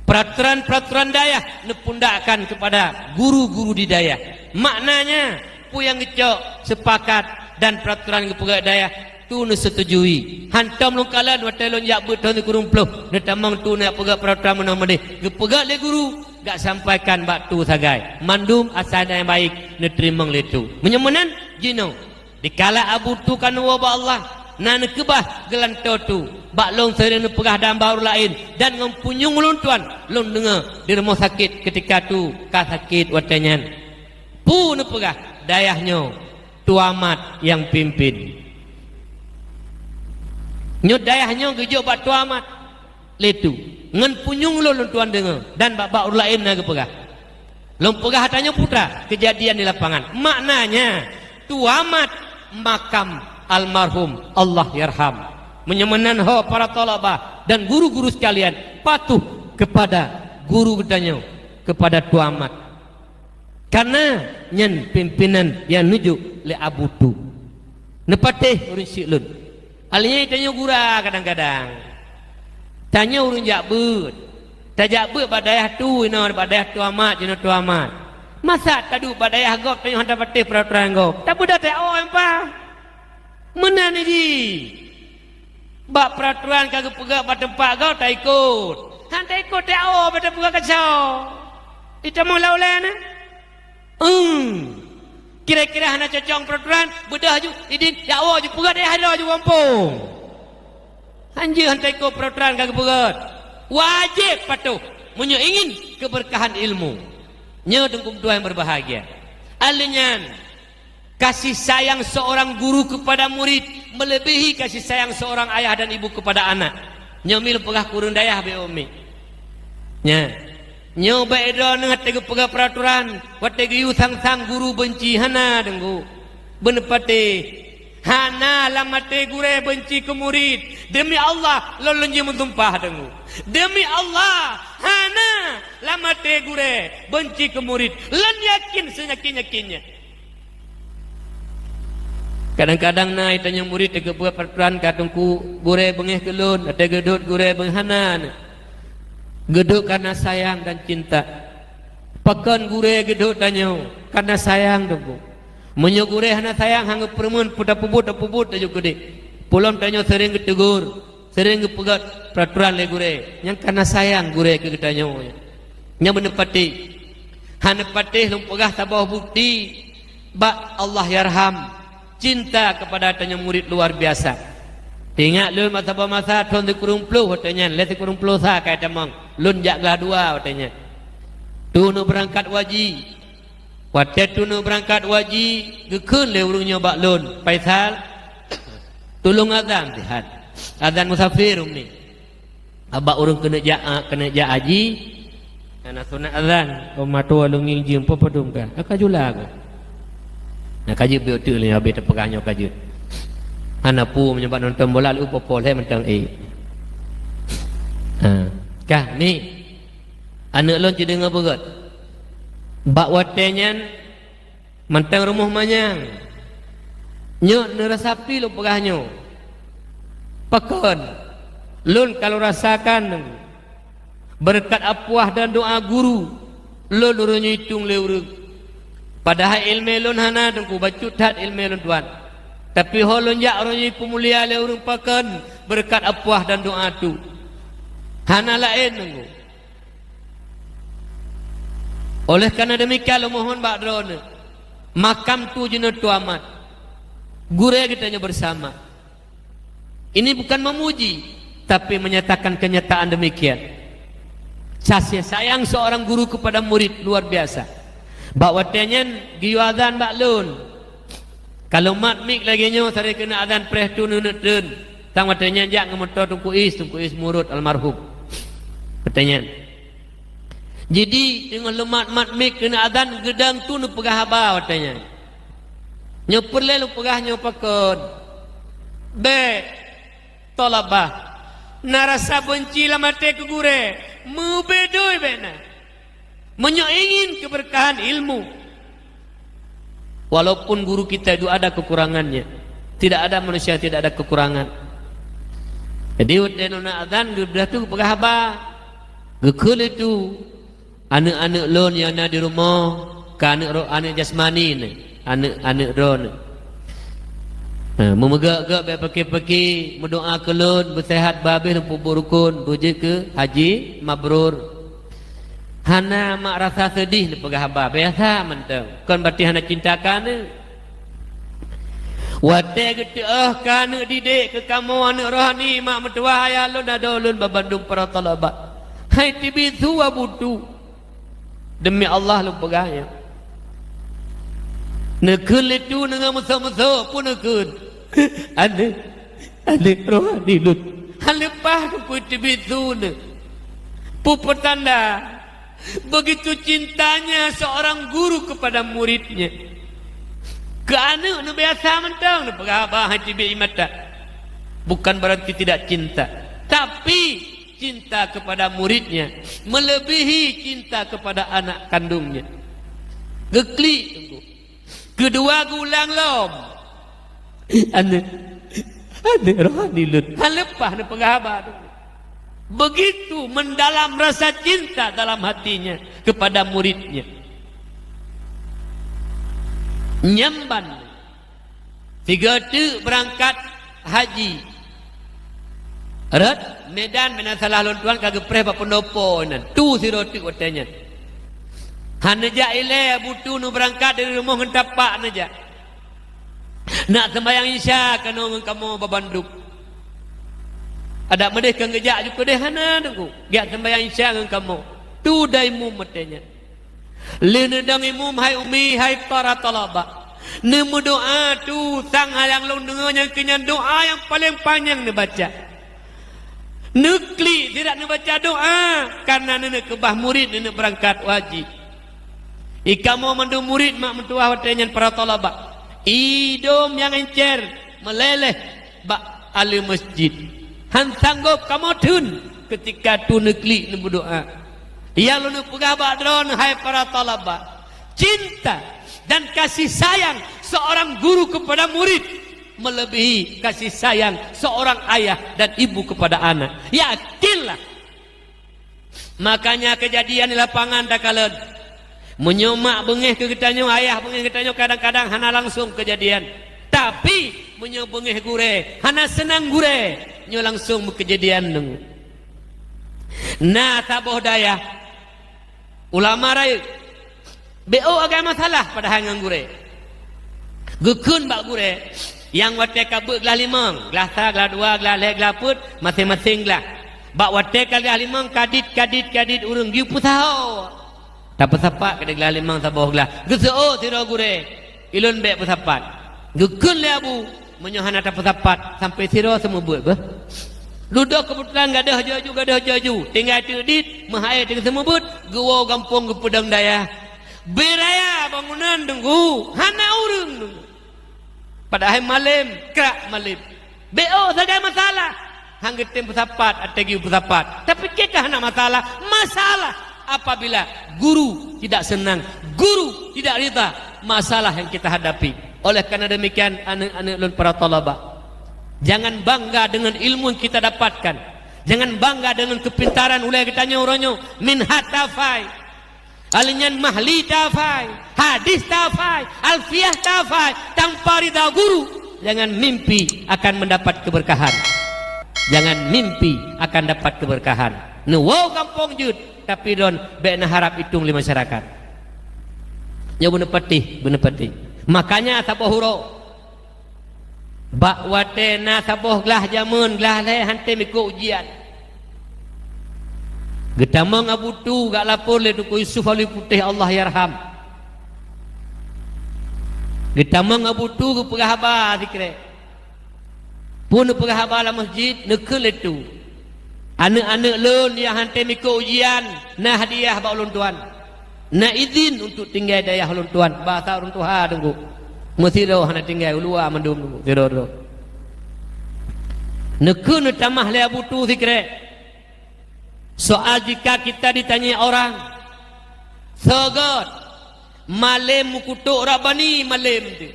peraturan-peraturan dayah neupundakkan kepada guru-guru di dayah. Maknanya, peue nyang geucok, sepakat dan peraturan geupeugah dayah tu neusetujui. Hantom lôn kalon watée lôn jak beuet thôn sikureueng ploh, neutamong tu neupeugah peraturan meunoe meudeh. Geupeugah lé guru, gak sampaikan bak tu sagai. Mandum asai nyang baik neuteurimong lé tu. Meunyoe meunan, jinoe. Dikala Abu Tu ka neuwoe bak Allah, na neukeubah geulantoe tu, bak lôn seuring neupeugah dan bak ureuëng laén, dan ngon punyueng ulôn tuan lôn deungoe di rumoh sakét keutika tu ka sakét watée nyan. Peue neupeugah, dayah nyoe Tuamat nyang pimpén. Nyoe dayah nyoe geujok bak Tuamat. Lé tu, ngon punyueng lôn lôn tuan deungoe, dan bak-bak ureuëng laén na geupeugah. Lôn peugah tanyoe putra keujadian di lapangan. Maknanya, Tuamat makam almarhum Allahyarham. Meunyoe meunan ho para thalabah dan guru-guru sekalian, patuh kepada guru geutanyoe, kepada Tuamat. Karena nyan pimpinan nyang neujok lé Abu Tu. Neupatéh ureuëng syik lôn. Alheuh tanyoe gura kadang-kadang. Tanyoe ureuëng jak beuet. Tajak beuet bak dayah tu inoe, bak dayah Tuamat, jinoe Tuamat. Masa taduek bak dayah gob tanyoe hana tapatéh peraturan gob. Tapeugah teuh oh nyang paih. Meunan jih. Bak peraturan ka geupeugah bak teumpat gob taikot. Han taikot teuh oh bak tapeugah kacau. Itamong lau laén, eh? Hmm. Kira-kira hana cocok peraturan, beudôh ju idin, ya Allah, ju peugah dayah droe ju gampông. Hanjeuet han taikot peraturan ka geupeugah. Wajéb patuh meunyoe ingin keberkahan ilmu. Nyoe teungku tuan yang berbahagia. Alheuh nyan, kasih sayang seorang guru kepada murid melebihi kasih sayang seorang ayah dan ibu kepada anak. Nyoe mi lôn peugah keu ureuëng dayah beu mi. Nya. Nyoe bak droeneuh watée geupeugah peuraturan, watée geuyue sang-sang guru beunci, hana deungoe. Beuneupatéh, hana lam até gurée beunci keu murit. Deumi Allah, lôn, lôn jimeusumpah deungoe. Deumi Allah, hana lam até gurée beunci keu murit. Lôn yakin seuyakin-yakinnya. Kadang-kadang na tanyoe murit teugeubeuet peuraturan ka teungku, gurée beungéh keu lôn, watée geudhôt gurée beungéh, hana. Geudhôt kareuna sayang dan cinta. Pakon gurée geudhôt tanyoe? Kareuna sayang teungku. Meunyoe gurée hana sayang, han geupeureumeun, peue tapeubuet, tapeubuet tajak keudeh. Peulom tanyoe seuréng geuteugur, seuréng geupeugét peuraturan lé gurée, nyang kareuna sayang gurée keu geutanyoe. Nyan beuneupatéh. Hana patéh lôn peugah saboh bukeuti bak Allahyarham, cinta keupada tanyoe murit luar biasa. Teuingat lôn masa-masa thôn sikureueng ploh watée nyan, lé sikureueng ploh sa ka tamong, lôn jak glah dua watée nyan. Tuneuk beurangkat u haji. Watée tuneuk beurangkat u haji, geukheun lé ureuëng nyoe bak lôn, "Faisal, tulông azan sihat. Azan musafir, Umi." Abak ureuëng keuneuk jak, keuneuk jak haji, hana sunat azan. Oh, matoe lôn ngieng jeuem, peue padum ka? Ka jula ka. Na ka jeuet, beu teuk lé, habéh teupeugah nyoe ka jeuet. Hana peue, meunyoe bak nonton bola, lé upo-po lé mantong, eh. Ha. Kah, ni. Aneuëk lôn ci deungoe beugét. Bak watée nyan, mantong rumoh manyang. Nyoe neurasa pi lôn peugah nyoe. Pakon? Lôn ka lôn rasakan beureukat apuah dan doá guru lôn uroe nyoe itong lé ureuëng. Padahai iéleumé lôn hana teungku, bacut that iéleumé lôn tuan. Tapi ho lôn jak uroe nyoe ipeumulia lé ureuëng, pakon? Beureukat apuah dan doá tu. Hana laén teungku. Oleh karena demikian, lôn mohon bak droeneuh, makam tu jinoe tuamat, gurée geutanyoe bersama. Ini bukan memuji, tapi menyatakan kenyataan demikian. Kasih sayang seorang guru kepada murid luar biasa. Bak watée nyan geuyue azan bak lôn. Ka lôn mat mik lagée nyoe, sabe keuneuk azan preh tu neuneuk treun. Sang watée nyan jak ngon moto Teungku Is, Teungku Is Murot almarhum. Watée nyan. Jadi, teungoh lôn mat-mat mik keuneuk azan, geudong tu neupeugah haba watée nyan. Nyoe peureulée lôn peugah nyoe pakon? Bék, thalabah, na rasa beunci lam até keu gurée, meubeudôi bék na. Meunyoe ingin keberkahan ilmu, walaupun guru kita itu ada kekurangannya, tidak ada manusia tidak ada kekurangan. Jadi, watée neuneuk azan, geudah tu geupeugah haba, geukheun lé tu, aneuëk-aneuëk lôn nyang na di rumoh, ka aneuëk ro-, aneuëk jasmani nyan, aneuëk-aneuëk droeneuh. Ha, meumeugét-gét bék peuki-peuki, meudoá keu lôn, beuseuhat, beu habéh lôn peubuet rukon, beujeuet keu haji mabrur. Hana mak rasa seudeh neupeugah haba, biasa mantong. Kon berarti hana cinta keu aneuëk. Watée geuteuôh keu aneuëk didik, keu kamoe aneuëk rohani, mak meutuwah ayah lôn, adoe lôn, bak bandum para thalabah. Hai teubiet su Abu Tu. Deumi Allah lôn peugah nyan. Neukheun lé tu deungon meusok-meusok, peue neukheun? Aneuëk, aneuëk rohani lôn. Han leupah keu teubiet su nyan. Peue peutanda? Begitu cintanya seorang guru kepada muridnya. Keu aneuëk neubiasa mantong neupeugah haba han teubiet ié mata. Bukan berarti tidak cinta. Tapi cinta kepada muridnya melebihi cinta kepada anak kandungnya. Geuklik teungku. Keudua geuulang lom. Aneuëk, aneuëk rohani lôn. Han leupah neupeugah haba tu. Begitu mendalam rasa cinta dalam hatinya kepada muridnya. Nyamban. Sigoe teuk beurangkat haji. Rot Medan, meunan salah lôn tuan ka geupreh bak peundopo nyan. Tu sidroe teuk watée nyan. Han neujak ilée Abu Tu, neubeurangkat dari rumoh ngon tapak neujak. Nak seumbahyang Isya keunoe ngon kamoe bak bandum. Adak meudeh keu geujak ju keudeh hana teungku. Jak seumbahyang Isya ngon kamoe. Tu dai mum watée nyan. Lheueh neudong imum, hai umi, hai para thalabah, neumeudoá tu sang nyang lôn deungoe nyang keu nyan doá nyang paleng panyang neubaca. Neuklik, tidak neubaca doa, karena neuneuk keubah murit, neuneuk beurangkat wajéb. I kamoe mandum murit mak meutuwah watée nyan para thalaba. Idum nyang encer, meuléléh bak aleue masjid. Han sanggop kamoe theun keutika tu neuklik neubeudoa. Nyang lôn peugah bak droeneuh, hai para thalaba, cinta dan kasih sayang seorang guru kepada murid melebihi kasih sayang seorang ayah dan ibu kepada anak. Yakinlah. Makanya kejadian di lapangan takalon. Meunyoe mak beungéh keu geutanyoe, ayah beungéh geutanyoe, kadang-kadang hana langsung kejadian. Tapi meunyoe beungéh gurée, hana seunang gurée, nyoe langsung meukeujadian deungoe. Na saboh dayah, ulama rayeuk, bék ôk agam masalah padahai ngon gurée. Geukheun bak gurée, nyang watée ka beuet glah limong, glah sa, glah dua, glah lhée, glah peuet, maséng-maséng glah. Bak watée ka glah limong, kadit, kadit, kadit ureuëng geupeusaho. Tapeusapat keudeh glah limong saboh glah. Geuseuôt sidroe gurée, "Ulôn bék peusapat." Geukheun lé Abu, "Meunyoe hana tapeusapat, sampoe sidroe seumeubeuet beuh." Dudoe keubeutulan gadôh jaju, gadôh jaju, tinggai teudit, meuhai teuk seumeubeuet, geuwoe gampông geupeudong dayah. Beuraya bangunan deungoe, hana ureuëng deungoe. Padahai malém, krak malém. Bék ôk sagai masalah. Han geutem peusapat, ateueh geupeusapat. Tapi keu ka hana masalah. Masalah apabila guru tidak senang, guru tidak rida, masalah yang kita hadapi. Oleh karena demikian, aneuk-aneuk lôn para thalaba, jangan bangga dengan ilmu yang kita dapatkan. Jangan bangga dengan kepintaran ulée geutanyoe uroe nyoe. Minhat tafai. Alnyan mahli tafai, hadis tafai, alfiah tafai, tanpa rida guru, jangan mimpi akan mendapat keberkahan. Jangan mimpi akan dapat keberkahan. Neuwoe gampông jeuet, tapi droen bék neuharab itong lé masyarakat. Nyoe beuneupatéh, beuneupatéh. Makanya saboh uroe, bak watée na saboh glah jameun, glah lhée han tem ikôt ujian. Geutamong Abu Tu gak lapor lé Teungku Yusuf Alwi Putéh, Allah yarham. Geutamong Abu Tu geupeugah haba sikrek. Peue neupeugah haba lam masjid, neukheun lé Tu. Aneuk-aneuk lôn nyang han tem ikôt ujian, na hadiah bak ulôn tuan. Na idhin untuk tinggai dayah ulôn tuan, basa ureuëng tuha teungku. Meusidroe hana tinggai, uluwa mandum teungku, sidroe-droe. Neukheun neutamah lé Abu Tu sikrek. Soal jika kita ditanyai orang, soe göt, malém meukutok Rabbani malém teuh.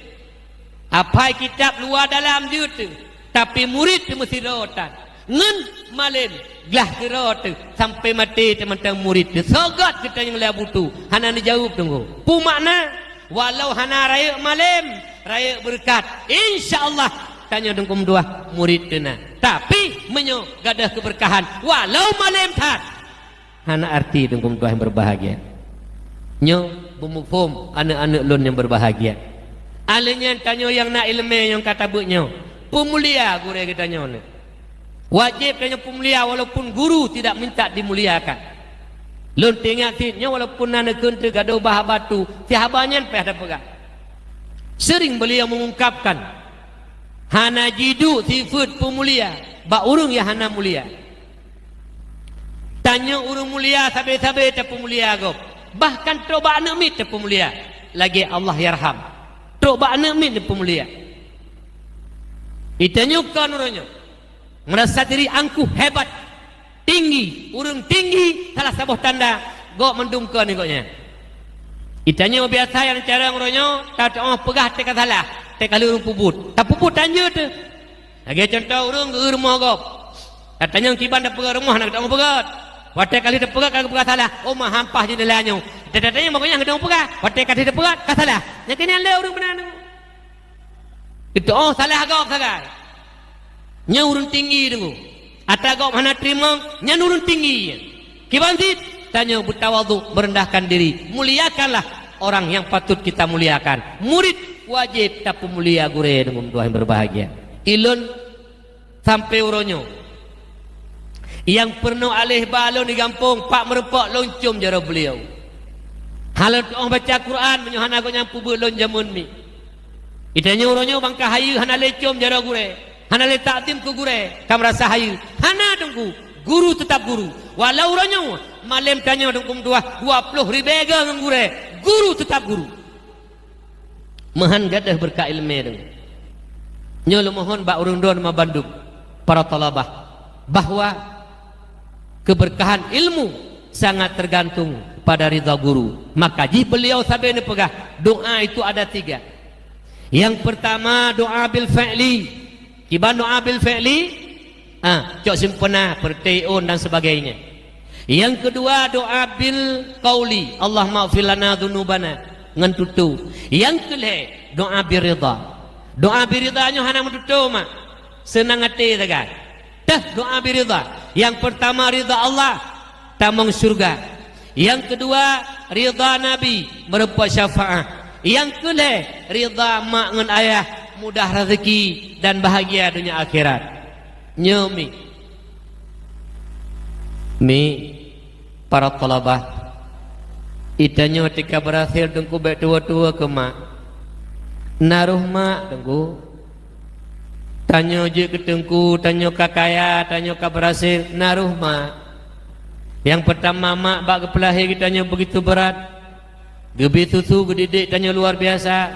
Aphai kitab luwa dalam jeuet teuh, tapi murit teuh meusidroe tan. Ngon malém glah keudroe teuh sampai maté teumantong murit teuh. Soe göt geutanyong lé Abu Tu, hana neujaweueb teungku. Peue makna? Walau hana rayeuk malém, rayeuk beureukat, insya Allah tanyoe dungkum dua murit teuh na. Tapi meunyoe gadôh keubeureukahan, walau malém that, hana arti dungkum tuah nyang berbahagia. Nyoe beumuphom aneuk-aneuk lôn nyang berbahagia. Alheuh nyan tanyoe nyang na iéleumé nyang ka tabeuet nyoe, peumulia gurée geutanyoe nyoe. Wajéb tanyoe peumulia walaupun guru tidak minta dimuliakan. Lôn teuingat cit nyoe walaupun na neukheun teuh gadôh bah batu, si haba nyan payah tapeugah. Sering beliau mengungkapkan, hana jiduek sifeuet peumulia bak ureuëng nyang hana mulia. Tanyoe ureuëng mulia sabe-sabe tapeumulia gob. Bahkan trok bak aneuk miet tapeumulia. Lagée Allah yarham. Trok bak aneuk miet tapeumulia. Itanyoe kon uroe nyoe meurasa diri angkuh hebat, tinggi, ureuëng tinggi salah saboh tanda gob mandum kon nibak nyan. Itanyoe biasa nyang carông uroe nyoe, tatu'oh peugah teuka salah, teuka lheueh ureuëng peubuet. Tapeubuet tanjeuet teuh. Lagée cuntoh ureuëng geu rumoh gob. Tatanyong kiban tapeugét rumoh hana geutanyoe peugét. Watée ka lheueh tapeugét ka geupeugah salah, "Oh, meuhampah jeundela nyoe." Tatanyong bak gobnyan geutanyoe peugah, watée ka lheueh tapeugét ka salah. Nyang keunan lé ureuëng meunan. Geutanyoe salah gob sagai. Nyoe ureuëng tinggi teungku. Atra gob hana teurimong, nyan ureuëng tinggi. Kiban cit, tanyoe beutawadhu, merendahkan diri. Muliakanlah orang yang patut kita muliakan. Murit wajéb tapeumulia gurée, teungku tuan berbahagia. Ilôn sampai uroe nyoe, nyang peurunoe aléh ba lôn di gampông, Pak Meureumpok, lôn com jaroe beuliau. Hana lôn tu'oh baca Quran meunyoe hana gobnyan peubeuet lôn jameun mi. Itanyoe uroe nyoe bangka hayeue hana lé com jaroe gurée. Hana lé takzim keu gurée, ka meurasa hayeue. Hana, Teungku, guru teutab guru. Walau uroe nyoe malém tanyoe, Teungku meutuah, dua ploh ribée goe ngon gurée, guru teutab guru. Meuhan gadôh beureukat ileumé, Teungku. Nyoe lôn mohon bak ureuëng droeneuh mandum, para thalabah, bahwa keberkahan ilmu sangat tergantung pada ridha guru. Maka jih beliau sabe neupeugah, doa itu ada tiga. Yang pertama, doa bil fi'li. Kiban doa bil fi'li? Ah, cok sempena, peureuté ôn dan sebagainya. Yang kedua, doa bil qauli, "Allahummaghfir lana dzunubana," ngon tutoe. Yang keulhée, doa bil ridha. Doa bil ridha nyoe hana meututoe, mak. Seunang até sagai. Teuh doa bi ridha. Yang pertama ridha Allah, tamong syurga. Yang kedua ridha Nabi, meureumpok syafaat. Yang keulhée ridha mak ngon ayah, mudah rezeki dan bahagia dunia akhirat. Nyoe mi. Mi. Para thalabah, itanyoe tika beurhasil teungku bék tuwoe-tuwoe keu mak. Na roh mak teungku. Tanyoe jeuet keu teungku, tanyoe ka kaya, tanyoe ka beurhasil, na roh mak. Nyang peurtama mak bak geupeulahé geutanyoe beugitu brat. Geubri susu geudidik tanyoe luar biasa,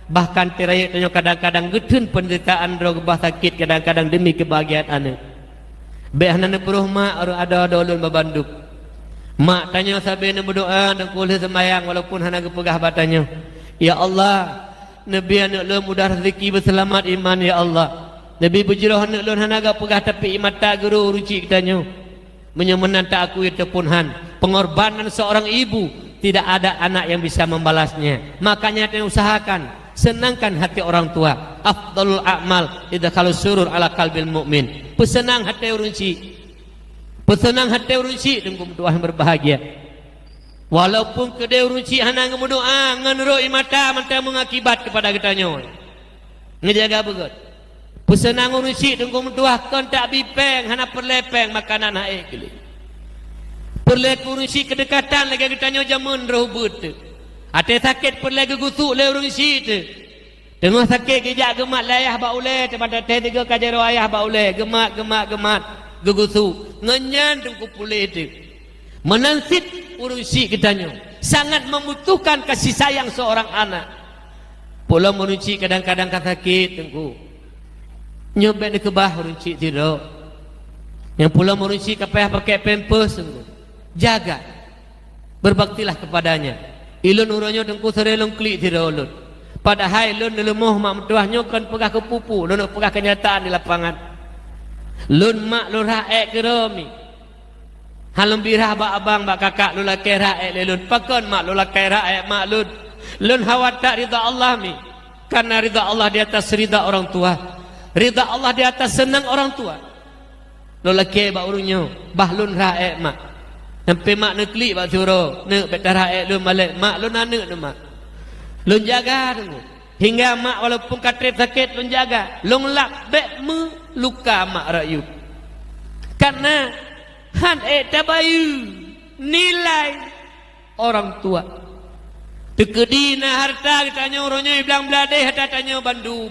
bahkan teurayeuk tanyoe kadang-kadang geutheun peundeuritaan droe geubah sakét kadang-kadang deumi keubahagiaan aneuëk. Bék hana neupeuroh mak ureuëng adoe-adoe lôn babandum. Mak tanyoe sabe neumeudoá dan kuléh seumayang walaupun hana geupeugah bak tanyoe, "Ya Allah, neubi aneuëk lôn mudah rezeki beuseulamat iman, ya Allah. Neubi beujroh aneuëk lôn hana geupeugah tapi ié mata geuroe ureuëng chik geutanyoe." Meunyoe meunan ta akui ataupun han, pengorbanan seorang ibu tidak ada anak yang bisa membalasnya. Makanya kita usahakan senangkan hati orang tua. Afdalul a'mal idkhalus surur ala qalbil mu'min. Peuseunang hati ureuëng chik. Peuseunang hati ureuëng chik teungku meutuah yang berbahagia. Walaupun keudeh ureuëng chik hana ngeumeudoá, ngon rot ié mata mantong mengakibat kepada geutanyoe. Ngeujaga beugét. Peuseunang ureuëng chik teungku meutuah kon tak bi péng, hana peureulée péng makanan hai ék keu lé. Peureulée keu ureuëng chik keudekatan lagée geutanyoe jameun roh beuet teuh. Até sakét peureulée geugusuk lé ureuëng chik teuh. Teungoh sakét geujak geumat lé ayah bak ulée, teuma teuh tiga ka jaroe ayah bak ulée, geumat, geumat, geumat, geugusuk. Ngon nyan teungku puléh teuh. Meunan cit ureuëng chik geutanyoe sangat membutuhkan kasih sayang seorang anak. Pulom ureuëng chik kadang-kadang ka sakét teungku. Nyoe bék neukeubah ureuëng chik sidroe. Nyang pulom ureuëng chik ka payah pakai pampers teungku. Jaga. Berbaktilah kepadanya. Ilôn uroe nyoe teungku sere lôn klik sidroe lôn. Padahai lôn neuleumoh mak meutuah nyoe kon peugah keu pupu, lôn peugah kenyataan di lapangan. Lôn mak lôn rhah ék keudroe mi. Han lôn bi rhah bak abang, bak kakak, lôn lakée rhah ék lé lôn. Pakon mak lôn lakée rhah ék mak lôn? Lôn hawa that ridha Allah mi. Karena ridha Allah di atas ridha orang tua. Ridha Allah di atas senang orang tua. Lôn lakée bak ureuëng nyoe, bah lôn rhah ék mak. Sampai mak neuklik bak siuroe, "Neuk, bék tarhah ék lôn malée, mak lôn aneuëk lôn mak." Lôn jaga teungku. Hingga mak walaupun ka treb sakét lôn jaga, lôn lap bék meuluka mak rakyuet. Karena han ék tabayeue nilai orang tua. Teukeudi na harta geutanyoe uroe nyoe iblang bladeh harta tanyoe bandum.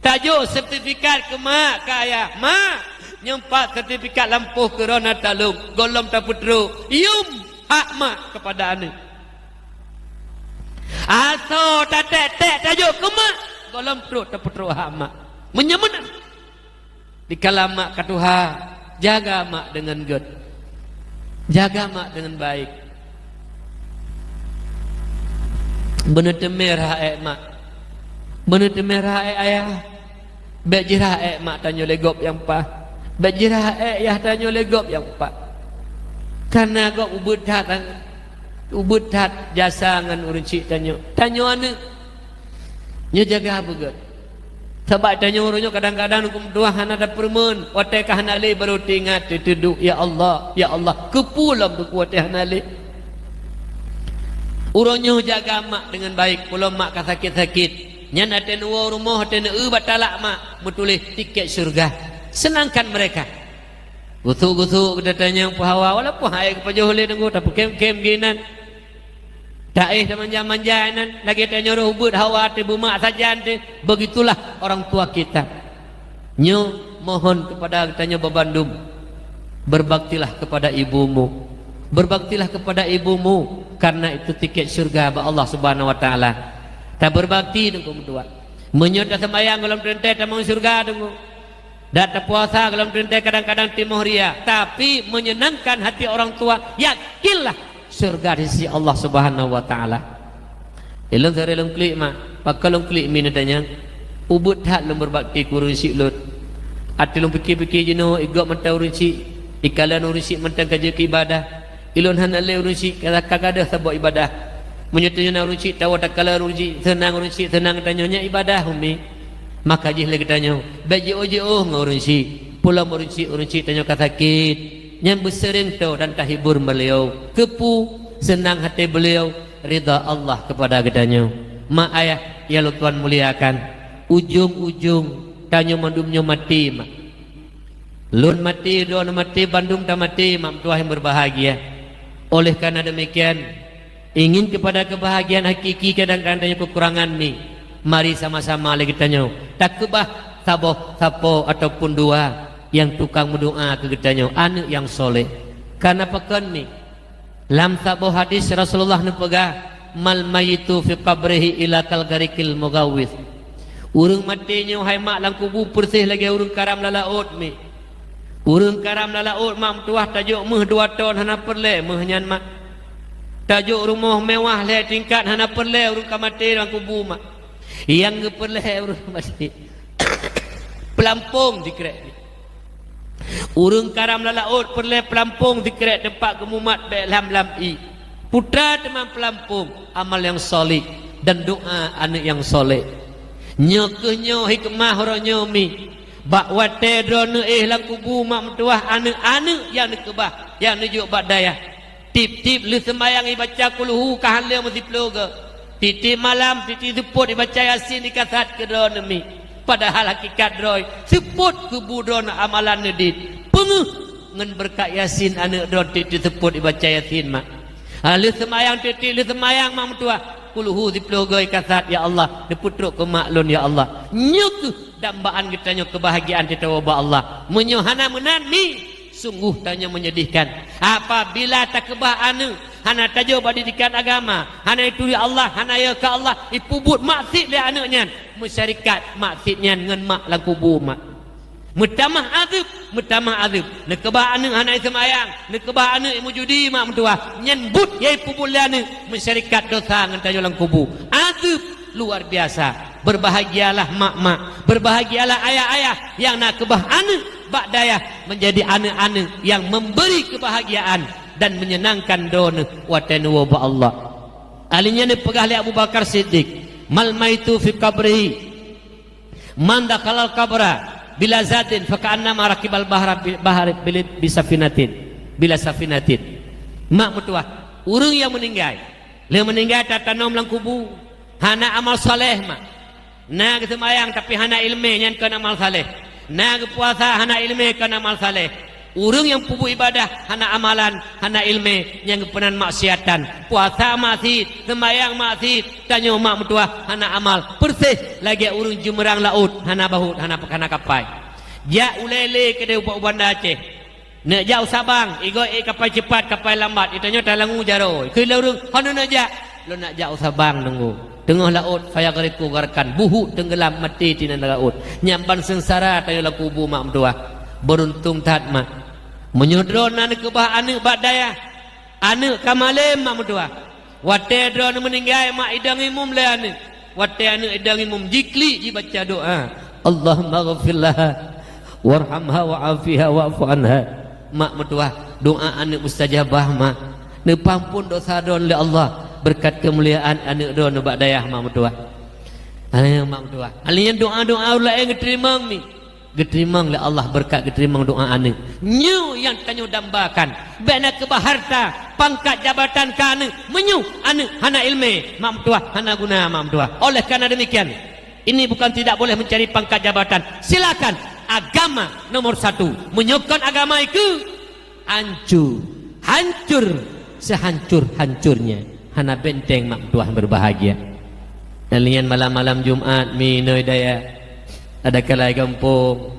Tajok sertifikat keu mak, keu ayah, "Mak, nyoe pat sertifikat lampôh keu droeneuh talong, gohlom tapeutrok." Yum! Hak mak kepada aneuëk. Asoe taték-ték tajok keu mak, gohlom trok tapeutrok hak mak. Meunyoe meunan, dikala mak ka tuha, jaga mak deungon gét. Jaga mak deungon baik. Beuneuteumé rhah ék mak. Beuneuteumé rhah ék ayah. Bék jirhah ék mak tanyoe lé gob nyang paih. Bék jirhah ék yah tanyoe lé gob nyang paih. Karena gob ubeuet that, ubeuet that jasa ngon ureuëng chik tanyoe. Tanyoe aneuëk, nyoe jaga beugét. Sabab tanyoe uroe nyoe kadang-kadang huköm Tuhan hana tapeureumeun. Watée ka hana lé baru teuingat, teuduek, "Ya Allah, ya Allah, keupeue lom teungku watée hana lé?" Uroe nyoe jaga mak deungon baik, pulom mak ka sakét-sakét. Nyan watée neuwoe u rumoh, watée neueu bak talak mak, meutuléh tiket syeuruga. Seunangkan mereka. Gusuk-gusuk geutatanyong peuhawa, walaupun hai geupajoh lé teungku, tapeukém-kém ginan. Taéh tamanja-manja inan, lagée tanyoe roh ubeuet hawa teuh beumak sajan teuh, begitulah orang tua kita. Nyoe mohon kepada geutanyoe babandum, berbaktilah kepada ibumu. Berbaktilah kepada ibumu, karena itu tiket syurga bak Allah Subhanahu wa Taala. Taberbakti deungon ureueng tuha. Meunyoe taseumbahyang gohlom teuntèe tamong syurga deungon. Dan tapuasa gohlom teuntèe kadang-kadang timoh ria, tapi menyenangkan hati orang tua, yakinlah syurga di sisi Allah Subhanahu wa Taala. Ilôn seuhari lôn klik, mak. Pakon lôn klik mi neutanyong? Ubit that lôn berbakti keu ureueng syik lôn. Até lôn pike-pike jinoe, igob mantong ureueng syik, ikalon ureueng syik mantong ka jeuet keu ibadah. Ilôn hana lé ureueng syik, ka, ka gadôh saboh ibadah. Meunyoe tanyoe na ureueng syik tawoe takalon ureueng syik, seunang ureueng syik, seunang tanyoe, nyan ibadah, Umi. Maka jih lé geutanyoe, bèk jiôh-jiôh ngon ureueng syik. Peulom ureueng syik, ureueng syik tanyoe ka sakét. Nyan beuseuring toe dan tahibur beuliau. Keupeue? Seunang até beuliau, ridha Allah keupada geutanyoe. Mak ayah nyang lôn tuan muliakan, ujong-ujong tanyoe mandum nyoe maté, mak. Lôn maté, droeneuh maté, bandum tamaté, mak meutuah nyang berbahagia. Oleh karena demikian, ingin kepada kebahagiaan hakiki kadang-kadang tanyoe keukurangan mi. Mari sama-sama lé geutanyoe takeubah saboh sapo ataupun dua nyang tukang meudoa keu geutanyoe, aneuk nyang soleh. Karena pakon mi? Lam saboh hadis Rasulullah neupeugah, "Mal mayyitu fi qabrihi illa kal gharikil mughawwits." Ureueng maté nyoe hai mak lam kubu persis lagèe ureueng karam lam laôt mi. Ureueng karam lam laôt mak meutuah, tajok méuh dua ton hana peureulèe méuh nyan mak. Tajok rumoh mewah lhèe tingkat hana peureulèe ureueng ka maté lam kubu mak. Nyang geupeureulèe ureueng maté, peulampông sikrek. Ureueng karam lam laôt peureulèe peulampông sikrek teumpat geumumat bèk lam-lam ié. Peue teuma peulampông? Amal nyang soleh dan doa aneuk nyang soleh. Nyoe kheueh nyoe hikmah uroe nyoe mi. Bak watèe droeneuh éh lam kubu mak meutuah, aneuk-aneuk nyang neukeubah, nyang neujok bak dayah. Tiep-tiep lheueh seumbahyang ibaca kulhu ka han lheueh meusiploh goe. Tiep-tiep malam, tiep-tiep seupôt ibaca Yasin ikasat keu droeneuh mi. Padahal hakikat droe, seupôt kubu droeneuh amalan neudiet. Peungeuh ngon beureukat Yasin aneuk droe tiep-tiep seupôt ibaca Yasin mak. Ha, lheueh seumbahyang tiep-tiep lheueh seumbahyang mak meutuah, kulhu siploh goe ikasat, "Ya Allah, neupeutrok keu mak lôn, ya Allah." Nyoe kheueh dambaan geutanyoe keubahagiaan teutoe ubak Allah. Meunyoe hana meunan mi, sungguh tanyoe menyedihkan. Apabila takeubah aneuk, hana tajok bak didikan agama, hana ituri Allah, hana yö keu Allah, ipeubuet maksiet lé aneuk nyan, meusyarikat maksiet nyan ngon mak lam kubu mak. Meutamah azeueb, meutamah azeueb. Neukeubah aneuk hana iseumayang, neukeubah aneuk imujudi mak meutuah, nyan buet nyang ipeubuet lé aneuk, meusyarikat dosa ngon tanyoe lam kubu. Azeueb luar biasa. Berbahagialah mak-mak, berbahagialah ayah-ayah nyang na keubah aneuk bak dayah menjadi aneuk-aneuk nyang memberi kebahagiaan dan menyenangkan droeneuh watèe neuwoe bak Allah. Alèh nyan neupeugah lé Abu Bakar Siddiq, "Mal maitu fi qabrihi, man dakhalal qabra bila zadin faka'annama rakibal bahra bi-, bahri bil-, bisafinatin, bila safinatin." Mak meutuah, ureueng nyang meuninggai, lheueh meuninggai tatanom lam kubu, hana amal saleh mak. Na geuseumayang tapi hana ileumèe, nyan kon amal saleh. Na geupuasa hana ileumèe, kon amal saleh. Ureueng nyang peubuet ibadah hana amalan, hana ileumèe, nyan geupeunan maksiatan. Puasa maksiet, seumayang maksiet, tanyoe mak meutuah hana amal. Persis lagèe ureueng jeumeurang laôt, hana bahôt, hana, hana kapai. Jak ulèe lé keudéh ubak u Banda Aceh. Neuk jak u Sabang, igoe ék kapai ceupat, kapai lambat, itanyoe talangue jaroe. Kheun lé ureueng, "Hana neuk jak." "Lôn neuk jak u Sabang, Teungku." Teungoh laôt, fayaghriqu gharqan, buhuk teunggelam maté tinan laôt. Nyan ban seungsara tanyoe lam kubu mak meutuah. Beuruntung that mak. Meunyoe droe na neukeubah aneuk bak dayah, aneuk ka malém mak meutuah. Watèe droeneuh meuninggai mak idong imum lé aneuk. Watèe aneuk idong imum jiklik jibaca doa, "Allahummaghfir laha warhamha wa'afiha wa'fu anha." Mak meutuah, doa aneuk mustajabah mak. Neupeuampôn dosa droeneuh lé Allah beureukat keumuliaan aneuk droeneuh bak dayah mak meutuah. Aneuk mak meutuah. Alèh nyan doa-doa ureueng laén geuteurimong mi. Geuteurimong lé Allah beureukat geuteurimong doa aneuk. Nyoe nyang tanyoe dambakan. Bèk na keubah harta, pangkat, jabatan keu aneuk. Meunyoe aneuk hana ileumèe, mak meutuah, hana guna mak meutuah. Oleh karena demikian, ini bukan tidak boleh mencari pangkat jabatan. Silakan, agama nomor satu. Meunyoe kon agama ikeu, hancô, hancô seuhancô-hancônya. Hana beunteng mak meutuah beurbahagia. Alèh nyan malam-malam Jumat, mi inoe dayah, ada kalai gampông,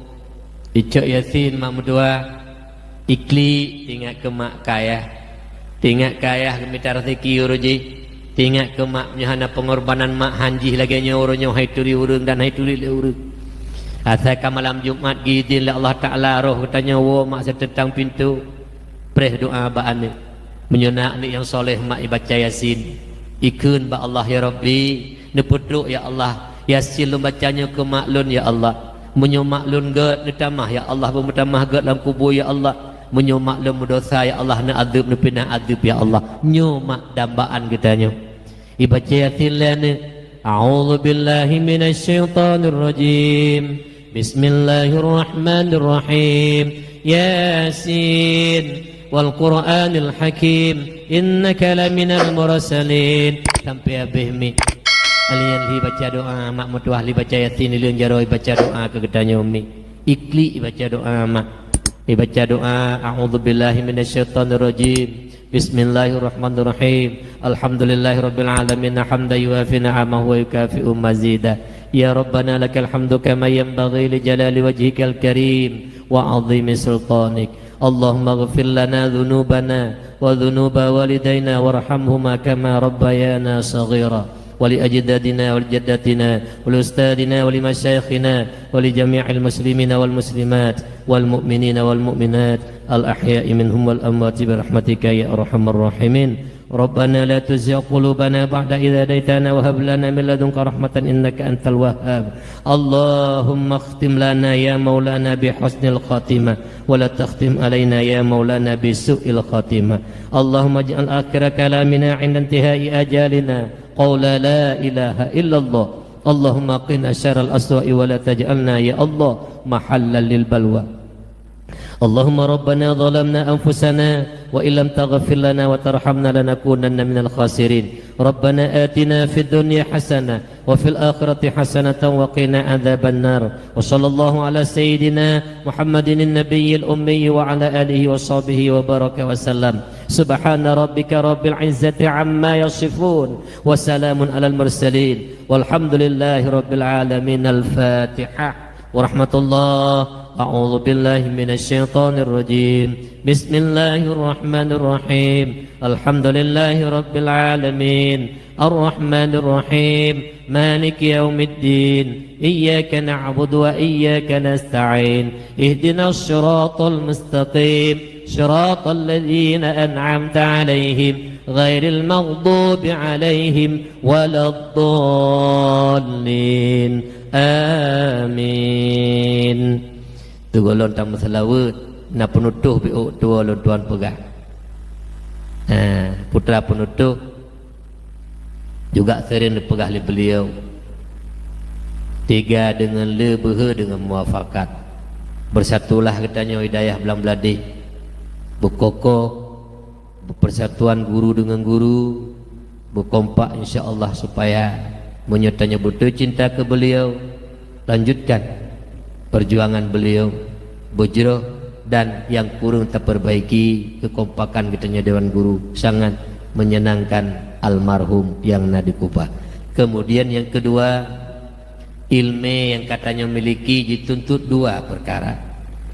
Icok Yasin mak meutuah, iklik teuingat keu mak keu ayah. Teuingat keu ayah geumita raseuki uroe jih. Teuingat keu mak meunyoe hana peungorbanan mak han jih lagée nyoe uroe nyoe hai turi ureuëng dan hai turi lé ureuëng. Asai ka malam Jumat geuidhin lé Allah Taala roh geutanyoe woe mak seuteutang pintoe. Preh doa bak aneuëk. Meunyoe na aneuëk nyang soleh mak ibaca Yasin, ikheun bak Allah, "Ya Rabbi, neupeutrok ya Allah, Yasin lôn baca nyoe keu mak lôn ya Allah. Meunyoe mak lôn gét neutamah ya Allah, beumeutamah gét lam kubu ya Allah. Meunyoe mak lôn meudosa ya Allah, neuadeueb neupinah adeueb ya Allah." Nyoe mak dambaan geutanyoe. Ibaca Yasin lé aneuëk. A'udzubillahi minasyaitonirrajim. Bismillahirrahmanirrahim. Yasin wal Qur'anil Hakim. Innaka laminal mursalin. Sampai habéh mi. Alien li baca doa, mak meutuah li baca Yasin, li leueng jaroe baca doa keu geutanyoe mi. Iklik baca doa mak. Ibaca doa, "A'udzubillahi minasyaitonirrajim. Bismillahirrahmanirrahim. Alhamdulillahirabbil alamin, hamdan yuwafi ni'amahu wa yukafi'u mazida. Ya Rabbana lakal hamdu kama yanbaghi li jalali wajhikal karim wa 'azimi sultanik. Allahumma ighfir lana dzunubana wa dzunuba walidaina warhamhuma kama rabbayana shaghira." Wa li ajdadina wa li jaddatina wa li ustadzina wa li masyaikhina wa li jami'il muslimina wal muslimat wal mu'minina wal mu'minat al ahya'i minhum wal amwati bi rahmatika ya arhamar rahimin. Rabbana la tuzigh qulubana ba'da idh hadaytana wa hab lana min ladunka rahmatan innaka antal wahhab. Allahumma khtim lana ya maulana bi husnil khatimah wa la takhtim alaina ya maulana bi su'il khatimah. Allahumma ij'al akhira kalamina 'inda intihai ajalina qawla la ilaha illallah. Allahumma qina syarral aswa'i wa la taj'alna ya Allah mahallan lil balwa. Allahumma rabbana zalamna anfusana wa illam taghfir lana wa tarhamna lanakunanna minal khasirin. Rabbana atina fid dunya hasanah wa fil akhirati hasanatan wa qina adzabannar. Wa sallallahu ala sayyidina Muhammadin nabiyil ummi wa ala alihi wa sahbihi wa baraka wa sallam. Subhana rabbika rabbil izzati amma yasifun. Wa salamun alal mursalin. Walhamdulillahi rabbil alamin. Al-Fatihah. Wa rahmatullah. A'udzubillahi minasyaitonirrajim. Bismillahirrahmanirrahim. Alhamdulillahi rabbil alamin. Arrahmanirrahim. Maliki yaumiddin. Iyyaka na'budu wa iyyaka nasta'in. Ihdinas siratal mustaqim. Siratal ladzina an'amta 'alaihim ghairil maghdubi 'alaihim waladdallin. Amin. Teungoh lôn tameuseulaweuet, na peunutôh biôk tuwoe lôn tuan peugah. Ha, putra peunutôh juga sering dipeugah lé beliau, tiga deungon le beuhe deungon muafakat. Bersatulah geutanyoe di dayah Blang Bladeh, beukokoh persatuan guru deungon guru, beukompak insya Allah supaya meunyoe tanyoe beutôi cinta keu beliau, lanjutkan perjuangan beliau, beujroh dan nyang kureueng tapeurbaiki. Keukompakan geutanyoe Dewan Guru sangat menyenangkan almarhum nyang na di Kuba. Kemudian yang kedua, ilmé nyang ka tanyoe miliki jituntut dua peukara.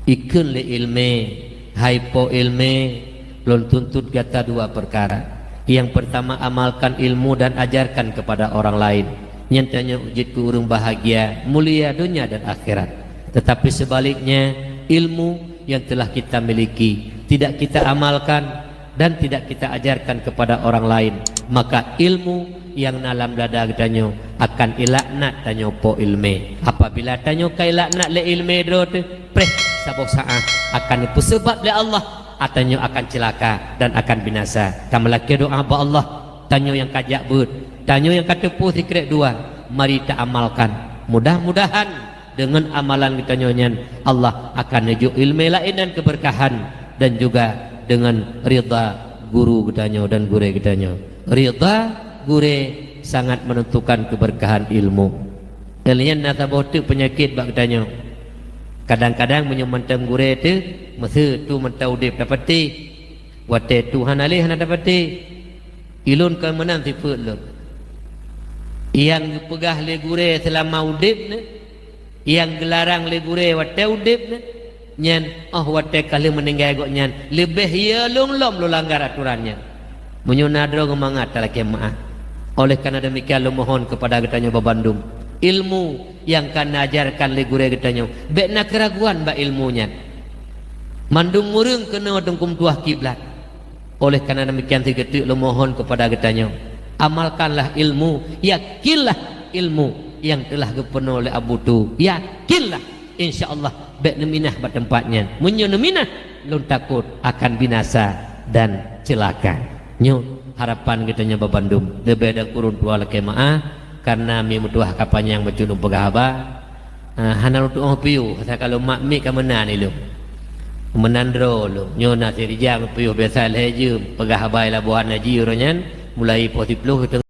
Ikheun lé ilmé, hai po ilmé, lôn tuntut gata dua peukara. Nyang peurtama, amalkan ilmu dan ajarkan kepada orang lain. Nyan tanyoe jeuet keu ureuëng bahagia, mulia donya dan akhirat. Tetapi sebaliknya, ilmu yang telah kita miliki tidak kita amalkan dan tidak kita ajarkan kepada orang lain, maka ilmu nyang na lam dada geutanyoe akan ilaknat tanyoe po ilmé. Apabila tanyoe ka ilaknat lé ilmé droe teuh, preh saboh saát akan geupeusabab lé Allah, tanyoe akan ceulaka dan akan binasa. Tameulakée doa bak Allah, tanyoe nyang ka jak beuet, tanyoe nyang ka teupeu sikrek dua, mari taamalkan. Mudah-mudahan deungon amalan geutanyoe nyan, Allah akan neujok ilmé laén dan keubeurkahan, dan juga deungon ridha guru geutanyoe dan gurée geutanyoe. Ridha gurée sangat menentukan keubeurkahan ilmu. Nyan na saboh teuk peunyakét bak geutanyoe. Kadang-kadang meunyoe mantong gurée teuh, meuseu tu mantong udeb tapatéh. Watée tu hana lé hana tapatéh. Ilôn kon meunan sifeuet lôn. Nyang geupeugah lé gurée seulama udeb neuh, nyang geularang lé gurée watée udeb neuh, Nyan, óh watée ka lheueh meuninggai gobnyan, leubeh ye lom-lom lôn langgar atoran nyan. Meunyoe na droe geumangat talakée meu'ah. Oleh karena demikian, lôn mohon kepada geutanyoe babandum, ilmu nyang ka neuajarkan lé gurée geutanyoe, bék na keuraguan bak ilmu nyan. Mandum ureuëng keunoe teungku meutuah kiblat. Oleh karena demikian, sigeuteuek lôn mohon kepada geutanyoe, amalkanlah ilmu, yakinlah ilmu nyang teulah geupeurunoe lé Abu Tu. Yakinlah, insya Allah, bék neuminah bak teumpat nyan. Meunyoe neuminah, lôn takot akan binasa dan ceulaka. Nyoe harapan geutanyoe babandum. Leubeh dan kureueng tuan lakée meu'ah, karena mi meutuah ka panyang bacut lôn peugah haba. Ah, hana lôn tuoh piôh, asai ka lôn mak miet ka meunan ilôn. Meunan droe lôn. Nyoe na si Rijang piôh biasa lhée jeuem peugah haba i Labuhan Haji uroe nyan, mulai poh siplôh